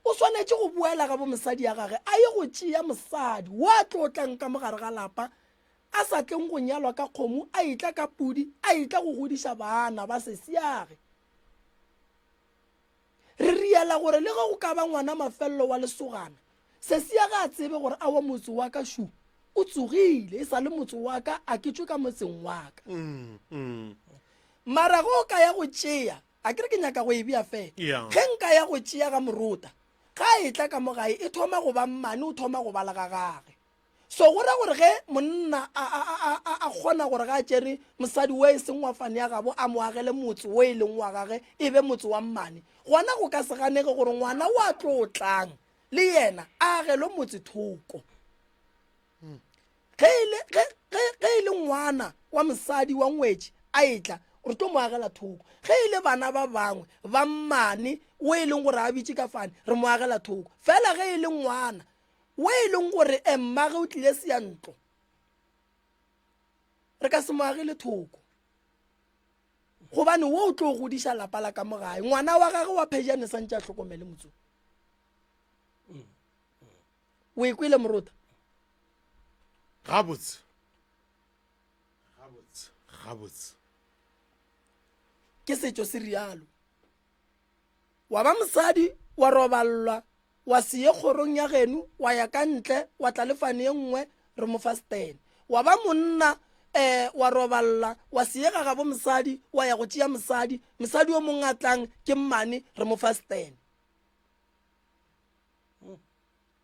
Speaker 1: O swanetše go boela gabo mosadi ya gage a ye go tšea mosadi wo a tlo tlang ka mogare ga lapa a sa tleng go nyalwa ka kgomo a etla ka pudi a etla go godiša bana ba sesiage. Re riela gore le ge go ka ba ngwana mafelelo wa lesogana, Sesia ga a tsebe gore awa motse wa ka šu o tsogile, e sa le motse wa ka, a ke tšwe ka motseng wa ka. Mara ge o ka ya go tšea, a ke re ke nyaka go e bea fela,
Speaker 4: Yeah.
Speaker 1: ge nka ya go tšea ga morota, ga a etla ka mo gae e thoma go ba mmane, o thoma go ba le ga gage. So go ra gore ge monna a, a, a, a, a kgona gore ga a tšere mosadi wo e seng wa fane ya gabo a mo agele motse wo e leng wa gage e be motse wa mmane, gona go ka se ganege gore ngwana wo a tlo tlang le yena a agelwe motse thoko. Ge e le, ge, ge, ge e le ngwana wa mosadi wa ngwetši a etla, re tlo mo agela thoko. Ge e le bana ba bangwe ba mmane wo e leng gore a bitše ka fane, re mo agela thoko. Fela ge e le ngwana wo e leng gore mmage o tlile seyantlo, re ka se mo agele thoko gobane wo o tlo godiša lapa la ka mo gae. Ngwana wa gage wa phejane santše a hlokomele motso. O e kwele morota?
Speaker 4: Gabotse, gabotse, gabotse.
Speaker 1: Ke setšo se rialo. Wa ba mosadi, wa roballwa, wa se ye kgorong ya geno, wa ya ka ntle, wa tla le fane ye nngwe, re mo fa stene. Wa ba monna, Um wa roballa wa seyega gabo mosadi wa ya go tšea mosadi mosadi o mongwe a tlang ke mmane re mo fa stand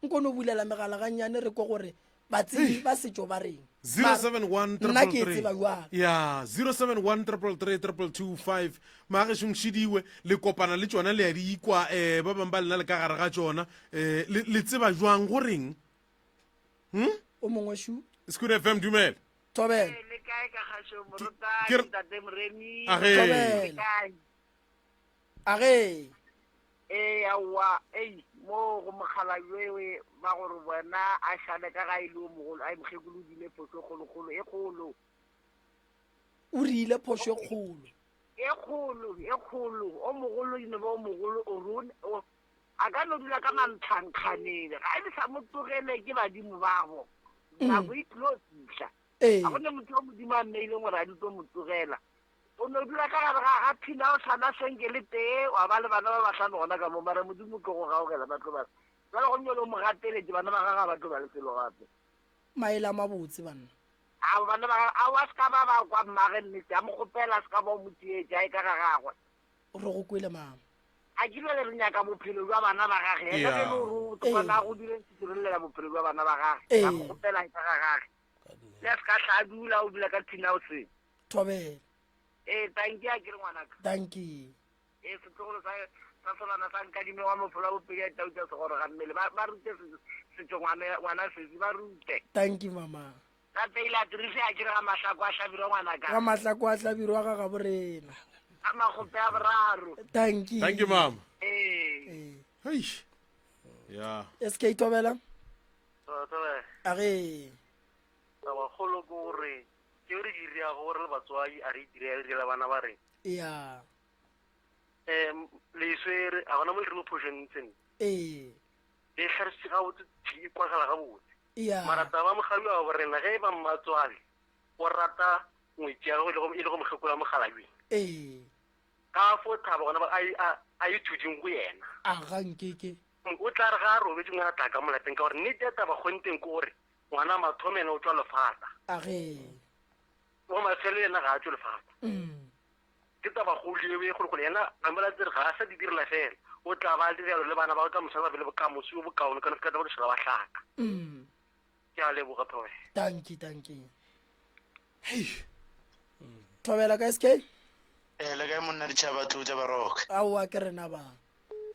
Speaker 1: nko no bulela megala gannyane re ko gore batsebi ba setšo ba reng
Speaker 4: 071
Speaker 1: nna ke e tseba jwalo
Speaker 4: ya 071 333 maagešong šidiwe le kopana le tšona le ya di ikwa um ba bangwe ba lena le ka gare ga tšona um le tseba jwang go reng hmm?
Speaker 1: o mongwe šu
Speaker 4: Scoot FM dumela
Speaker 1: thobela
Speaker 14: le kae ka gašo morotane ntate moremi
Speaker 4: Age.
Speaker 1: Age.
Speaker 14: Ee, aowa, ei, mo go mokgalabje ba gore bona a šale ka ga e le o mogolo, ai mokgekolo o diile phošo e kgolokgolo, e kgolo.
Speaker 1: O rile phošo e kgolo.
Speaker 14: E kgolo, e kgolo, o mogolo e no ba o mogolo, o re o, a ka no dula ka mantlhankganele, ga e le sa mo tlogele ke badimo babo, nako e tlilo fihla.
Speaker 1: Ee.
Speaker 14: Ga go ne motho yo Modimo a mmeileng gore a di tlo mo tlogela. O no dula ka gare ga ga phina o hlana senke le tee wa ba le bana ba bahlano gona ka mo mara Modimo o tlo go gaogela ba tlo ba jwale go nyole o mo gateletše bana ba gagwe ga ba tlo ba le selo gape.
Speaker 1: Maele a mabotse banna.
Speaker 14: A bana ba gagwe a wa se ka ba ba kwa mmage nnete a mo kgopela a se ka ba o mo tietše a ye ka ga gagwe.
Speaker 1: Re go kwele mama.
Speaker 14: A ke bjale re nyaka bophelo bja bana ba gage yena ge e le gore o kgona go dire se re llela bophelo bja bana ba gage a mo kgopela a ye ka ga gage le a se ka hla a dula o dula ka thina o se.
Speaker 1: Thobela.
Speaker 14: Ee, tanki a ke re ngwanaka.
Speaker 1: Dankie.
Speaker 14: Ee, setlogolo sa sa solana sa nkadime wa mofola bopedi a tau tša segoro ga mmele. Ba ba rute setšo ngwana ngwana sesi ba rute.
Speaker 1: Dankie mama.
Speaker 14: Ka pele a trise a ke re ga mahlako a hlabirwa ngwanaka.
Speaker 1: Ga mahlako a hlabirwa ga gabo rena.
Speaker 14: Ga magope a boraro.
Speaker 1: Dankie.
Speaker 4: Thank you mama.
Speaker 14: Ee.
Speaker 4: Eish. Ya.
Speaker 1: SK Thobela.
Speaker 11: Thobela.
Speaker 1: A re.
Speaker 11: Tabakgolo ke gore tšeo re di dirago re le batswadi a re dire re direla bana ba rena.
Speaker 1: Ya.
Speaker 11: Um le swere a gona mo le reng phošo ntseng.
Speaker 1: Ee.
Speaker 11: Le hlarisitse gabotse thi e kwagala gabotse.
Speaker 1: Ya.
Speaker 11: Mara taba mogadi wa bo rena ge e ba mmatswale o rata ngwetši ya gagwe e le go mokgekolo wa mokgalabjeng.
Speaker 1: Ee.
Speaker 11: Ka fo thaba gona ba a a ye thuding go yena.
Speaker 1: A ga nkeke.
Speaker 11: O tla re ga a robetše ngwana tla ka mo lapeng ka gore nnete ya taba kgonteng ke gore Ngwana mathomo yena o tšwa lefata.
Speaker 1: A ge.
Speaker 11: Wa mafelo yena ga a tšwe lefata.
Speaker 1: Mm.
Speaker 11: Ke tabakgolo eo e kgolokgolo. Yena a mo tsere ga a sa di direla fela. O tla ba a direla le bana ba ka moswana ba be le bokamoso jo bokaone ka no ka tla ba ba hlaka.
Speaker 1: Mm.
Speaker 11: Ke a leboga Thobela.
Speaker 1: Dankie, dankie. Hei. Thobela ka SK?
Speaker 15: Eh, le kae monna ditšhaba tlo tša baroka?
Speaker 1: Aowa ke rena ba.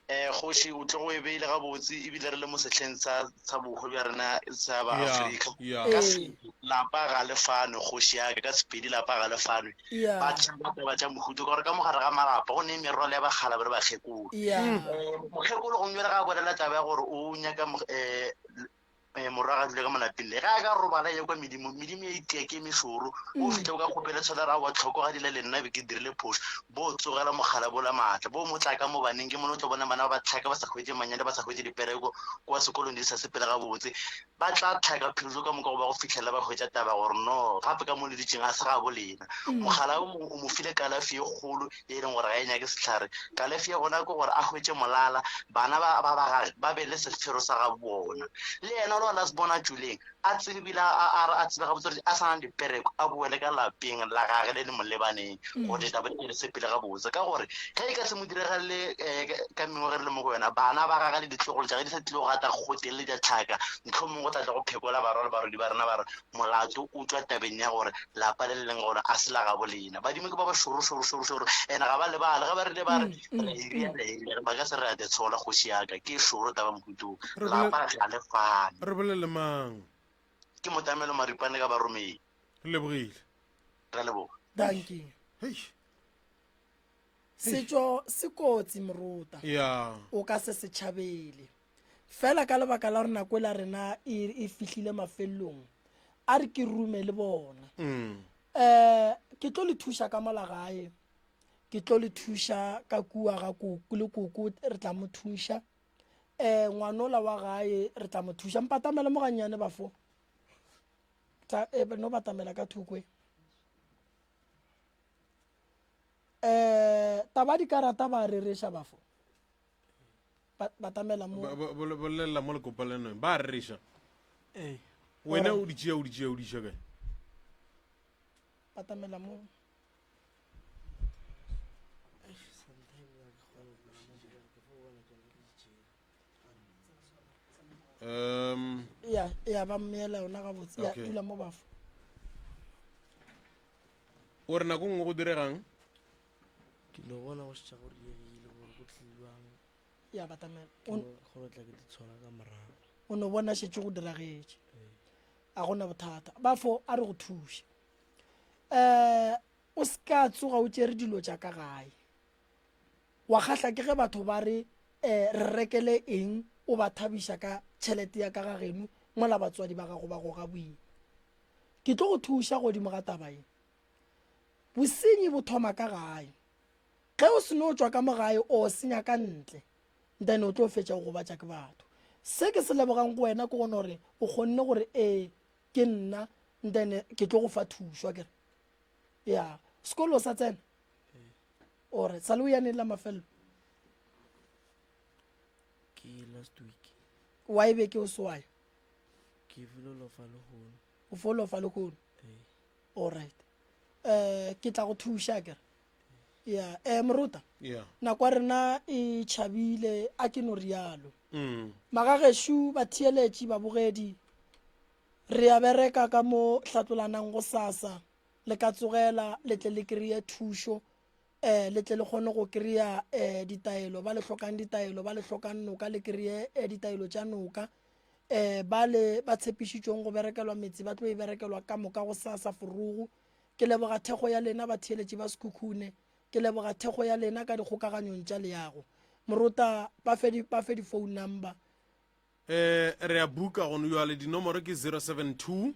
Speaker 15: Eh, kgoši o tlo go e beile gabotse ebile re le mo sehleng sa sa bohwe bja rena sa ba
Speaker 4: Yeah,
Speaker 15: Afrika.
Speaker 4: yeah.
Speaker 15: Ka
Speaker 1: Ee.
Speaker 15: se lapa ga le fanwe kgoši ya ka, ka Sepedi lapa ga le fanwe.
Speaker 1: Yeah.
Speaker 15: Ba tšhaba taba tša mohuto ka gore ka mogare ga malapa go ne merwalo ya bakgala ba re bakgekolo.
Speaker 1: Yeah.
Speaker 15: Eh, mokgekolo gomme bjale ga a bolela taba ya gore o nyaka mo- eh, eh, morwa ga dule ka molapeng le ge a ka robala ye kwa medimo medimo ya itia ke mešoro o fitlha o ka kgopela tshwela ra wa tlhoko ga dile le nna be ke dirile phoso bo tsogela mogala bola maatla bo mo tla ka mo baneng ke mone o tlo bona bana ba ba tlhaka ba sa hwetše manyalo ba sa hwetše dipereko kwa sekolong di sa sepele gabotse ba tla tlhaka phelo ka moka go ba go fitlhela ba hwetša taba gore no gape ka mo le dutšeng ga se ga bo lena mogala o mongwe o mo file kalafi e kgolo e leng gore ga e nyake sehlare. Kalafi ya gona ke gore a hwetše molala, bana ba ba ba gage ba be le sefero sa ga bona. Le yena lo a se bona tšuleng, a tsebe bile a a a tsebe gabotse gore a sa na le dipereko, a boele ka lapeng la gage le le mo lebaneng gore ditaba di di sepele gabotse. Ka gore ge e ka se mo diregalele ka mengwaga re le mo go yona, bana ba gage le ditlogolo tša gage di sa tlile go gata gotee le tša tlhaka, mohlomongwe go tla tla go phekola barwa le barwedi ba rena ba re molato o tšwa tabeng ya gore lapa le le leng gona a se la gabo lena. Badimo ke ba ba šoro šoro šoro šoro, and ga ba lebale. Ge ba rile ba re re eria re eria, ba ka se re a te tshola kgoši ya ka. Ke šoro taba mohuto.
Speaker 4: Re bole-
Speaker 15: Lapa ga le fane.
Speaker 4: Re bolele mang?
Speaker 15: Ke Motamelo Maripane ka Baromeng.
Speaker 4: Re lebogile.
Speaker 15: Ra leboga.
Speaker 1: Dankie.
Speaker 4: Hei.
Speaker 1: Setšo se kotsi morota.
Speaker 4: Ya.
Speaker 1: O ka se se tšhabele. Fela ka lebaka la gore nako ela rena e, e fihlile mafelelong, a re ke rume le bona.
Speaker 4: Mm.
Speaker 1: Eh, ke tlo le thuša ka mola gae, ke tlo le thuša ka kua ga koko le koko re tla mo thuša. Eh, ngwanola wa gae re tla mo thuša. Mpatamele mo gannyane bafo. Tla, eh, no batamela ka thoko e. Eh, taba dikarata ba rereša bafo. Batamela mo.
Speaker 4: Bolelela mo lekopalenong ba rereša.
Speaker 13: Ee.
Speaker 4: Wena o di tšea o di tšea o di iša kae?
Speaker 1: Batamela mo.
Speaker 4: Um
Speaker 1: Ya, ya ba mmeela yona gabotse. Ya
Speaker 4: Okay.
Speaker 1: dula mo bafo.
Speaker 4: O re nako nngwe go diregang?
Speaker 16: Ke no bona go šetša go diegile gore go tlilwang.
Speaker 1: Ya batamela.
Speaker 16: Ke
Speaker 1: O
Speaker 16: no kgona tla ke di tshwara ka morago.
Speaker 1: o no bona šetše go diragetše. A gona bothata. Bafo a re go thuše. Eh o se ka tsoga o tšere dilo tša ka gae. Wa kgahla ke ge batho ba re eh re rekele eng o ba thabiša ka tšhelete ya ka ga geno mola batswadi ba gago ba goga boima. Ke tlo go thuša godimo ga taba ye. Bosenyi bo thoma ka gae. Ge o seno tšwa ka mo gae o senya ka ntle, then o tlo fetša o gobatša ke batho. Se ke se lebogang go wena ke gone gore o kgonne gore ee ke nna then ke tlo go fa thušo akere. Ya, sekolo sa tsena? Ore sa le o ya neng la mafelelo?
Speaker 16: Ke last week.
Speaker 1: Why beke o se wa ya?
Speaker 16: Ke filo lofa lehono.
Speaker 1: O fo lofa lehono? Alright. Eh ke tla go thuša akere. Ya, eh Moruta.
Speaker 4: Yeah.
Speaker 1: Nako ya rena e tšhabile a ke no rialo.
Speaker 4: Mm.
Speaker 1: Magagešu batheeletši babogedi re a bereka ka mo hlatlolanang go sasa le ka tsogela le tle le kry-e thušo eh le tle le kgone go kry-a eh ditaelo ba le hlokang ditaelo ba le hlokang noka le kry-e eh, ditaelo tša noka eh ba le ba tshepišitšweng go berekelwa metse ba tlo e berekelwa ka moka go sasa forogo ke leboga thekgo ya lena batheeletši ba Sekhukhune ke leboga thekgo ya lena ka dikgokaganyong tša leago morota ba fe di ba fe di phone number
Speaker 4: Eh, re a buka gone jale dinomoro ke 072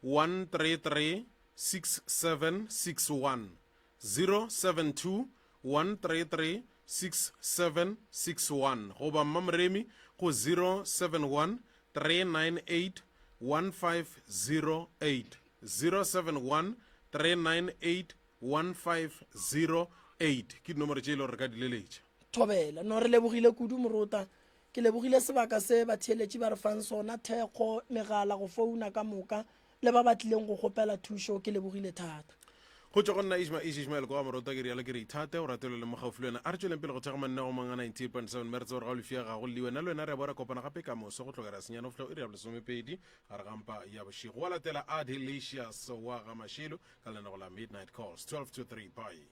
Speaker 4: 133 6761 072 133 6761 goba mmamoremi go 071 398 1508 071 398 1508 ke dinomoro tše e le gore re ka di leletša.
Speaker 1: Thobela. No, re lebogile kudu, Morota. Ke lebogile sebaka se batheeletši ba re fang sona, thekgo, megala, go founa ka moka, le ba ba tlileng go kgopela thušo, ke lebogile thata.
Speaker 4: Go tšwa go nna Ishma Ish Ishmael kwa Morota ke rialo ke re ithate o ratelwe le mo gaufi le wena. A re tšweleng pele go thekga mananeo mang a 98.7 mme re tsebe gore ga o lefia ga go lliwe. Nna le wena re a boa ra kopana gape ka moso go tloga ra senyane go fihla go iri ya bolesomepedi gare ga mpa ya bošego. Wa latela a Delicious wa ga Mashilo ka lenago la Midnight Calls 12 to 3. Bye.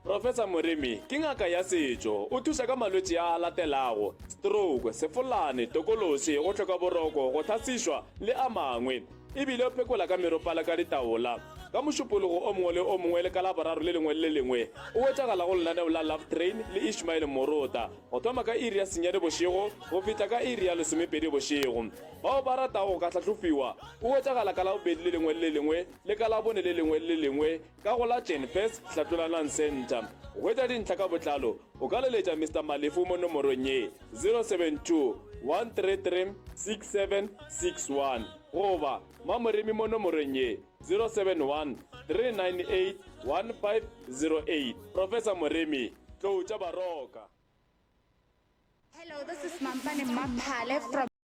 Speaker 5: Professor Moremi ke ngaka ya setšo. O thuša ka malwetši a a latelago, stroke, sefolane, tokološi, go hloka boroko, go hlasišwa le a mangwe. E bile o phekola ka meropa le ka ditaola. Ka Mošupologo o mongwe le o mongwe le ka Laboraro le lengwe le le lengwe o hwetšagala go lenaneo la Love Train le Ishmael Morota go thoma ka iri ya senyane bošego go fihla ka iri ya lesomepedi bošego. Bao ba ratago go ka hlahlofiwa o hwetšagala ka Labobedi le lengwe le le lengwe le ka Labone le lengwe le le lengwe ka go la Jenfes Hlatlolanang Centre. Go hwetša dintlha ka botlalo o ka leletša Mister Malefu mo nomorong ye, 072 133 6761 goba Mamoremi mo nomorong ye, 071 398 1508. Professor Moremi, Tlou tša Baroka.
Speaker 17: Hello, this is Mampane Maphale from.